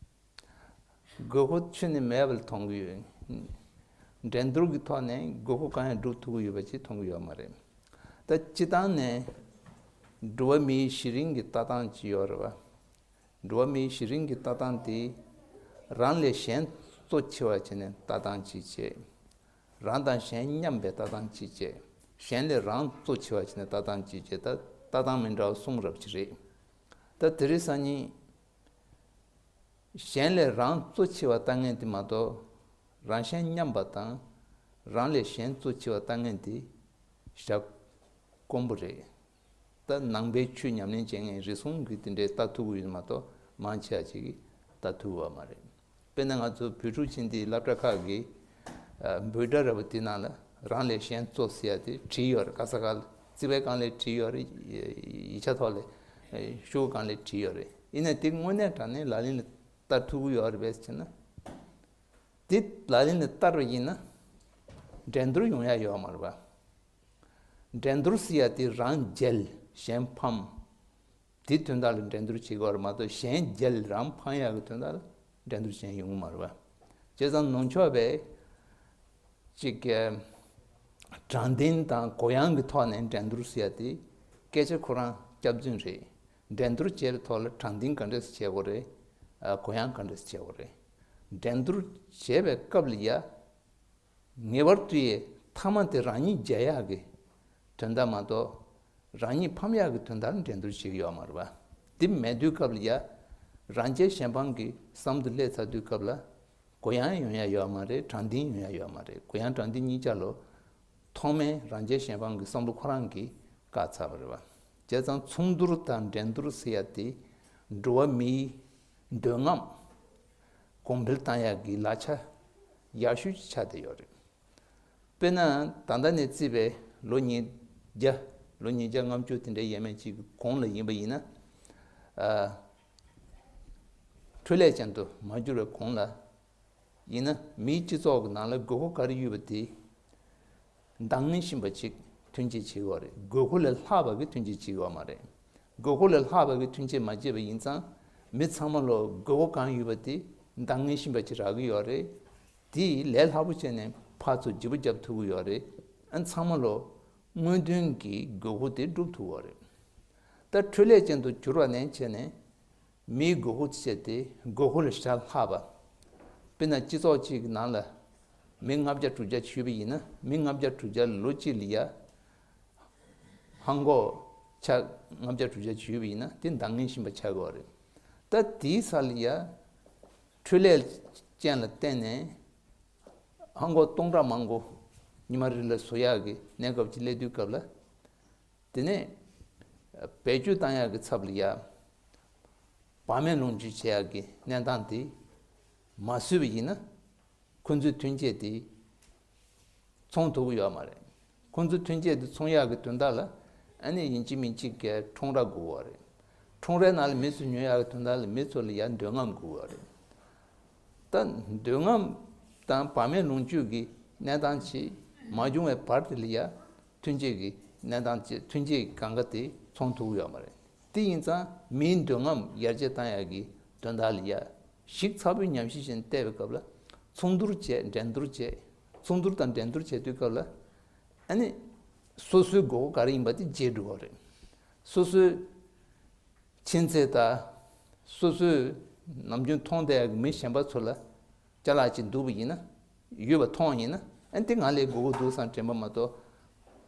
དགོས་མཁོ་ཁྱོན་ནས་མེད་པ་ལ་མཐོང་གི་ཡོད། འགྲན་བསྡུར་གྱི་ཐོག་ནས་དགོས་མཁོ་གང་ཡང་སྒྲུབ་ཐུབ་ཀྱི་ཡོད་པ་ཅིག་མཐོང་གི་ཡོད་མ་རེད། ད་སྤྱིར་བཏང་ནས་འགྲོ་བ་མིའི་གཞི་རིམ་གྱི་ལྟ་སྟངས་ཅིག་ཡོད་རེད་པ། འགྲོ་བ་མིའི་གཞི་རིམ་གྱི་ལྟ་སྟངས་དེ། རང་ལས་གཞན་གཙོ་ཆེ་བ་བྱས་ནས་ལྟ་སྟངས་ཅིག་བྱས། རང་དང་གཞན་མཉམ་པའི་ལྟ་སྟངས་ཅིག་བྱས། གཞན་ལས་རང་གཙོ་ཆེ་བ་བྱས་ནས་ལྟ་སྟངས་ཅིག་བྱས། ད་ལྟ་སྟངས་མི་འདྲ་བ་གསུམ་རབ་ཅིག་རེད། ད་དེ་རིང་སང་ཉིན་གཞན་ལས་རང་གཙོ་ཆེ་བ་ལྟ་མཁན་དེ་མ་གཏོགས། རང་གཞན་མཉམ་པ་དང་། རང་ལས་གཞན་གཙོ་ཆེ་བ་ལྟ་མཁན་དེ་ཞག་དཀོན་པོ་རེད། ད་ནང་པའི་ཆོས་ཉམས་ལེན་བྱེད་མཁན་རེ་ཟུང་གིས་དེ་འདྲའི་ལྟ་ཐུབ་ཀྱི་ཡོད་མ་གཏོགས། མང་ཆེ་བ་ཅིག་གིས་ལྟ་ཐུབ་ཀྱི་ཡོད་མ་རེད། དཔེར་ན་ང་ཚོ་བོད་ཕྲུག་ཆེན་དེའི་སློབ་གྲྭ་ཁག་གི་ཨ་འབོད་སྒྲ་ར་བ་དེ་ནང་ལ་རང་ལས་གཞན་གཙོ་ཟེར་ཡ་དེ་བྲིས་ཡོད་རེད། ག་ས་ག་ལ་རྩིས་པའི་སྒང་ལ་བྲིས་ཡོད་རེད། ཡིག་ཆ་ཐོག་ལ་ཤོག་གུ་སྒང་ལ་བྲིས་ཡོད་རེད། ཡིན་ནའི་དེ་དངོས་གནས་དྲང་གནས་ལག་ལེན་ལ་བསྟར་ཐུབ་ཀྱི་ཡོད་རེད་པས་ཟེར་ན། དེ་ལག་ལེན་ལ་བསྟར་བ་ཡིན་ན་འགྲན་བསྡུར་ཡོང་ཡ་ཡོད་མ་རེད་པ། འགྲན་བསྡུར་ཟེར་ཡ་དེ་རང་རྒྱལ་གཞན་ཕམ། དེ་དོན་དག་ལ་འགྲན་བསྡུར་བྱེད་དགོས་རེད་མ་གཏོགས། གཞན་རྒྱལ་རང་ཕམ་ཡག་གི་དོན་དག་ལ་འགྲན་བསྡུར་བྱེད་ཡོང་གི་མ་རེད་པ། བྱས་ཙང་ནུབ་ཕྱོགས་པའི་ཅིག་གི་དྲང་བདེན་དང་གུ་ཡངས་ཀྱི་ཐོག་ནས་འགྲན་བསྡུར་ཟེར་ཡ་དེ་སྐད་ཆ་ཁོ་རང་སྐྱག་རྫུན་རེད། འགྲན་བསྡུར་བྱེད་པའི་ཐོག་ལ་དྲང་བདེན་ག་འདྲས་སེ་བྱེད་དགོས་རེད། ཨ་གུ་ཡངས་ག་འདྲས་སེ་བྱེད་དགོས་རེད། འགྲན་བསྡུར་བྱེད་པའི་སྐབས་ལ་ཡ། ངེས་པར་དུ་ཡི་མཐའ་མ་དེ་རང་ཉིད་རྒྱལ་ཡག་གི་དོན་དག་མ་གཏོགས། རང་ཉིད་ཕམ་ཡག་གི་དོན་དག་ལ་འགྲན་བསྡུར་བྱེད་ཀྱི་ཡོད་མ་རེད་པ། དེ་མེད་དུས་སྐབས་ལ་ཡ། རང་རྒྱལ་གཞན་ཕམ་གྱི་བསམ་བློ་སླེབས་ཚར་དུས་སྐབས་ལ། གུ་ཡངས་ཡོང་ཡ་ཡོད་མ་རེད། དྲང་བདེན་ཡོང་ཡ་ཡོད་མ་རེད། གུ་ཡངས་དྲང་བདེན་གཉིས་ཆ་ལོ། ཐོག་མའི་རང་རྒྱལ་གཞན་ཕམ་གྱི་བསམ་བློ་ཁོ་རང་གིས་བཀག་ཚར་བ་རེད་པ། བྱས་ཙང་མཚུངས་བསྡུར་དང་འགྲན་བསྡུར་ཟེར་ཡ་དེ་འགྲོ་བ་མིའི་འདོད་རྔམ་གོང་འཕེལ་བཏང་ཡག་གི་ལག་ཆ་ཡག་ཤོས་ཅིག་ཆགས་བསྡད་ཡོད་རེད། དཔེར་ན་ད་ལྟ་ནས་བརྩིས་པའི་ལོ་ཉིས་བརྒྱ། ལོ་ཉིས་བརྒྱ་ལྔ་བཅུ་དེ་འདྲའི་ཡས་མས་ཅིག་གི་གོང་ལ་ཡིན་པ་ཡིན་ན། ཨ། འཕྲོ་ལས་ཅན་དུ་མ་གྱུར་བའི་གོང་ལ་ཡིན་ན། མིའི་སྤྱི་ཚོགས་ཀྱི་ནང་ལ་དགོས་མཁོ་ག་རེ་ཡོད་པ་དེ་འདང་ངེས་ཤིང་བ་ཅིག་ཐོན་སྐྱེད་བྱེད་ཀྱི་ཡོད་རེད། དགོས་མཁོ་ལས་ལྷག་པ་གི་ཐོན་སྐྱེད་བྱེད་ཀྱི་ཡོད་མ་རེད། དགོས་མཁོ་ལས་ལྷག་པ་གི་ཐོན་སྐྱེད་མ་བྱས་པ་ཡིན་ཙང་། མི་ཚང་མ་ལོ་དགོས་མཁོ་གང་ཡོད་པ་དེ་འདང་ངེས་ཤིང་བ་ཅིག་རག་གི་ཡོད་རེད། དེས་ལས་སླ་པོ་བྱས་ནས་ཕར་ཚུར་བརྗེ་པོ་རྒྱབ་ཐུབ་ཀྱི་ཡོད་རེད། ཨ་ཚང་མ་ལོ་དངོས་དོན་གྱི་དགོས་མཁོ་དེ་སྒྲུབ་ཐུབ་ཀྱི་ཡོད་རེད། ད་འཕྲུལ་ལས་ཅན་དུ་གྱུར་བ་ནས་བྱས་ནས་མིའི་དགོས་མཁོ་བྱས་ཏེ་དགོས་མཁོ་ལས་ཞེ་དྲག་ལྷག་པ། དཔེར་ན་སྤྱི་ཚོགས་གཅིག་གི་ནང་ལ་མི་ལྔ་བརྒྱ་དྲུག་བརྒྱ་ཞུས་པ་ཡིན་ན། མི་ལྔ་བརྒྱ་དྲུག་བརྒྱ་ལོ་གཅིག་ལ་ཡ་ཧང་གོ་ཆ་ལྔ་བརྒྱ་དྲུག་བརྒྱ་ཞུས་པ་ཡིན་ན་དེ་འདང་ངེས་བཞིན་པ་ཆགས་ཀྱི་ཡོད་རེད། ད་དེའི་ས་ལ་ཡ་འཕྲུལ་ལས་ཅན་ལ་བརྟེན་ནས་ཧང་གོ་སྟོང་ཕྲག་མང་པོ་ཉི་མ་རེ་ལ་བཟོ་ཡག་གི་གནས་སྐབས་ཅིག་སླེབས་དུས་སྐབས་ལ། དེ་ནས་བེད་སྤྱོད་བཏང་ཡག་གི་ཚབ་ལ་ཡ་བག་མེད་ལོངས་སྤྱོད་བྱེད་ཡག་གི་གནས་སྟངས་དེ་མ་བཟོས་པ་ཡིན་ན། ཁོ་ཚོའི་ཐོན་སྐྱེད་དེ་ཚོང་ཐུབ་ཀྱི་ཡོད་མ་རེད། ཁོ་ཚོའི་ཐོན་སྐྱེད་དེ་ཚོང་ཡག་གི་དོན་དག་ལ་ཨ་ནི་ཡིན་གཅིག་མིན་གཅིག་གི་ཁྲོམ་ར་དགོས་པ་རེད། ཁྲོམ་རའི་ནང་ལ་མི་ཚོ་ཉོ་ཡག་གི་དོན་དག་ལ་མི་ཚོ་ལ་ཡ་འདོད་རྔམ་དགོས་པ་རེད། ད་འདོད་རྔམ་དང་བག་མེད་ལོངས་སྤྱོད་ཀྱི་གནས་སྟངས་ཅིག་མ་བྱུང་བའི་བར་དེ་ལ་ཡ་ཐོན་སྐྱེད་ཀྱི་གནས་སྟངས་ཅིག་ཐོན་སྐྱེད་གང་ག་དེ་ཚོང་ཐུབ་ཀྱི་ཡོད་མ་རེད། དེ་ཡིན་ཙང་མིའི་འདོད་རྔམ་ཡར་རྒྱས་བཏང་ཡག་གི་དོན་དག་ལ་ཡ་ཞིབ་ཚགས་པོའི་ཉམས་ཞིབ་བྱས་ནས་བལྟས་པའི་སྐབས་ལ་ཚོང་བསྡུར་བྱས། འགྲན་བསྡུར་བྱས། ཚོང་བསྡུར་དང་འགྲན་བསྡུར་བྱེད་དུས་སྐབས་ལ་ཨ་ནི་སོ་སོའི་དགོས་མཁོ་ག་རེ་ཡིན་པ་དེ་བརྗེད་འགྲོ་བ་རེད། སོ་སོའི་མཁྱེན་ཚད་དང་སོ་སོའི་ནམ་རྒྱུན་མཐོང་བསྡད་ཡག་གི་མི་གཞན་པ་ཚོ་ལ་ཅ་ལག་ཅིག་འདུག་པ་ཡིན་ན། ཡོད་པ་མཐོང་ཡིན་ན། ཨ་ནི་དེ་ང་ལས་དགོས་མཁོ་འདུག་བསམ་དྲན་པ་མ་གཏོགས།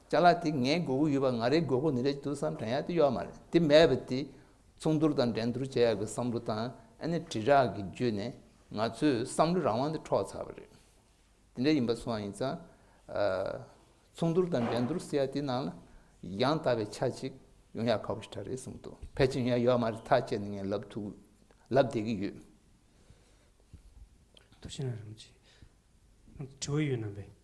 ཅ་ལག་དེ་ངའི་དགོས་མཁོ་ཡོད་པ། ང་རའི་དགོས་མཁོ་འདི་འདྲ་ཅིག་འདུག་བསམ་དྲན་ཡག་དེ་ཡོད་མ་རེད། དེ་མེད་པ་དེ་ཚོང་བསྡུར་དང་འགྲན་བསྡུར་བྱེད་ཡག་གི་བསམ་བློ་དང་ཨ་ནི་དྲིལ་བསྒྲགས་ཀྱི་བརྒྱུད་ནས་ང་ཚོའི་བསམ་བློའི་རང་དབང་དེ་འཕྲོག་ཚར་བ་རེད། དེ་འདྲ་ཡིན་པ་སོང་བ་ཡིན་ཙང་། ཨ། ཚོང་བསྡུར་དང་འགྲན་བསྡུར་ཟེར་ཡ་དེ་ནང་ལ་ཡང་དག་པའི་ཆ་གཅིག་ཡོང་ཡ་ཁག་པོ་ཞེ་དྲག་རེད་གསུངས་འདུག་ཕལ་ཆེར་ཡོང་ཡ་ཡོད་མ་རེད། ཐག་བཅད་ནས་ངས་ལབ་ཐུབ། ལབ་བསྡད་ཀྱི་ཡོད། ཐུགས་རྗེ་གནང་རིན་པོ་ཆེ། དྲི་བ་ཡོད་ན་འབད།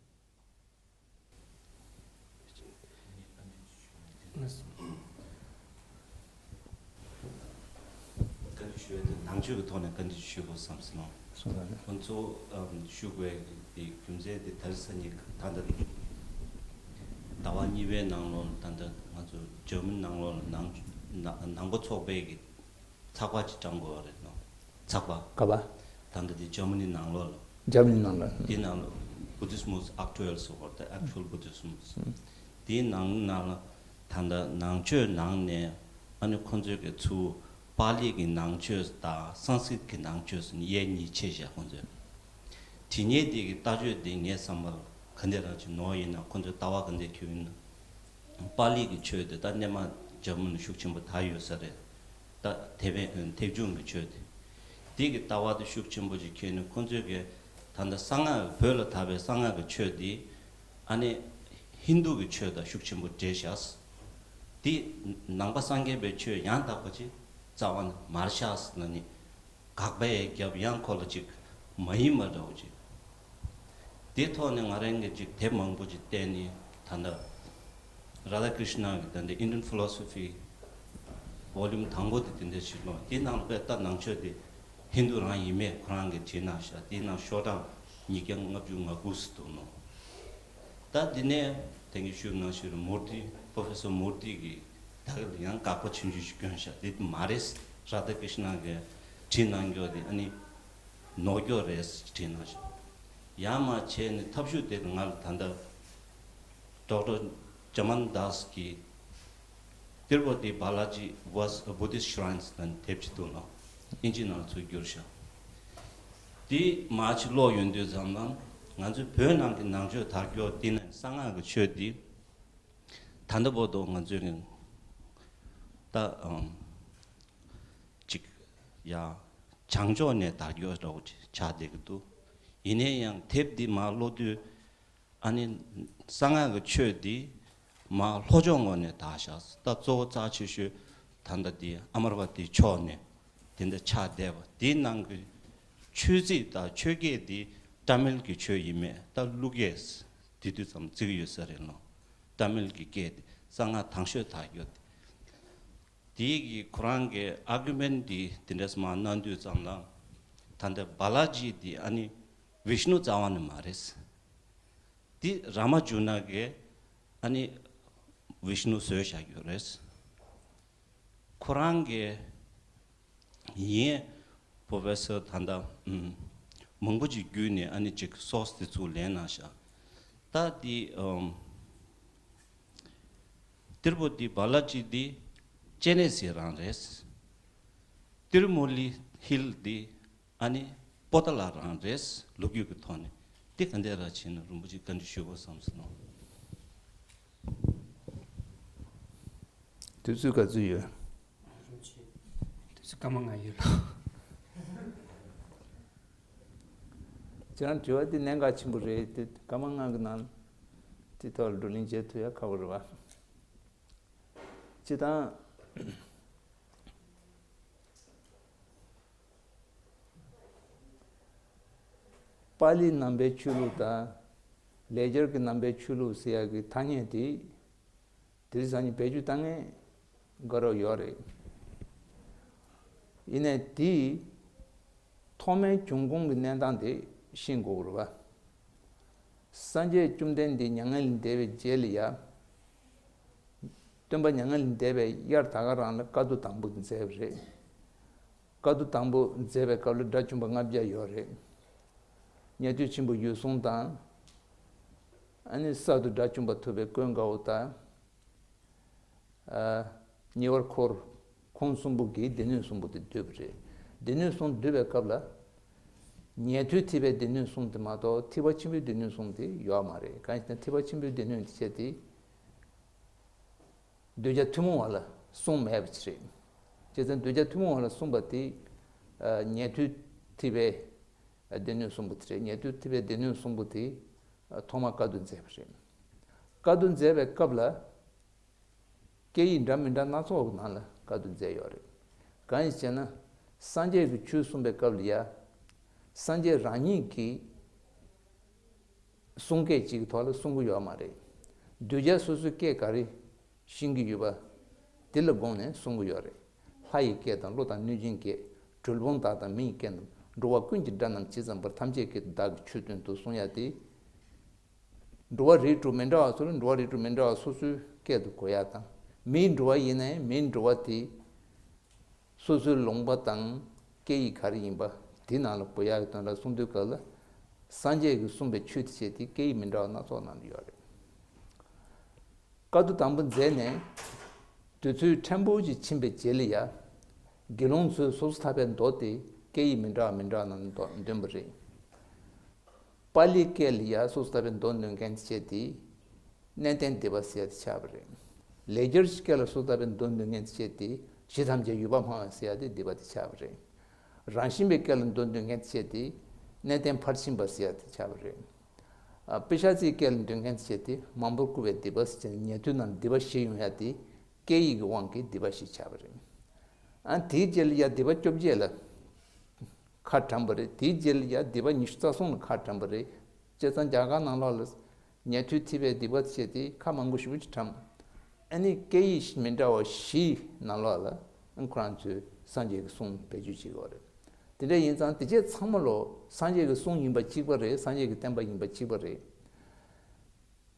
བཀའ་འདྲི་ཞུ་ཡ་དེ་ནང་ཆོས་ཀྱི་ཐོག་ནས་བཀའ་འདྲི་ཞུ་དགོས་བསམ་སོང་། སོང་ཙང་ཁོང་ཚོ་ཨམ་ཞུ་དགོས་ཀྱི་རྒྱུ་མཚན་དེ་ད་རེས་སང་ཉིན་ད་ལྟ་ཟླ་བ་གཉིས་པའི་ནང་ལོགས་ལ་ད་ལྟ་ང་ཚོ་འཇར་མ་ནི་ནང་ལོགས་ལ་ནང་ནང་པ་ཚོགས་པའི་གི་ཚགས་པར་ཅིག་བཀྲམ་དགོས་པ་རེད་ནོ། ཚགས་པར། ག་པར། ད་ལྟ་དེ་འཇར་མ་ནི་ནང་ལོགས་ལ། འཇར་མ་ནི་ནང་ལ། དེ་ནང་ལ་Buddhismus Aktuell ཟེར་བ་དང་། Actual Buddhismus། དེའི་ནང་ནང་ལ་ད་ལྟ་ནང་ཆོས་ནང་ནས་ཨ་ནི་ཁོང་ཚོའི་གི་ཚུར་པཱ་ལི་གི་ནང་ཆོས་དང་སཾ་སྐྲྀཏ་གི་ནང་ཆོས་ཟེར་ནས་དབྱེ་གཉིས་ཕྱེ་བཞག་ཁོང་ཚོས། དེ་ནས་དེ་གི་ལྟ་སྤྱོད་དེ་ངའི་བསམ་པར་ག་འདྲ་རང་ཅིག་ནོར་ཡིན་ན། ཁོང་ཚོའི་ལྟ་བ་ག་འདྲ་ཁྱོད་ཡིན་ན། པཱ་ལི་གི་ཆོས་དེ་ད་སྔོན་མ་འཇར་མ་ནི་ཤུགས་ཆེན་པོ་དར་ཡོད་ས་རེད། ད་དེ་བས་ཐེག་མཆོག་གི་ཆོས་དེ། དེ་གི་ལྟ་བ་དེ་ཤུགས་ཆེན་པོ་ཅིག་ཁྱེར་ནས་ཁོང་ཚོས་གི་ད་ལྟ་གསང་སྔགས་ཀྱི་བོད་ལ་དར་བའི་གསང་སྔགས་ཀྱི་ཆོས་དེ་ཨ་ནི་ཧིན་རྡུ་གི་ཆོས་དང་ཤུགས་ཆེན་པོ་འདྲེས་བཞག་དེ་ནང་པ་སངས་རྒྱས་པའི་ཆོས་ཡང་དག་པ་ཅིག་རྩ་བ་ནས་མར་བཞག་ཟེར་ན་ནི། དགག་པའི་རྒྱབ་ཡང་ཁོ་ལ་ཅིག་མ་ཡིན་པ་འདྲ་བོ་ཅིག་དེའི་ཐོག་ནས་ང་རང་གིས་ཅིག་དེབ་མང་པོ་ཅིག་བལྟས་ནས། ད་ལྟ་རཱ་དྷ་ཀྲིཤ་ན་གི་ད་ལྟ་Indian Philosophy Volume དང་པོ་དེ་དེ་འདྲ་ཞིག་ཀློག་དེའི་ནང་ལ་དཔེ་ལྟ་ནང་ཆོས་དེ་ཧིན་རྡུ་རང་ཡིན་མེད་ཁོ་རང་གིས་བྲིས་གནང་ཤག་དེའི་ནང་ཤོག་གྲངས་ཉིས་བརྒྱ་ལྔ་བཅུ་ང་དགུ་ཙམ་འདུག་ནོ། ད་འདི་ནས་དེང་གི་ཞུས་གནང་ཞུས་རེད། མུར་ཏི། Professor Murthy གིས་ད་ག་ལ་ཡང་དགག་པ་ཆུང་ཆུང་ཞིག་བསྐྱོན་ཤག་དེ་མ་རེད། རཱ་དྷ་ཀྲིཤ་ན་གིས་བྲིས་གནང་རྒྱུ་དེ་ཨ་ནི་ནོར་རྒྱུ་རེད་བྲིས་གནང་ཤག་ཡང་མ་བྱས་ནས་ཐབས་ཤུགས་དེ་ང་ལ་ད་ལྟ་Doctor Chaman Das གིས་Tirupati Balaji was a Buddhist shrine ཟེར་ནས་དེབ་ཅིག་འདུག་ལ། ཨིན་ཇི་ནང་ཚུར་བསྒྱུར་ཤག་དེ་མ་ཅིག་ཀློག་ཡོང་དུས་ཙམ་ལ་ང་ཚོའི་བོད་ནང་གི་ནང་ཆོས་དར་རྒྱུ་དེ་ནས་གསང་སྔགས་ཀྱི་ཆོས་དེ། ད་ལྟ་བར་དུ་ང་ཚོས་ཀྱི་ད་ཨམ་ཅིག་ཡ་བྱང་ཕྱོགས་ནས་དར་རྒྱུ་འདྲ་བོ་ཅིག་ཆགས་བསྡད་ཀྱི་འདུག་ཡིན་ན་ཡང་དེབ་འདི་མར་ཀློག་དུས་ཨ་ནི་གསང་སྔགས་ཀྱི་ཆོས་འདི་མར་ལྷོ་ཕྱོགས་ངོས་ནས་དར་ཤག་ད་གཙོ་བོ་རྩ་ཆེ་ཤོས་ད་ལྟ་འདི་ཨ་མ་ར་བ་ཏི་ཕྱོགས་ནས་དེ་འདྲ་ཆགས་བསྡད་པ་འདིའི་ནང་གི་ཆོས་ཚིག་དང་ཆོས་སྐད་འདི་ཏ་མིལ་གྱི་ཆོས་ཡིན་མེད་ད་ཀླུ་སྐད་དེ་དུས་ཙམ་བརྩི་གི་ཡོད་ས་རེད་ལོ། ཏ་མིལ་གྱི་སྐད་དེ་གསང་སྔགས་དང་ཤོས་དར་རྒྱུ་དེ། དེའི་གི་ཁོ་རང་གི་ཨར་གུ་མེན་ཊི་དེ་འདྲས་མར་གནང་དུས་ཙམ་ལ། ད་ལྟ་བྷ་ལ་ཇི་དེ་ཨ་ནི་བིཤ་ནུ་རྩ་བ་ནས་མ་རེད། དེ་ར་མ་ཇུ་ན་གི་ཨ་ནི་བིཤ་ནུ་བཟོས་བཞག་ཡོད་རེད། ཁོ་རང་གི་ཡིན། Professor ད་ལྟ་ཨུམ་ མང་པོ་ཅིག་བརྒྱུད་ནས་ཨ་ནི་ཅིག་སོགས་དེ་ཚུར་ལེན་གནང་ཤག་ད་དེ་ཨམ། ཏིར་པོ་དི་བ་ལ་ཅི་དི་ཅེ་ནེ་སི་རང་རེད། ཏིར་མོ་ལི་ཧིལ་དི་ཨ་ནི་པོ་ཏ་ལ་རང་རེད། ལོ་རྒྱུས་ཀྱི་ཐོག་ནས་དེ་ག་འདྲ་ར་བྱས་ན་རིན་པོ་ཆེ་བཀའ་འདྲི་ཞུ་དགོས་བསམ་སོང་ནོ། དུས་ཚོད་ག་ཚོད་ཡོད། དུས་ཚོད་སྐར་མ་ལྔ་ཡོད་ལ། ཁྱེད་རང་དྲི་བ་འདི་གནད་འགག་ཆེན་པོ་རེད་དེ། སྐར་མ་ལྔ་གི་ནང་དེ་ཐོག་ལ་བགྲོ་གླེང་བྱེད་ཐུབ་ཡ་ཁག་པོ་རེད་བ། སྤྱི་དང་། པཱ་ལིའི་ནང་པའི་ཆོས་ལུགས་དང་། ལེགས་སྦྱར་གྱི་ནང་པའི་ཆོས་ལུགས་ཟེར་ཡ་གི་ཐ་སྙད་དེ། དེ་རིང་སང་ཉིན་བེད་སྤྱོད་བཏང་མཁན་དགའ་རབ་ཡོད་རེད། ཡིན་ནའི་དེའི་ཐོག་མའི་འབྱུང་ཁུངས་ཀྱི་གནས་སྟངས་དེ་ཤེས་དགོས་རེད་བ། སངས་རྒྱས་བཅོམ་ལྡན་འདས་མྱ་ངན་ལས་འདས་པའི་རྗེས་ལ་ཡ། སྟོན་པ་མྱ་ངན་ལས་འདས་པའི་དབྱར་ད་ག་རང་ལ་བཀའ་བསྡུ་དང་པོ་མཛད་པ་རེད། བཀའ་བསྡུ་དང་པོ་མཛད་པའི་སྐབས་ལ་དགྲ་བཅོམ་པ་ལྔ་བརྒྱ་ཡོད་རེད། ཉན་ཐོས་ཆེན་པོ་འོད་སྲུང་དང་། ཨ་ནི་གསར་དུ་དགྲ་བཅོམ་པ་ཐུབ་པའི་ཀུན་དགའ་བོ་དང་། ཨ། ཉེ་བར་འཁོར། ཁོང་གསུམ་པོ་གིས་སྡེ་སྣོད་གསུམ་པོ་དེ་བསྡུས་པ་རེད། སྡེ་སྣོད་གསུམ་བསྡུས་པའི་སྐབས་ལ། ཉན་ཐོས་ཐེག་པའི་སྡེ་སྣོད་གསུམ་དེ་མ་གཏོགས་ཐེག་པ་ཆེན་པོའི་སྡེ་སྣོད་གསུམ་དེ་ཡོད་མ་རེད། གང་ཡིན་ཟེར་ན་ཐེག་པ་ཆེན་པོའི་སྡེ་སྣོད་དེ་བྱས་ཏེ། གདུལ་བྱ་ཐུན་མོང་བ་ལ་གསུངས་མེད་པ་ཅིག་རེད། བྱས་ཙང་གདུལ་བྱ་ཐུན་མོང་བ་ལ་གསུངས་པ་དེ། ཨ། ཉན་ཐོས་ཐེག་པའི་སྡེ་སྣོད་གསུམ་པོ་དེ་རེད། ཉན་ཐོས་ཐེག་པའི་སྡེ་སྣོད་གསུམ་པོ་དེ། ཨ། ཐོག་མར་བཀའ་བསྡུ་མཛད་པ་རེད། བཀའ་བསྡུ་མཛད་པའི་སྐབས་ལ། སྐད་ཡིག་འདྲ་མི་འདྲ་སྣ་ཚོགས་ཀྱི་ནང་ལ་བཀའ་བསྡུ་མཛད་ཡོད་རེད། གང་ཡིན་ཟེར་ན། སངས་རྒྱས་ཀྱི་ཆོས་གསུངས་པའི་སྐབས་ལ་ཡ། སངས་རྒྱས་རང་ཉིད་ཀྱི་གསུང་སྐད་ཅིག་གི་ཐོག་ལ་གསུང་གི་ཡོད་མ་རེད། གདུལ་བྱ་སོ་སོའི་སྐད་ག་རེ་ཤེས་ཀྱི་ཡོད་པ། དེ་ལ་དགོངས་ནས་གསུང་གི་ཡོད་རེད། ལྷ་ཡི་སྐད་དང་ཀླུ་དང་གནོད་སྦྱིན་སྐད། གྲུལ་བུམ་དག་དང་མི་ཡི་སྐད་རྣམས། འགྲོ་བ་ཀུན་གྱི་སྒྲ་རྣམས་ཇི་ཙམ་པར། ཐམས་ཅད་སྐད་དུ་བདག་གིས་ཆོས་སྟོན་ཏོ་གསུང་ཡ་དེ། འགྲོ་བ་རིགས་དྲུག་མི་འདྲ་བ་ཚོ་ལ་འགྲོ་བ་རིགས་དྲུག་མི་འདྲ་བ་སོ་སོའི་སྐད་དུ་གོ་ཡ་དང་། མིའི་འགྲོ་བ་ཡིན་ནའི་མིའི་འགྲོ་བ་དེ་སོ་སོའི་ལུང་པ་དང་སྐད་ཡིག་ག་རེ་ཡིན་པ་དེ་ནང་ལ་གོ་ཡ་གི་དོན་ལ་གསུང་དུས་སྐབས་ལ། སངས་རྒྱས་ཀྱིས་གསུངས་པའི་ཆོས་དེ་བྱས་ཏེ་སྐད་ཡིག་མི་འདྲ་བ་སྣ་ཚོགས་ནང་དུ་ཡོད་རེད། བཀའ་བསྡུ་དང་པོ་མཛད་ནས་དུས་ཚོད་ཕྲན་བུ་ཅིག་ཕྱིན་པའི་རྗེས་ལ་ཡ། དགེ་སློང་ཚོས་སོ་སོ་ཐར་པའི་མདོ་དེ་སྐད་ཡིག་མི་འདྲ་བ་མི་འདྲ་བ་ནང་འདོན་པ་རེད། པཱ་ལིའི་སྐད་ལ་ཡ་སོ་སོ་ཐར་པའི་མདོ་འདོན་མཁན་བྱས་ཏེ། གནས་བརྟན་སྡེ་པ་ཟེར་ཡ་དེ་ཆགས་པ་རེད། ལེགས་སྦྱར་གྱི་སྐད་ལ་སོ་སོ་ཐར་པའི་མདོ་འདོན་མཁན་བྱས་ཏེ། གཞི་ཐམས་ཅད་ཡོད་པར་སྨྲ་བ་ཟེར་ཡ་དེ་སྡེ་པ་དེ་ཆགས་པ་རེད། རང་བཞིན་པའི་སྐད་ལ་མདོ་འདོན་མཁན་བྱས་ཏེ། གནས་བརྟན་ཕར་ཕྱིན་པ་ཟེར་ཡ་དེ་ཆགས་པ་རེད། ཨ། པི་ཤ་ཙིའི་སྐད་ལ་འདོན་མཁན་བྱས་ཏེ། མང་པོར་བསྐུར་བའི་སྡེ་པ་ཟེར་ནས་ཉན་ཐོས་རྣམས་སྡེ་པ་བཞི་ཡོང་ཡ་དེ། སྐད་ཡིག་གི་དབང་གིས་སྡེ་པ་བཞི་ཆགས་པ་རེད། ཨ། དེའི་རྗེས་ལ་ཡ་སྡེ་པ་བཅོ་བརྒྱད་ལ་ཁ་གྲམ་པ་རེད། དེའི་རྗེས་ལ་ཡ་སྡེ་པ་ཉི་ཤུ་རྩ་གསུམ་ལ་ཁ་གྲམ་པ་རེད། བྱས་ཙང་རྒྱ་གར་ནང་ལོགས་ལ་ཉན་ཐོས་ཐེག་པའི་སྡེ་པ་བྱས་ཏེ་ཁ་མང་པོ་ཞེ་པོ་ཅིག་གྲམ། ཨ་ནི་སྐད་ཡིག་མི་འདྲ་བ་བཞིའི་ནང་ལོགས་ལ་ཁོ་རང་ཚོས་སངས་རྒྱས་ཀྱི་གསུང་བེད་སྤྱོད་བྱེད་ཀྱི་ཡོད་རེད། དེ་འདྲ་ཡིན་ཙང་དེ་རྗེས་ཚང་མ་ལོ་སངས་རྒྱས་ཀྱི་གསུང་ཡིན་པ་གཅིག་པ་རེད། སངས་རྒྱས་ཀྱི་བསྟན་པ་ཡིན་པ་གཅིག་པ་རེད།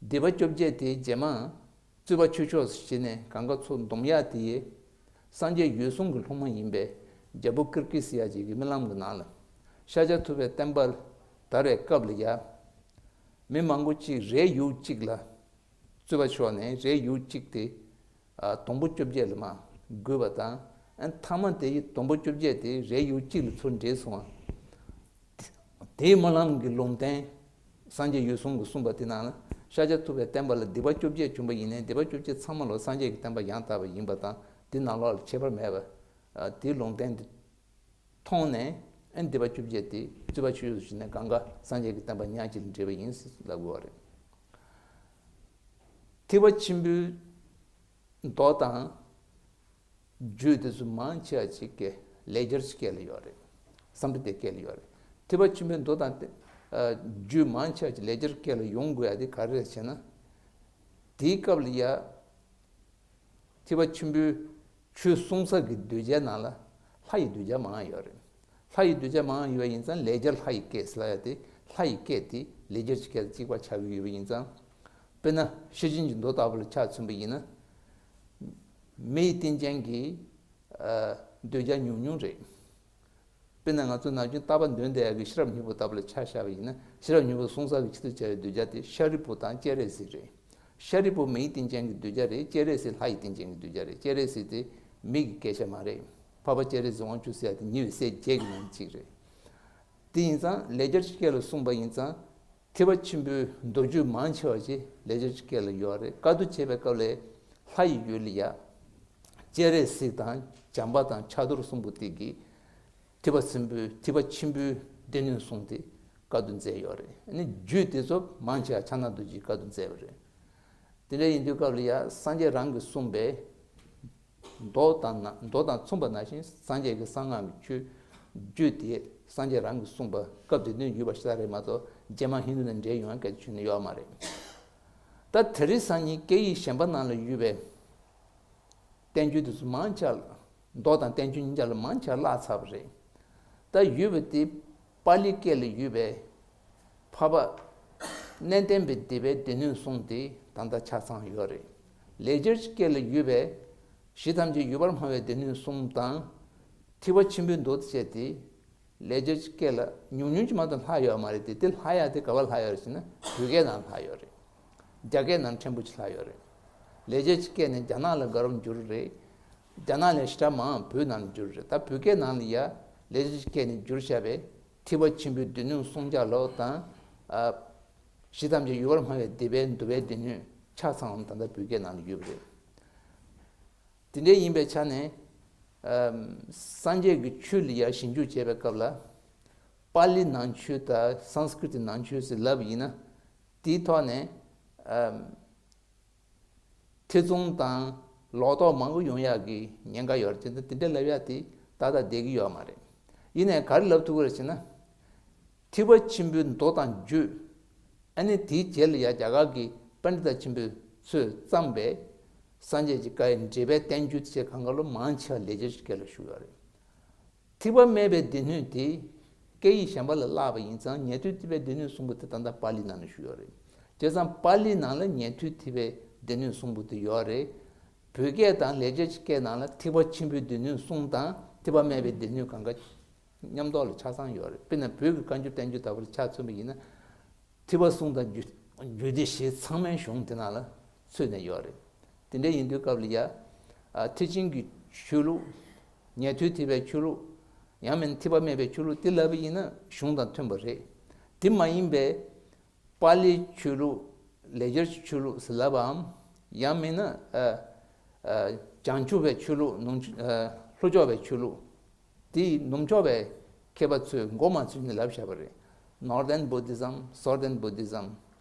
སྡེ་པ་བཅོ་བརྒྱད་དེ་རྗེས་མ་རྩོད་པ་ཆོས་ཕྱོགས་སུ་ཕྱིན་ནས་གང་ག་ཚོ་བསྡོམས་ཡག་དེ་ཡིས་སངས་རྒྱས་འོད་སྲུང་གི་སློབ་མ་ཡིན་པའི་རྒྱལ་པོ་ཀིར་ཀི་ཟེར་ཡག་ཅིག་གི་རྨི་ལམ་གྱི་ནང་ལ་ཤཱཀྱ་ཐུབ་པའི་བསྟན་པ་དར་བའི་སྐབས་ལ་ཡ། མི་མང་པོ་ཅིག་རས་ཡུག་གཅིག་ལ་རྩོད་པ་ཤོར་ནས་རས་ཡུག་གཅིག་དེ། ཨ། སྡོང་པོ་བཅོ་བརྒྱད་ལ་མར་བགོས་པ་དང་། ཨ། མཐའ་མ་དེ་ཡི་སྡོང་པོ་བཅོ་བརྒྱད་དེ་རས་ཡུག་གཅིག་ལ་ཚུར་འདྲེས་སོང་བ། དེའི་རྨི་ལམ་གྱི་ལུང་བསྟན། སངས་རྒྱས་འོད་སྲུང་གིས་གསུངས་པ་དེ་ནང་ལ་ཤཱཀྱ་ཐུབ་པའི་བསྟན་པ་ལ་སྡེ་པ་བཅོ་བརྒྱད་བྱུང་པ་ཡིན་ནའི་སྡེ་པ་བཅོ་བརྒྱད་ཚང་མ་ལོ་སངས་རྒྱས་ཀྱི་བསྟན་པ་ཡང་དག་པ་ཡིན་པ་དང་དེ་ནང་ལོགས་ལ་ཁྱད་པར་མེད་པ། ཨ། དེའི་ལུང་བསྟན་དེ་མཐོང་ནས། ཨ། སྡེ་པ་བཅོ་བརྒྱད་དེ་རྩོད་པ་ཆོས་ཕྱོགས་སུ་ཕྱིན་ནས་གང་ག་སངས་རྒྱས་ཀྱི་བསྟན་པ་ཉག་གཅིག་ལ་འདྲེས་པ་ཡིན་ཟེར་ལབ་དགོས་པ་རེད། ཐེག་པ་ཆེན་པོའི་མདོ་དང་རྒྱུད་དེ་ཚོ་མང་ཆེ་བ་ཅིག་གི་ལེགས་སྦྱར་གྱི་སྐད་ལ་ཡོད་རེད། སཾ་སྐྲྀ་ཏའི་སྐད་ལ་ཡོད་རེད། ཐེག་པ་ཆེན་པོའི་མདོ་དང་དེ། ཨ། རྒྱུད་མང་ཆེ་བ་ཅིག་ལེགས་སྦྱར་སྐད་ལ་ཡོང་དགོས་ཡ་དེ་ག་རེ་རེད་ཟེར་ན། དེའི་སྐབས་ལ་ཡ། ཐེག་པ་ཆེན་པོའི་ཆོས་གསུང་ས་གི་གདུལ་བྱའི་ནང་ལ་ལྷ་ཡི་གདུལ་བྱ་མང་ཡོད་རེད། ལྷ་ཡི་གདུལ་བྱ་མང་ཡོད་པ་ཡིན་ཙང་ལེགས་སྦྱར་ལྷ་ཡི་སྐད་ཟེར་ལབ་ཡ་དེ་ལྷ་ཡི་སྐད་དེ་ལེགས་སྦྱར་གྱི་སྐད་དང་གཅིག་པ་ཆགས་ཀྱི་ཡོད་པ་ཡིན་ཙང་། དཔེར་ན་ཤེར་ཕྱིན་གྱི་མདོ་ལྟ་བུ་ལ་ཆ་མཚོན་པ་ཡིན་ན། མི་ཡི་རྟེན་ཅན་གྱི། ཨ། གདུལ་བྱ་ཉུང་ཉུང་རེད། དཔེར་ན་ང་ཚོ་ནམ་རྒྱུན་རྟ་པ་འདོན་བསྡད་ཡག་གི་ཤེས་རབ་སྙིང་པོ་ལྟ་བུ་ལ་ཆ་བཞག་པ་ཡིན་ན། ཤེས་རབ་སྙིང་པོ་གསུང་ས་གི་ཆེད་དུ་བྱ་བའི་གདུལ་བྱ་དེ་ཤཱ་རིའི་བུ་དང་སྤྱན་རས་གཟིགས་རེད། ཤཱ་རིའི་བུ་མིའི་རྟེན་ཅན་གྱི་གདུལ་བྱ་རེད། སྤྱན་རས་གཟིགས་ལྷ་ཡི་རྟེན་ཅན་གྱི་གདུལ་བྱ་རེད། སྤྱན་རས་གཟིགས་དེ་མི་གི་སྐད་ཆ་མ་རེད། འཕགས་པ་སྤྱན་རས་གཟིགས་དབང་ཕྱུག་ཟེར་ཡ་དེ་ཉེ་བའི་སྲས་བརྒྱད་ཀྱི་ནང་གི་གཅིག་རེད། དེ་ཡིན་ཙང་ལེགས་སྦྱར་གྱི་སྐད་ལ་གསུངས་པ་ཡིན་ཙང་། ཐེག་པ་ཆེན་པོའི་མདོ་རྒྱུད་མང་ཆེ་བ་ཞིག་ལེགས་སྦྱར་གྱི་སྐད་ལ་ཡོད་རེད། བཀའ་བསྡུ་བྱེད་པའི་སྐབས་ལ་ལྷ་ཡི་ཡུལ་ལ་ཡ། སྤྱན་རས་གཟིགས་དང་བྱམས་པ་དང་ཕྱག་རྡོར་གསུམ་པོ་དེ་གིས་ཐེག་པ་ཆེན་པོའི་ཐེག་པ་ཆེན་པོའི་སྡེ་སྣོད་གསུངས་ཏེ་བཀའ་བསྡུ་མཛད་ཡོད་རེད། ཨ་ནི་རྒྱུད་དེ་ཚོ་མང་ཆེ་བ་ཕྱག་ན་རྡོ་རྗེས་བཀའ་བསྡུ་མཛད་པ་རེད། དེ་འདྲ་ཡིན་དུས་སྐབས་ལ་ཡ་སངས་རྒྱས་རང་གིས་གསུངས་པའི་མདོ་དང་ན་མདོ་དང་མཚུངས་པ་ནང་བཞིན་སངས་རྒྱས་ཀྱི་གསང་སྔགས་ཀྱི་ཆོས་རྒྱུད་དེ་སངས་རྒྱས་རང་གིས་གསུངས་པ་སྐབས་དེ་དུས་ཡོད་པ་ཞིག་རེད་མ་གཏོགས། རྗེས་མ་ཧིན་དུ་ནས་འདྲེས་ཡོང་ཡ་སྐད་ཆ་ནི་ཡོད་མ་རེད། ད་དེ་རིང་སང་ཉིན་སྐད་ཡིག་གཞན་པ་ནང་ལ་ཡོད་པའི་བསྟན་བཅོས་དེ་ཚོ་མང་ཆེ་བ། མདོ་དང་བསྟན་བཅོས་གཉིས་ཆ་ལ་མང་ཆེ་བ་བརླག་ཚར་བ་རེད། ད་ཡོད་པ་དེ་པཱ་ལི་སྐད་ལ་ཡོད་པའི་འཕགས་པ་གནས་བརྟན་པའི་སྡེ་པའི་སྡེ་སྣོད་གསུམ་དེ་ད་ལྟ་ཆ་ཚང་ཡོད་རེད། ལེགས་སྦྱར་གྱི་སྐད་ལ་ཡོད་པའི་གཞི་ཐམས་ཅད་ཡོད་པར་སྨྲ་བའི་སྡེ་སྣོད་གསུམ་དང་། ཐེག་པ་ཆེན་པོའི་མདོ་སྡེ་བཅས་ཏེ། ལེགས་སྦྱར་གྱི་སྐད་ལ་ཉུང་ཉུང་ཅིག་མ་གཏོགས་ལྷག་ཡོད་མ་རེད་དེ། དེ་ལྷག་ཡ་དེ་ག་པར་ལྷག་ཡོད་རེད་ཟེར་ན། བོད་སྐད་ནང་ལྷག་ཡོད་རེད། རྒྱ་སྐད་ནང་ཕྲན་བུ་ཅིག་ལྷག་ཡོད་རེད། ལེགས་སྦྱར་གྱི་སྐད་ནི་རྒྱ་ནག་ལ་དགའ་རབ་འགྱུར་རེད། རྒྱ་ནག་ལས་ཞེ་དྲག་མང་བོད་ནང་ལ་འགྱུར་རེད། ད་བོད་སྐད་ནང་ལ་ཡ་ལེགས་སྦྱར་གྱི་སྐད་ནི་བསྒྱུར་བཞག་པའི་ཐེག་པ་ཆེན་པོའི་སྡེ་སྣོད་གསུམ་ཆ་ལོ་དང་། ཨ། གཞི་ཐམས་ཅད་ཡོད་པར་སྨྲ་བའི་སྡེ་པའི་མདོ་པའི་སྡེ་སྣོད་ཆ་ཚང་ད་ལྟ་བོད་སྐད་ནང་ལ་ཡོད་པ་རེད། དེ་འདྲ་ཡིན་པའི་ཆ་ནས། ཨམ། སངས་རྒྱས་ཀྱི་ཆོས་ལ་ཡ་ཞིབ་འཇུག་བྱེད་པའི་སྐབས་ལ། པཱ་ལི་ནང་ཆོས་དང་སཾ་སྐྲྀ་ཏ་ནང་ཆོས་ཟེར་ལབ་པ་ཡིན་ན། དེའི་ཐོག་ནས། ཨམ། ཐེ་ཚོམ་དང་ལོག་རྟོག་མང་པོ་ཡོང་ཡག་གི་ཉེན་ཁ་ཡོད་རེད། དེ་འདྲ་ལབ་ཡག་དེ་ཏག་ཏག་བསྡད་ཀྱི་ཡོད་མ་རེད། ཡིན་ནའི་ག་རེ་ལབ་ཐུབ་ཀྱི་རེད་ཟེར་ན། ཐེག་པ་ཆེན་པོའི་མདོ་དང་རྒྱུད། ཨ་ནི་དེའི་རྗེས་ལ་ཡ་རྒྱ་གར་གྱི་པཎྜི་ཏ་ཆེན་པོས་ཚུར་བརྩམས་པའི་སངས་རྒྱས་ཀྱི་བཀའ་ཡི་འགྲེལ་པའི་བསྟན་བཅོས་དེ་ཚོ་གང་ག་ལོ་མང་ཆེ་བ་ལེགས་སྦྱར་གྱི་སྐད་ལ་བཞུགས་ཡོད་རེད། ཐེག་པ་དམན་པའི་སྡེ་སྣོད་དེ་སྐད་ཡིག་གཞན་པ་ལ་བརླགས་པ་ཡིན་ཙང་། ཉན་ཐོས་ཐེག་པའི་སྡེ་སྣོད་གསུམ་པོ་དེ་ད་ལྟ་པཱ་ལི་ནང་ལ་བཞུགས་ཡོད་རེད། བྱས་ཙང་པཱ་ལི་ནང་ལ་ཉན་ཐོས་ཐེག་པའི་སྡེ་སྣོད་གསུམ་པོ་དེ་ཡོད་རེད། བོད་སྐད་དང་ལེགས་སྦྱར་གྱི་སྐད་ནང་ལ་ཐེག་པ་ཆེན་པོའི་སྡེ་སྣོད་གསུམ་དང་ཐེག་པ་དམན་པའི་སྡེ་སྣོད་གང་ག་མཉམ་ཐོག་ལ་ཆ་ཚང་ཡོད་རེད། དཔེར་ན་བོད་ཀྱི་བཀའ་འགྱུར་བསྟན་འགྱུར་ལྟ་བུར་ཆ་མཚོན་པ་ཡིན་ན། ཐེག་པ་གསུམ་དང་རྒྱུད་རྒྱུད་སྡེ་བཞི་ཚང་མའི་གཞུང་དེ་ནང་ལ་ཚུད་ནས་ཡོད་རེད། དེ་འདྲ་ཡིན་དུས་སྐབས་ལ་ཡ། ཨ། ཐེག་ཆེན་གྱི་ཆོས་ལུགས། ཉན་ཐོས་ཐེག་པའི་ཆོས་ལུགས། ཡང་མིན་ཐེག་པ་དམན་པའི་ཆོས་ལུགས་དེ་ལབ་པ་ཡིན་ན་གཞུང་དང་མཐུན་པ་རེད། དེ་མ་ཡིན་པའི་པཱ་ལིའི་ཆོས་ལུགས། ལེགས་སྦྱར་གྱི་ཆོས་ལུགས་ཟེར་ལབ་པའམ། ཡང་མིན་ན། ཨ། ཨ། བྱང་ཆུབ་པའི་ཆོས་ལུགས། ནུབ། ཨ། ལྷོ་ཕྱོགས་པའི་ཆོས་ལུགས། དེ་ནུབ་ཕྱོགས་པའི་མཁས་པ་ཚོས་མགོ་མ་ཚོས་ནས་ལབ་བཞག་པ་རེད། Northern Buddhism, Southern Buddhism།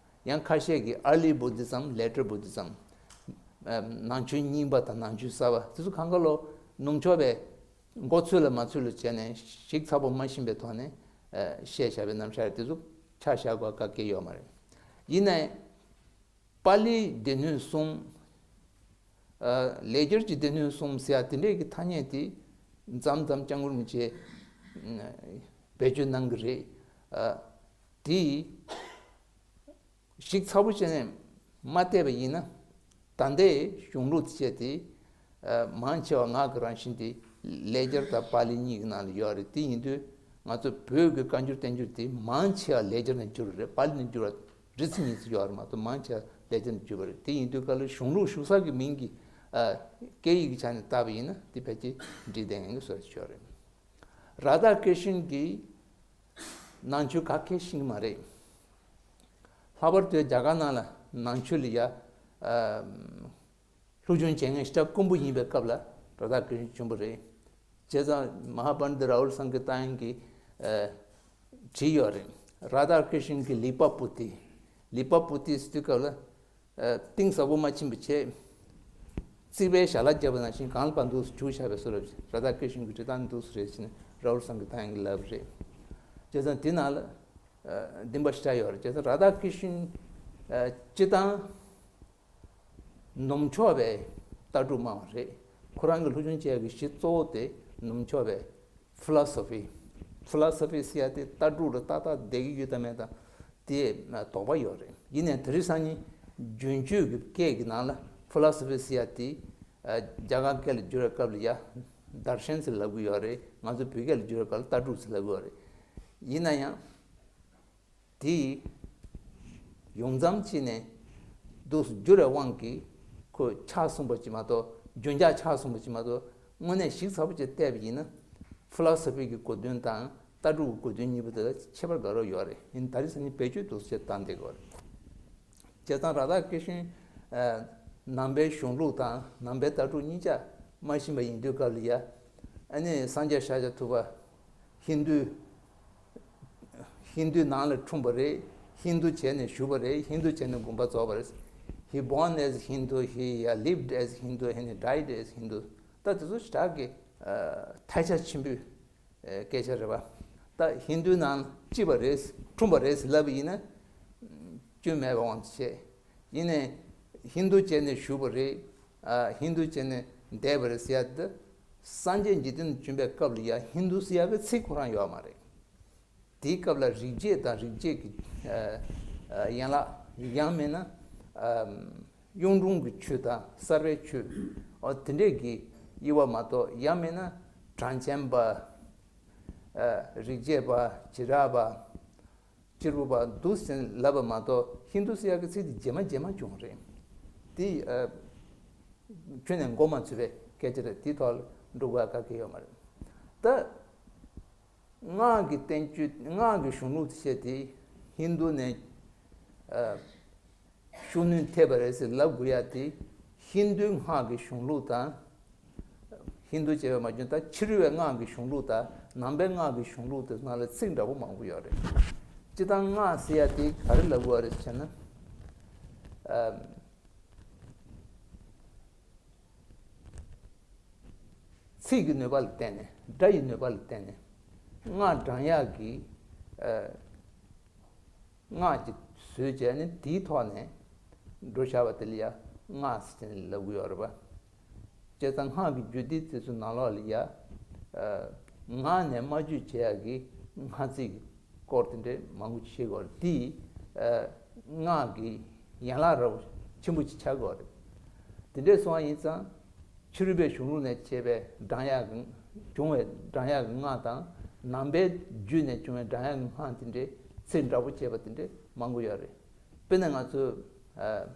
ཡང་ཁ་ཤས་ཀྱིས་Early Buddhism, Later Buddhism། ཨ། ནང་ཆོས་རྙིང་པ་དང་ནང་ཆོས་གསར་པ་དེ་ཚོ་གང་ག་ལོ་ནུབ་ཕྱོགས་པའི་མགོ་ཚོས་ལ་མ་ཚོས་ལ་བྱས་ནས་ཞིབ་ཚགས་པོ་མ་ཤེས་པའི་ཐོག་ནས། ཨ། བཤད་བཞག་པའི་རྣམ་གཞག་རེད། དེ་ཚོ་ཆ་བཞག་དགོས་ག་གེ་ཡོད་མ་རེད། ཡིན་ནའི། པཱ་ལིའི་སྡེ་སྣོད་གསུམ། ཨ། ལེགས་སྦྱར་གྱི་སྡེ་སྣོད་གསུམ་ཟེར་ཡ་དེ་འདྲས་ཀྱི་ཐ་སྙད་དེ་མཚམས་མཚམས་སྐྱབས་མགོན་རིན་པོ་ཆེས་བེད་སྤྱོད་གནང་གི་རེད། ཨ། དེ་ཞིབ་ཚགས་པོ་བྱས་ནས་མ་བལྟས་པ་ཡིན་ན། ད་ལྟའི་གཞུང་ལུགས་དེ་བྱས་ཏེ། ཨ། མང་ཆེ་བ་ངག་གི་རང་བཞིན་དེ་ལེགས་སྦྱར་དང་པཱ་ལི་གཉིས་ཀྱི་ནང་ལ་ཡོད་རེད། དེ་ཡིན་དུས་ང་ཚོ་བོད་ཀྱི་བཀའ་འགྱུར་བསྟན་འགྱུར་དེ་མང་ཆེ་བ་ལེགས་སྦྱར་ནས་བསྒྱུར་བ་རེད། པཱ་ལི་ནས་བསྒྱུར་བ་རེ་ཚེ་གཉིས་ཚེ་ཡོད་རེད་མ་གཏོགས་མང་ཆེ་བ་ལེགས་སྦྱར་ནས་བསྒྱུར་བ་རེད། དེ་ཡིན་དུས་ག་ལ་གཞུང་ལུགས་ཞུགས་ས་གི་མིང་གི། ཨ། སྐད་ཡིག་གི་ཆ་ནས་བལྟས་པ་ཡིན་ན་དེ་ཕལ་ཆེར་འགྲིག་བསྡད་མཁན་གྱི་བཟོ་འདྲ་ཅིག་ཡོད་རེད། རཱ་དྷ་ཀྲི་ཤན་གྱིས་ནང་ཆོས་ག་གེ་ཤེས་ཀྱི་མ་རེད། ལྷག་པར་དུ་རྒྱ་གར་ནང་ལ་ནང་ཆོས་ལ་ཡ། ཨ། སློབ་སྦྱོང་བྱེད་མཁན་ཞེ་དྲག་དཀོན་པོ་ཡིན་པའི་སྐབས་ལ་རཱ་དྷ་ཀྲི་ཤན་བྱོན་པ་རེད། བྱས་ཙང་མ་ཧཱ་པཎྜི་ཏ་རཱ་ཧུལ་སང་གི་ཏཱ་ཡན་གྱིས། ཨ། བྲིས་ཡོད་རེད། རཱ་དྷ་ཀྲི་ཤན་གྱི་ལི་པ་པུ་ཏི། ལི་པ་པུ་ཏི་ཟེར་དུས་སྐབས་ལ། ཨ། གཏིང་ཟབ་པོ་མ་ཕྱིན་པ་བྱས། རྩིག་པའི་ཞལ་ལག་བརྒྱབ་པ་ནང་བཞིན་གང་ལ་བ་འདུག་སེ་བྱུག་བཞག་པའི་བཟོ་འདྲ། རཱ་དྷ་ཀྲི་ཤན་གྱིས་བྲིས་སྟངས་འདུག་སེ་རེད་ཟེར་ནས་རཱ་ཧུལ་སང་གི་ཏཱ་ཡན་གྱིས་ལབ་པ་རེད། བྱས་ཙང་དེ་ནང་ལ། ཨ། བདེན་པ་ཞེ་དྲག་ཡོད་རེད། བྱས་ཙང་རཱ་དྷ་ཀྲི་ཤན། ཨ། སྤྱིར་བཏང་ནུབ་ཕྱོགས་པའི་ལྟ་གྲུབ་སྨྲ་བ་རེད། ཁོ་རང་གི་སློབ་སྦྱོང་བྱེད་ཡག་གི་གཞི་གཙོ་བོ་དེ་ནུབ་ཕྱོགས་པའི་ཕི་ལོ་སོ་ཕི། ཕི་ལོ་སོ་ཕི་ཟེར་ཡ་དེ་ལྟ་གྲུབ་ལ་ཏག་ཏག་བསྡད་ཀྱི་ཡོད་དམ་མེད་དམ་དེ་དོགས་པ་ཡོད་རེད། ཡིན་ནའི་དེ་རིང་སང་ཉིན་རྒྱུན་སྤྱོད་ཀྱི་སྐད་ཀྱི་ནང་ལ་ཕི་ལོ་སོ་ཕི་ཟེར་ཡ་དེ། ཨ། རྒྱ་གར་སྐད་ལ་བསྒྱུར་བའི་སྐབས་ལ་ཡ། དར་ཤན་ཟེར་ལབ་གི་ཡོད་རེད། ང་ཚོ་བོད་སྐད་ལ་བསྒྱུར་བའི་སྐབས་ལ་ལྟ་གྲུབ་ཟེར་ལབ་གི་ཡོད་རེད། ཡིན་ན་ཡང་། དེ་ཡོང་མཚམས་ཅིག་ནས་འདུག་སེ་བསྒྱུར་བའི་དབང་གིས་ཁོ་ཆགས་སོང་བ་ཅིག་མ་གཏོགས། རྒྱུན་འཇགས་ཆགས་སོང་བ་ཅིག་མ་གཏོགས། དངོས་གནས་ཞིབ་ཚགས་པོ་ཅིག་བལྟས་པ་ཡིན་ན། ཕི་ལོ་སོ་ཕི་གི་གོ་དོན་དང་ལྟ་གྲུབ་ཀྱི་གོ་དོན་གཉིས་པོ་དེ་ལ་ཁྱད་པར་ག་རེ་ཡོད་རེད། ཡིན་ད་རེས་ས་ནི་བེད་སྤྱོད་འདུག་སེ་བཏང་བསྡད་ཀྱི་ཡོད་རེད། བྱས་ཙང་ར་ད་ཀི་ཤན་ནང་པའི་གཞུང་ལུགས་དང་ནང་པའི་ལྟ་གྲུབ་གཉིས་ཆ་མ་ཤེས་པ་ཡིན་དུས་སྐབས་ལ་ཡ། ཨ་ནི་སངས་རྒྱས་ཤཱཀྱ་ཐུབ་པ་ཧིན་དུ། ཧིན་དུའི་ནང་ལ་འཁྲུངས་པ་རེད། ཧིན་དུ་བྱས་ནས་བཞུགས་པ་རེད། ཧིན་དུ་བྱས་ནས་དགོངས་པ་རྫོགས་པ་རེད། He born as Hindu, he uh, lived as Hindu, and he died as Hindu. ད་དེ་ཚོ་ཞེ་དྲག་གི་ཐལ་ཆ་ཆེན་པོའི་སྐད་ཆ་རེད་པ། ད་ཧིན་དུའི་ནང་སྐྱེས་པ་རེད། འཁྲུངས་པ་རེད་ཟེར་ལབ་པ་ཡིན་ན། སྐྱོན་མེད་པའི་དབང་དུ་བྱས། ཡིན་ནའི་ཧིན་དུ་བྱས་ནས་བཞུགས་པ་རེད། ཨ། ཧིན་དུ་བྱས་ནས་འདས་པ་རེད་ཟེར་ཡ་དེ། སངས་རྒྱས་འཇིག་རྟེན་དུ་བྱོན་པའི་སྐབས་ལ་ཡ་ཧིན་དུ་ཟེར་ཡ་གི་ཚིག་ཁོ་རང་ཡོད་མ་རེད། དེའི་སྐབས་ལ་རིག་བྱེད་དང་རིག་བྱེད་ཀྱི་ཨ་ཨ་ཡན་ལག། ཡང་མིན་ན་ཨ་གཡུང་དྲུང་གི་ཆོས་དང་གསར་པའི་ཆོས། འོ་དེ་འདྲས་ཀྱི་དབྱེ་བ་མ་གཏོགས། ཡང་མིན་ན་གྲངས་ཅན་པ། ཨ་རིག་བྱེད་པ། བྱེ་བྲག་པ། གཅེར་བུ་པ་འདུག་ཟེར་ལབ་པ་མ་གཏོགས། ཧིན་དུ་ཟེར་ཡག་གི་ཚིག་དེ་རྗེས་མ་རྗེས་མ་བྱུང་རེད། དེ་ཨ་ཁྱོན་ནས་མགོ་མ་ཚོས་པའི་སྐད་ཆ་རེད། དེའི་ཐོག་ལ་འགྲོ་དགོས་ཡ་ག་གེ་ཡོད་མ་རེད། ད་སྔགས་ཀྱི་བསྟན་བཅོས། སྔགས་ཀྱི་གཞུང་ལུགས་དེ་བཤད་དེ་ཧིན་དུ་ནས་ཨ་ཤུགས་སྣོན་ཐེབས་པ་རེད་ཟེར་ལབ་དགོས་ཡ་དེ། ཧིན་དུའི་སྔགས་ཀྱི་གཞུང་ལུགས་དང་། ཧིན་དུ་བྱས་པའི་མ་བྱུང་། ད་ཕྱི་རོལ་བའི་སྔགས་ཀྱི་གཞུང་ལུགས་དང་ནང་པའི་སྔགས་ཀྱི་གཞུང་ལུགས་དེ་ནང་ལ་ཚིག་འདྲ་པོ་མང་པོ་ཡོད་རེད། སྤྱིར་བཏང་སྔགས་ཟེར་ཡ་དེ་ག་རེ་ལབ་དགོས་རེད་ཟེར་ན། ཨ་ཚིག་གི་ནུས་པ་ལ་བརྟེན་ནས། སྒྲ་ཡི་ནུས་པ་ལ་བརྟེན་ནས་སྔགས་བགྲང་ཡག་གི་ཨ་སྔགས་ཀྱི་བཟོས་བྱས་ནས་དེའི་ཐོག་ནས་འགྲོ་བྱ་བ་དེ་ལ་ཡ་སྔགས་ཟེར་ནས་ལབ་ཀྱི་ཡོད་རེད་པ། བྱས་ཙང་སྔགས་ཀྱི་རྒྱུད་སྡེ་དེ་ཚོའི་ནང་ལོགས་ལ་ཡ་ཨ་ངག་ནས་སྨྲ་བརྗོད་བྱེད་ཡག་གི་སྔགས་ཚིག་གི་སྐོར་དེ་འདྲའི་མང་པོ་ཅིག་བཤད་ཀྱི་ཡོད་རེད། དེ་ཨ་སྔགས་ཀྱི་ཡན་ལག་རབ་ཆེན་པོ་ཅིག་ཆགས་ཀྱི་ཡོད་རེད། དེ་འདྲའི་སོང་བ་ཡིན་ཙང་། ཕྱི་རོལ་པའི་གཞུང་ལུགས་ནས་བྱས་པའི་བགྲང་ཡག་གི། བྱུང་བའི་བགྲང་ཡག་གི་སྔགས་དང་། ནང་པའི་རྒྱུད་ནས་བྱུང་བའི་བགྲང་ཡག་གི་སྔགས་དེ་འདྲའི་ཚིག་འདྲ་པོ་བྱས་པ་དེ་འདྲའི་མང་པོ་ཡོད་རེད། དཔེར་ན་ང་ཚོ་ཨ་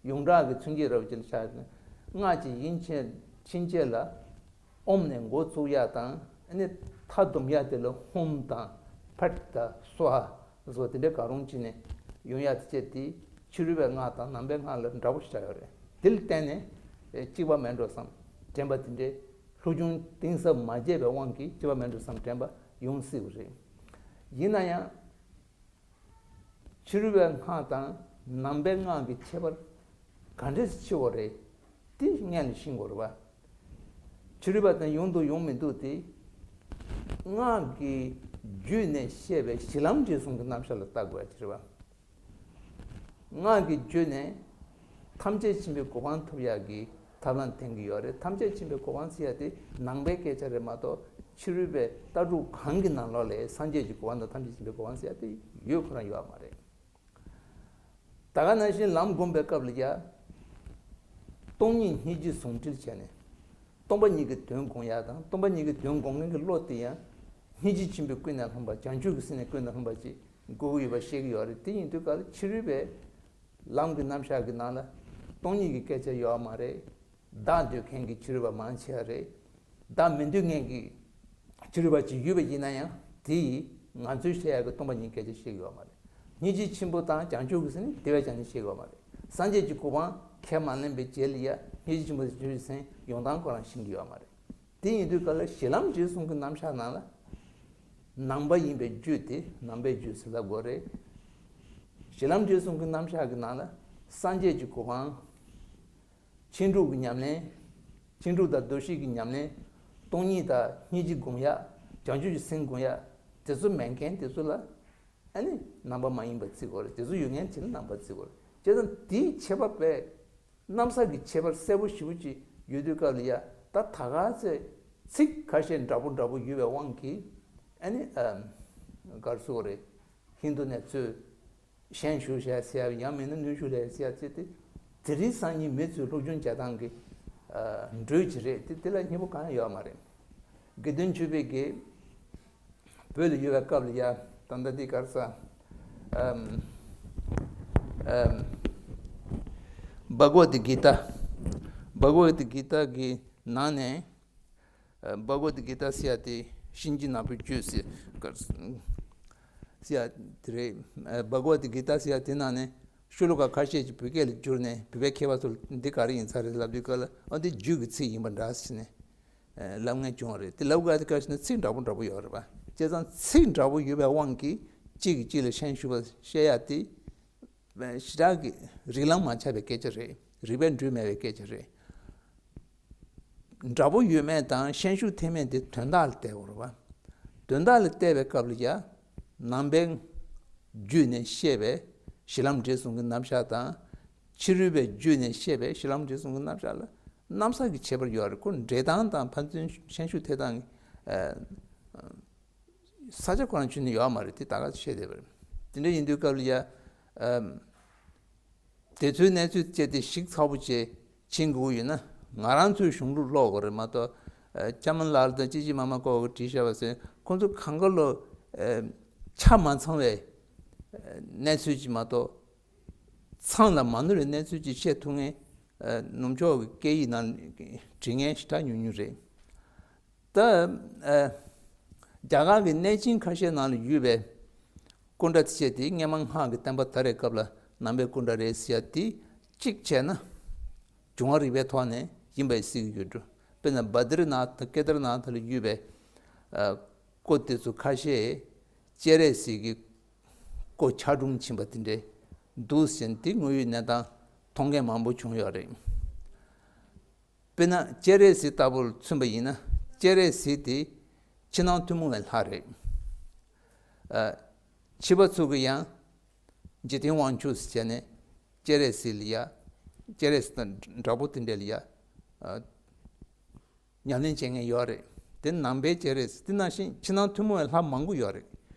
ཡོངས་གྲགས་ཀྱི་མཚོན་བྱེད་རབ་ཅིག་ཆགས་ནས། སྔགས་ཀྱི་དབྱིན་ཇི། ཕྱིན་ཆད་ལ་ཨོཾ་ནས་འགོ་བཙུགས་ཡག་དང་། ཨ་ནི་མཐའ་སྡོམ་ཡག་དེ་ལ་ཧཱུྃ་དང་ཕཊ་དང་སྭཱ་ཧཱ་སོགས་དེ་འདྲའི་གང་རུང་ཅིག་ནས་ཡོང་ཡག་དེ་བྱས་དེ། ཕྱི་རོལ་པའི་སྔགས་དང་ནང་པའི་སྔགས་ལ་འདྲ་པོ་ཞིག་ཆགས་ཡོད་རེད། དེ་ལ་བརྟེན་ནས་གཅིག་པ་མེད་འགྲོ་བསམ་དྲན་པ་དེ་འདྲའི་ལྷུག་རྒྱུན་གཏིང་ཟབ་མ་བྱས་པའི་དབང་གིས་གཅིག་པ་མེད་འགྲོ་བསམ་དྲན་པ་ཡོང་སྲིད་པ་རེད། ཡིན་ན་ཡང་། ཕྱི་རོལ་པའི་སྔགས་དང་ནང་པའི་སྔགས་ཀྱི་ཁྱད་པར་ག་འདྲས་ཆེ་བ་རེད། དེ་སྔོན་ལ་ཤེས་དགོས་རེད་པ། ཕྱི་རོལ་པ་དང་ཡོང་འདུག་ཡོང་མི་འདུག་དེ། སྔགས་ཀྱི་རྒྱུད་ནས་བཤད་པའི་གཞི་ལམ་འབྲས་གསུམ་གྱི་རྣམ་གཞག་ལ་བལྟ་དགོས་ཡ་དེ་རེད་པ། སྔགས་ཀྱི་རྒྱུད་ནས་ཐམས་ཅད་མཁྱེན་པའི་གོ་འཕང་ཐོབ་ཡག་གི་ཐབས་ལམ་བསྟན་གྱི་ཡོད་རེད། ཐམས་ཅད་མཁྱེན་པའི་གོ་འཕང་ཟེར་ཡ་དེ་ནང་པའི་སྐད་ཆ་རེད་མ་གཏོགས། ཕྱི་རོལ་པའི་ལྟ་གྲུབ་གང་གི་ནང་ལོགས་ལ་སངས་རྒྱས་ཀྱི་གོ་འཕང་དང་ཐམས་ཅད་མཁྱེན་པའི་གོ་འཕང་ཟེར་ཡ་དེ་ཡོད་ཁོ་རང་ཡོད་མ་རེད། ད་ག་ནང་བཞིན་ལམ་སྒོམ་པའི་སྐབས་ལ་ཡ། སྟོང་ཉིད་སྙིང་རྗེ་ཟུང་འབྲེལ་བྱས་ནས། སྟོང་པ་ཉིད་ཀྱི་དོན་སྒོམ་ཡ་དང་། སྟོང་པ་ཉིད་ཀྱི་དོན་སྒོམ་མཁན་གྱི་བློ་དེ་ཡང་སྙིང་རྗེ་ཆེན་པོས་ཀུན་ནས་བསླངས་པ། བྱང་ཆུབ་ཀྱི་སེམས་ནི་ཀུན་ནས་བསླངས་པ་ཅིག་དགོས་ཀྱི་ཡོད་པ་བཤད་ཀྱི་ཡོད་རེད། དེ་ཡིན་དུས་ག་ལ་ཕྱི་རོལ་པའི་ལམ་གྱི་རྣམ་གཞག་གི་ནང་ལ་སྟོང་ཉིད་ཀྱི་སྐད་ཆ་ཡོད་མ་རེད། བདག་འདོད་མཁན་གྱི་ཕྱི་རོལ་པ་མང་ཆེ་བ་རེད། བདག་མི་འདོད་མཁན་གྱི་ཕྱི་རོལ་པ་ཅིག་ཡོད་པ་ཡིན་ན་ཡང་། དེ་ཡིས་ང་ཚོས་བཤད་ཡག་གི་སྟོང་པ་ཉིད་སྐད་ཆ་བཤད་ཀྱི་ཡོད་མ་རེད། སྙིང་རྗེ་ཆེན་པོ་དང་བྱང་ཆུབ་ཀྱི་སེམས་ནི་དེ་བས་ཀྱང་ནི་བཤད་ཀྱི་ཡོད་མ་རེད། སངས་རྒྱས་ཀྱི་གོ་འཕང་ཁས་མ་ལེན་པའི་རྗེས་ལ་ཡ་སྙིང་རྗེ་ཆེན་པོ་དང་བྱང་ཆུབ་ཀྱི་སེམས་ཡོང་སྟངས་ཁོ་རང་ཤེས་ཀྱི་ཡོད་མ་རེད། དེ་ཡིན་དུས་ག་ལ་གཞི་ལམ་འབྲས་གསུམ་གྱི་རྣམ་གཞག་ནང་ལ། ནང་པ་ཡིན་པའི་རྒྱུད་དེ་ནང་པའི་རྒྱུད་ཟེར་ལབ་དགོས་རེད། གཞི་ལམ་འབྲས་གསུམ་གྱི་རྣམ་གཞག་གི་ནང་ལ་སངས་རྒྱས་ཀྱི་གོ་འཕང་། ཕྱིན་དྲུག་གི་ཉམས་ལེན། ཕྱིན་དྲུག་དང་མདོ་བཞི་གི་ཉམས་ལེན། སྟོང་ཉིད་དང་སྙིང་རྗེ་སྒོམ་ཡ། བྱང་ཆུབ་ཀྱི་སེམས་སྒོམ་ཡ། དེ་ཚོ་མེད་མཁན་དེ་ཚོ་ལ། ཨ་ནི་ནང་པ་མ་ཡིན་པ་བརྩི་དགོས་རེད། དེ་ཚོ་ཡོད་མཁན་བྱས་ན་ནང་པ་བརྩི་དགོས་རེད། བྱས་ཙང་དེའི་ཁྱད་པར་དཔེ། གནམ་ས་གི་ཁྱད་པར་གསལ་པོ་ཞེ་པོ་ཅིག་ཡོད་དུས་སྐབས་ལ་ཡ། ད་ད་ག་ཚོད་ཚིག་ཁ་ཤས་འདྲ་པོ་འདྲ་པོ་ཡོད་པའི་དབང་གིས། ཨ་ནི་ཨ་ག་རེ་ཟེར་དགོས་རེད། ཧིན་དུ་ནས་ཚུར་ཞལ་བཞུགས་བྱས་ཟེར་ཡ། ཡང་མིན་ན་ནུས་ཤུགས་ལས་ཟེར་ཡ་ཚེ་དེ། དེ་རིང་སང་ཉིན་མི་ཚོས་སློབ་སྦྱོང་བྱེད་སྟངས་ཀྱི་ཨ་འགྲོས་ཅིག་རེད་དེ། དེ་ལ་སྙིང་པོ་གང་ཡང་ཡོད་མ་རེད། དགེ་འདུན་ཆོས་འཕེལ་གྱིས་བོད་ལ་ཡོད་པའི་སྐབས་ལ་ཡ། ད་ལྟ་འདི་ག་རེ་ཟེར། ཨམ། ཨམ། བྷག་ཝད་གི་ཏཱ། བྷག་ཝད་གི་ཏཱ་གི་ནང་ནས། ཨ། བྷག་ཝད་གི་ཏཱ་ཟེར་ཡ་དེ་གཤིན་རྗེ་ནག་པོའི་རྒྱུད་ཟེར། ག་རེ་ཟེར་ཡ་དེ་རེད། ཨ། བྷག་ཝད་གི་ཏཱ་ཟེར་ཡ་དེ་ནང་ནས་ཤོ་ལོ་ཀ་ཁ་ཤས་ཅིག་བོད་སྐད་ལ་བསྒྱུར་ནས། བོད་པའི་མཁས་པ་ཚོ་ལ་འདི་ག་རེ་ཡིན་ས་རེད་ལབ་དུས་སྐབས་ལ། ཨ། འདི་རྒྱུད་ཀྱི་ཚིག་ཡིན་པ་འདྲ་ཟེར་ནས། ཨ། ལབ་མཁན་བྱུང་བ་རེད། དེ་ལབ་དགོས་ཡ་དེ་ག་རེ་ཟེར་ན། ཚིག་འདྲ་པོ་འདྲ་པོ་ཡོད་རེད་པ། བྱས་ཙང་ཚིག་འདྲ་པོ་ཡོད་པའི་དབང་གིས་གཅིག་གིས་གཅིག་ལ་ཤན་ཤུགས་པ་བཤད་ཡ་དེ་ཞེ་དྲག་གི་རིགས་ལམ་མ་ཆགས་པའི་སྐད་ཆ་རེད། རིགས་པས་འགྲུབ་མེད་པའི་སྐད་ཆ་རེད། འདྲ་པོ་ཡོད་མེད་དང་ཤན་ཤུགས་ཐེབས་མེད་དེ་དོན་དག་ལ་བལྟ་དགོས་རེད་པ། དོན་དག་ལ་བལྟས་པའི་སྐབས་ལ་ཡ། ནང་པའི་རྒྱུད་ནས་བཤད་པའི་གཞི་ལམ་འབྲས་གསུམ་གྱི་རྣམ་གཞག་དང་། ཕྱི་རོལ་པའི་རྒྱུད་ནས་བཤད་པའི་གཞི་ལམ་འབྲས་གསུམ་གྱི་རྣམ་གཞག་ལ་གནམ་ས་གི་ཁྱད་པར་ཡོད་རེད། ཁོ་འགྲེལ་སྟངས་དང་ཕན་ཚུན་ཤན་ཤུགས་ཐེབས་སྟངས། ཨ། ས་ཆ་ཁོ་རང་ཁྱོན་ནས་ཡོད་མ་རེད། དེ་ད་ག་བཤད་བསྡད་པ་རེད། དེ་འདྲ་ཡིན་དུས་སྐབས་ལ་ཡ། ཨམ། དེ་ཚོའི་གནས་ཚུལ་བཅས་དེ་ཞིབ་ཚགས་པོ་བྱས་ཕྱིན་དགོས་ཡོད་ན། ང་རང་ཚོའི་གཞུང་ལུགས་ཀློག་དགོས་རེད་མ་གཏོགས། ཨ། ལྕམ་ལགས་དང་ཅི་ཅི་མ་མ་ཁོ་བོ་བྲིས་བཞག་པ་ཟེར། ཁོང་ཚོ་གང་ག་ལོ། ཨ། ཆ་མ་ཚང་བའི་གནས་ཚུལ་ཅིག་མ་གཏོགས། ཚང་ལ་མ་ནོར་བའི་གནས་ཚུལ་ཅིག་བཤད་ཐུབ་མཁན། ཨ། ནུབ་ཕྱོགས་ཀྱི་སྐད་ཡིག་ནང་བྲིས་མཁན་ཞེ་དྲག་ཉུང་ཉུང་རེད། ད། ཨ། རྒྱ་གར་གྱི་གནས་ཆེན་ཁ་ཤས་ནང་ལ་ཡོད་པའི་སྐུ་འདྲ་ཅིག་དེ། སྔོན་མ་སྔགས་ཀྱི་བསྟན་པ་དར་བའི་སྐབས་ལ་ནང་པའི་སྐུ་འདྲ་རེད་ཟེར་ཡ་དེ། གཅིག་བྱས་ན་འབྱུང་བ་རིག་པའི་ཐོག་ནས་ཡིན་པ་ཞིག་ཡོད་འགྲོ། དཔེར་ན་བ་དི་རི་ནཱ་ཐ་དང་ཀེ་དར་ནཱ་ཐ་ལ་ཡོད་པའི། ཨ། སྐུ་དེ་ཚོ་ཁ་ཤས་སྤྱན་རས་གཟིགས་ཀྱི་སྐུ་ཆག་གྲུམ་ཕྱིན་པ་དེ་འདྲ་འདུག་ཟེར་ནས། དེ་དངོས་ཡོད་གནས་སྟངས་མཐོང་མཁན་མང་པོ་བྱུང་ཡོད་རེད། དཔེར་ན་སྤྱན་རས་གཟིགས་ལྟ་བུར་མཚོན་པ་ཡིན་ན། སྤྱན་རས་གཟིགས་དེ་ཕྱི་ནང་ཐུན་མོང་བའི་ལྷ་རེད། ཨ། ཕྱི་པ་ཚོ་གིས་ཡང་འཇིག་རྟེན་དབང་ཕྱུག་ཟེར་བྱས་ནས་སྤྱན་རས་གཟིགས་ལ་ཡ། སྤྱན་རས་གཟིགས་དང་འདྲ་པོ་དེ་འདྲ་ལ་ཡ། ཨ། ཉམས་ལེན་བྱེད་མཁན་ཡོད་རེད། དེ་ནང་པའི་སྤྱན་རས་གཟིགས། དེ་ནང་བཞིན་ཕྱི་ནང་ཐུན་མོང་བའི་ལྷ་མང་པོ་ཡོད་རེད།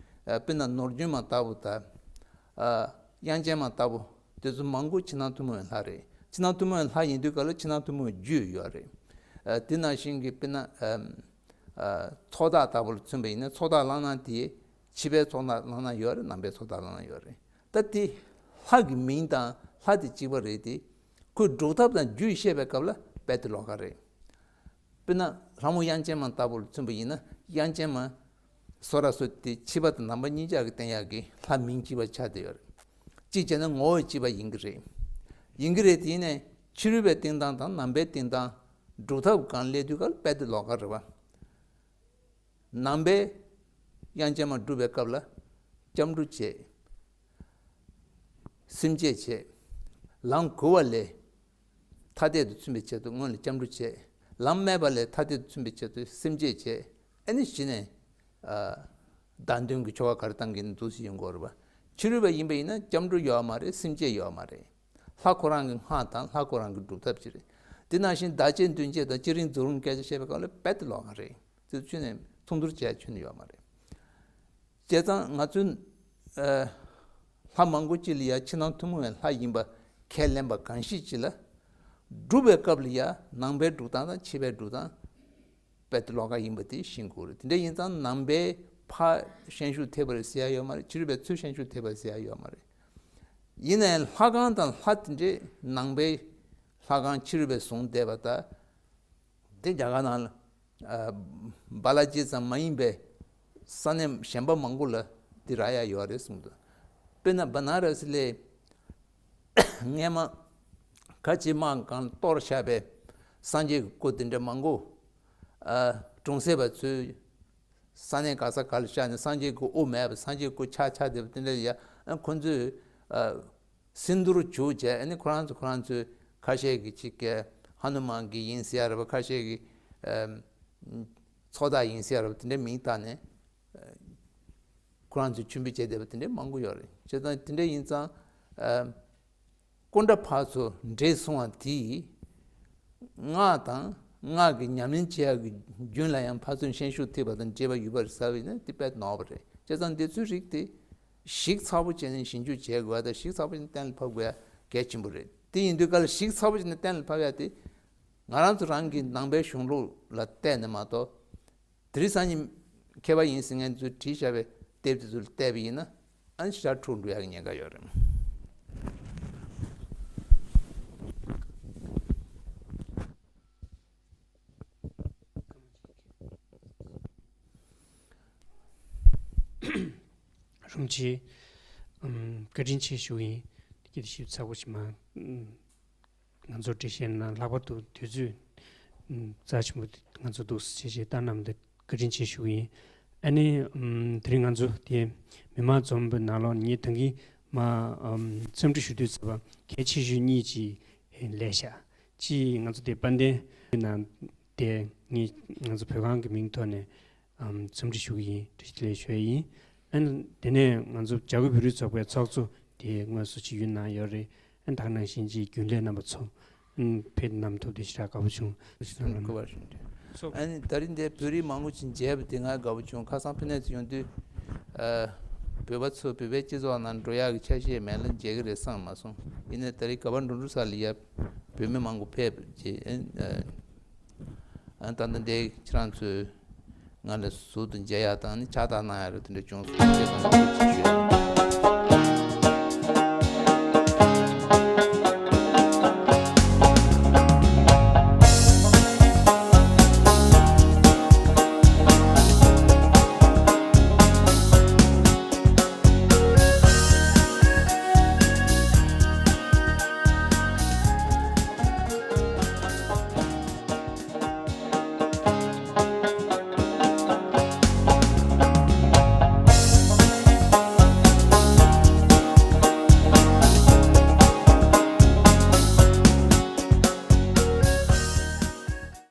ཨ། དཔེར་ན་ནོར་རྒྱུན་མ་ལྟ་བུ་དང་། ཨ། དབྱངས་ཅན་མ་ལྟ་བུ། དེ་ཚོ་མང་པོ་ཕྱི་ནང་ཐུན་མོང་བའི་ལྷ་རེད། ཕྱི་ནང་ཐུན་མོང་བའི་ལྷ་ཡིན་དུས་སྐབས་ལ་ཕྱི་ནང་ཐུན་མོང་བའི་རྒྱུད་ཡོད་རེད། ཨ། དེ་ནང་བཞིན་གྱི་དཔེར་ན། ཨ། ཨ། ཚོགས་བདག་ལྟ་བུ་ལ་མཚོན་པ་ཡིན་ན། ཚོགས་བདག་གླང་སྣ་དེ་ཕྱི་པའི་ཚོགས་བདག་གླང་སྣ་ཡོད་རེད། ནང་པའི་ཚོགས་བདག་གླང་སྣ་ཡོད་རེད། ད་དེ་ལྷ་གི་མིང་དང་ལྷ་དེ་གཅིག་པ་རེད་དེ། ཁོའི་སྒྲུབ་ཐབས་དང་རྒྱུད་བཤད་པའི་སྐབས་ལ་རྦད་དེ་ལོགས་ཀ་རེད། དཔེར་ན་ལྷ་མོ་དབྱངས་ཅན་མ་ལྟ་བུར་མཚོན་པ་ཡིན་ན། དབྱངས་ཅན་མ་སོ་ར་སོ་དེ་ཕྱི་པ་དང་ནང་པ་གཉིས་ཆར་གྱི་བསྟན་ཡག་གི་ལྷ་མིང་གཅིག་པ་ཆགས་བསྡད་ཡོད་རེད། གཅིག་བྱས་ན་ངོ་བོ་གཅིག་པ་ཡིན་གྱི་རེད། ཡིན་གྱི་རེད་དེ། ཡིན་ནའི་ཕྱི་རོལ་པའི་བསྟན་སྟངས་དང་ནང་པའི་བསྟན་སྟངས། སྒྲུབ་ཐབས་སྒང་སླེབས་དུས་སྐབས་རྦད་དེ་ལོགས་ཀ་རེད་པ། ནང་པའི་དབྱངས་ཅན་མ་སྒྲུབ་པའི་སྐབས་ལ་སྐྱབས་འགྲོ་བྱེད། སེམས་བསྐྱེད་བྱེད། ལམ་གོལ་བ་ལས་ཐ་དད་དུ་མཚོན་པའི་ཆེད་དུ་སྔོན་ལ་སྐྱབས་འགྲོ་བྱེད། ལམ་མེད་པ་ལས་ཐ་དད་དུ་མཚོན་པའི་ཆེད་དུ་སེམས་བསྐྱེད་བྱེད། ཨ་ནི་གཞི་ནས། ཨ། བདག་མདུན་གྱི་ཆོ་ག་ག་རེ་བཏང་གི་འདུག་ཟེར་ཡོང་གི་ཡོད་རེད་པ། ཕྱི་རོལ་པ་ཡིན་པ་ཡིན་ན་སྐྱབས་འགྲོ་ཡོད་མ་རེད། སེམས་བསྐྱེད་ཡོད་མ་རེད། ལྷ་ཁོ་རང་གི་སྔགས་དང་ལྷ་ཁོ་རང་གི་སྒྲུབ་ཐབས་ཅིག་རེད། དེ་ནང་བཞིན་བདག་བསྐྱེད་མདུན་བསྐྱེད་དང་བསྐྱེད་རིམ་རྫོགས་རིམ་སྐད་ཆ་བཤད་པའི་སྐབས་ལ་རྦད་དེ་ལོགས་ཀ་རེད། དེ་ཚོ་ཁྱོན་ནས་མཚུངས་བསྡུར་བྱས་ཁྱོན་ནས་ཡོད་མ་རེད། བྱས་ཙང་ང་ཚོས། ཨ། ལྷ་མང་པོ་ཅིག་ལ་ཡ་ཕྱི་ནང་ཐུན་མོང་བའི་ལྷ་ཡིན་པ་ཁས་ལེན་པ་གང་ཞིག་ཅིག་ལ། སྒྲུབ་པའི་སྐབས་ལ་ཡ་ནང་པའི་སྒྲུབ་སྟངས་དང་ཕྱི་པའི་སྒྲུབ་སྟངས་རྦད་དེ་ལོགས་ཀ་ཡིན་པ་དེ་ཤེས་དགོས་རེད། དེ་འདྲ་ཡིན་ཙང་ནང་པའི་ཕར་ཤན་ཤུགས་ཐེབས་པ་རེད་ཟེར་ཡ་ཡོད་མ་རེད། ཕྱི་རོལ་པའི་ཚུར་ཤན་ཤུགས་ཐེབས་པ་ཟེར་ཡ་ཡོད་མ་རེད། ཡིན་ནའི་ལྷ་ཁང་དང་ལྷ་དེ་འདྲས་ནང་པའི་ལྷ་ཁང་ཕྱི་རོལ་པས་བཟུང་བསྡད་པ་དང་། དེ་རྒྱ་གར་ནང་ལ། ཨ། བ་ལ་ཇི་ཙམ་མ་ཡིན་པའི་ས་གནས་གཞན་པ་མང་པོ་ལ་འདི་རག་ཡ་ཡོད་རེད་གསུངས་འདུག་དཔེར་ན་བ་ན་ར་སི་ལའི་སྔས་མ་ཁ་ཆེ་དམག་སྒང་གཏོར་བཞག་པའི་སངས་རྒྱས་ཀྱི་སྐུ་དེ་འདྲ་མང་པོ། ཨ། གྲོང་གསེབ་པ་ཚོས་ས་གནས་ག་ས་ག་ལ་བཞག་ནས་སངས་རྒྱས་ཀྱི་དབུ་མེད་པ། སངས་རྒྱས་ཀྱི་སྐུ་ཆག་ཆག་བསྡད་པ་དེ་འདྲ་ལ་ཡ། ཨ། ཁོ་ཚོས། ཨ། སིནྡྷུར་བྱུག་བྱས། ཨ་ནི་ཁོ་རང་ཚོ་ཁོ་རང་ཚོའི་ཁ་ཤས་ཀྱིས་ཅིག་གི་ཧ་ནུ་མན་གྱི་ཡིན་ཟེར་ཡ་རེད་པ། ཁ་ཤས་ཀྱིས། ཨམ། ཚོགས་བདག་ཡིན་ཟེར་ཡ་རེད་པ། དེ་འདྲའི་མིང་བཏགས་ནས། ཨ། ཁོ་རང་ཚོས་མཆོད་འབུལ་བྱས་བསྡད་པ་དེ་འདྲའི་མང་པོ་ཡོད་རེད། བྱས་ཙང་དེ་འདྲ་ཡིན་ཙང་། ཨམ། སྐུ་འདྲ་ཕར་ཚུར་འདྲེས་སོང་བ་དེས། སྔགས་དང་སྔགས་ཀྱི་ཉམས་ལེན་བྱེད་ཡག་གི་རྒྱུན་ལ་ཡང་ཕར་ཚུར་ཤན་ཤུགས་ཐེབས་པ་དང་འདྲེས་པ་ཡོད་པ་རེད་ཟེར་བ་ཡིན་ན་དེ་དཔེ་ནོར་བ་རེད། བྱས་ཙང་འདི་ཚོའི་རིགས་དེ་ཞིབ་ཚགས་པོ་བྱས་ནས་ཞིབ་འཇུག་བྱེད་དགོས་པ་དང་། ཞིབ་ཚགས་པོ་བྱས་ནས་གཏན་ལ་ཕབ་དགོས་ཡ་གལ་ཆེན་པོ་རེད། དེ་ཡིན་དུས་སྐབས་ལ་ཞིབ་ཚགས་པོ་བྱས་ནས་གཏན་ལ་ཕབ་ཡ་དེ་ང་རང་ཚོ་རང་གི་ནང་པའི་གཞུང་ལུགས་ལ་བལྟས་ནས་མ་གཏོགས། དེ་རིང་སང་ཉིན་མཁས་པ་ཡིན་ཟེར་མཁན་ཚོས་བྲིས་བཞག་པའི་དེབ་དེ་ཚོ་ལ་བལྟས་པ་ཡིན་ན། ཨ་ནི་ཞེ་དྲག་འཁྲུག་འགྲོ་ཡག་གི་ཉེན་ཁ་ཡོད་རེད། རུམ་ཆེ། ཨམ། བཀའ་དྲིན་ཆེ་ཞུ་གི་ཡིན། དེ་གི་ཞིབ་ཚགས་པོ་ཞིག་མ། ཨམ། ང་ཚོ་འགྲེལ་བཤད་ནང་ལྷག་པར་དུ་དུས་ཚོད། ཨམ། རྩ་ཆེན་པོ་ང་ཚོ་འདུག་ཟེར་བྱས་བལྟས་གནང་བ་དེ་བཀའ་དྲིན་ཆེ་ཞུ་གི་ཡིན། ཨ་ནི། ཨམ། དེ་རིང་ང་ཚོ་དེ་མི་མང་འཛོམས་པའི་ནང་ལོགས་ངས་ད་གིན་མ། ཨམ། འཚམས་འདྲི་ཞུ་དུས་ཚོད་པ་གལ་ཆེ་ཤོས་གཉིས་ཅིག་ལས་བཞག་གཅིག་ང་ཚོ་དེ་དཔལ་ལྡན་ནང་དེ་ངས་ང་ཚོ་བོད་ཁང་གི་མིང་ཐོག་ནས། ཨམ། འཚམས་འདྲི་ཞུ་གི་ཡིན། བཀྲ་ཤིས་བདེ་ལེགས་ཞུ་ཡ་ཡིན། ཨ་ནི་དེ་ནས་ང་ཚོ་བྱ་རྒོད་བོད་རིགས་ཚོགས་པའི་ཚོགས་གཙོ་དེ་དངོས་སུ་ཅིག་ཡུལ་ནང་ཡོད་རེད། ཨ་ནི་ད་ག་ནང་བཞིན་ཅིག་རྒྱུན་ལས་རྣམ་པ་ཚོ། ཨམ། ཕེབས་གནང་ཐུབ་དེ་ཞེ་དྲག་དགའ་པོ་བྱུང་། ཐུགས་རྗེ་གནང་། ཨ་ནི་ད་རིང་འདིར་བོད་རིགས་མང་པོ་ཅིག་མཇལ་བ་དེ་ང་དགའ་པོ་བྱུང་། ཁ་སང་ཕ་ནས་ཚུར་ཡོང་དུས། ཨ། བོད་པ་ཚོ་བོད་པའི་སྤྱི་ཚོགས་ནང་འགྲོ་ཡག་གི་ཆ་ཤས་མེད་ལ་མཇལ་གི་རེད་བསམ་མ་སོང་། ཡིན་ནའི་ད་རིང་ག་པར་འགྲོ་འགྲོ་ས་ལ་ཡ་བོད་མི་མང་པོ་ཕེབས་རྗེས། ཨ། ཨ། ད་ལྟ་འདི་ཁྱེད་རང་ཚོས་ང་ལ་ཟུར་དུ་མཇལ་ཡག་དང་ནི་ཕྱག་རྟགས་གནང་ཡག་རེད། དེ་འདྲ་བྱུང་སོང་། ཐུགས་རྗེ་གནང་། ཐུགས་རྗེ་ཆེ་ཞུ་ཡ།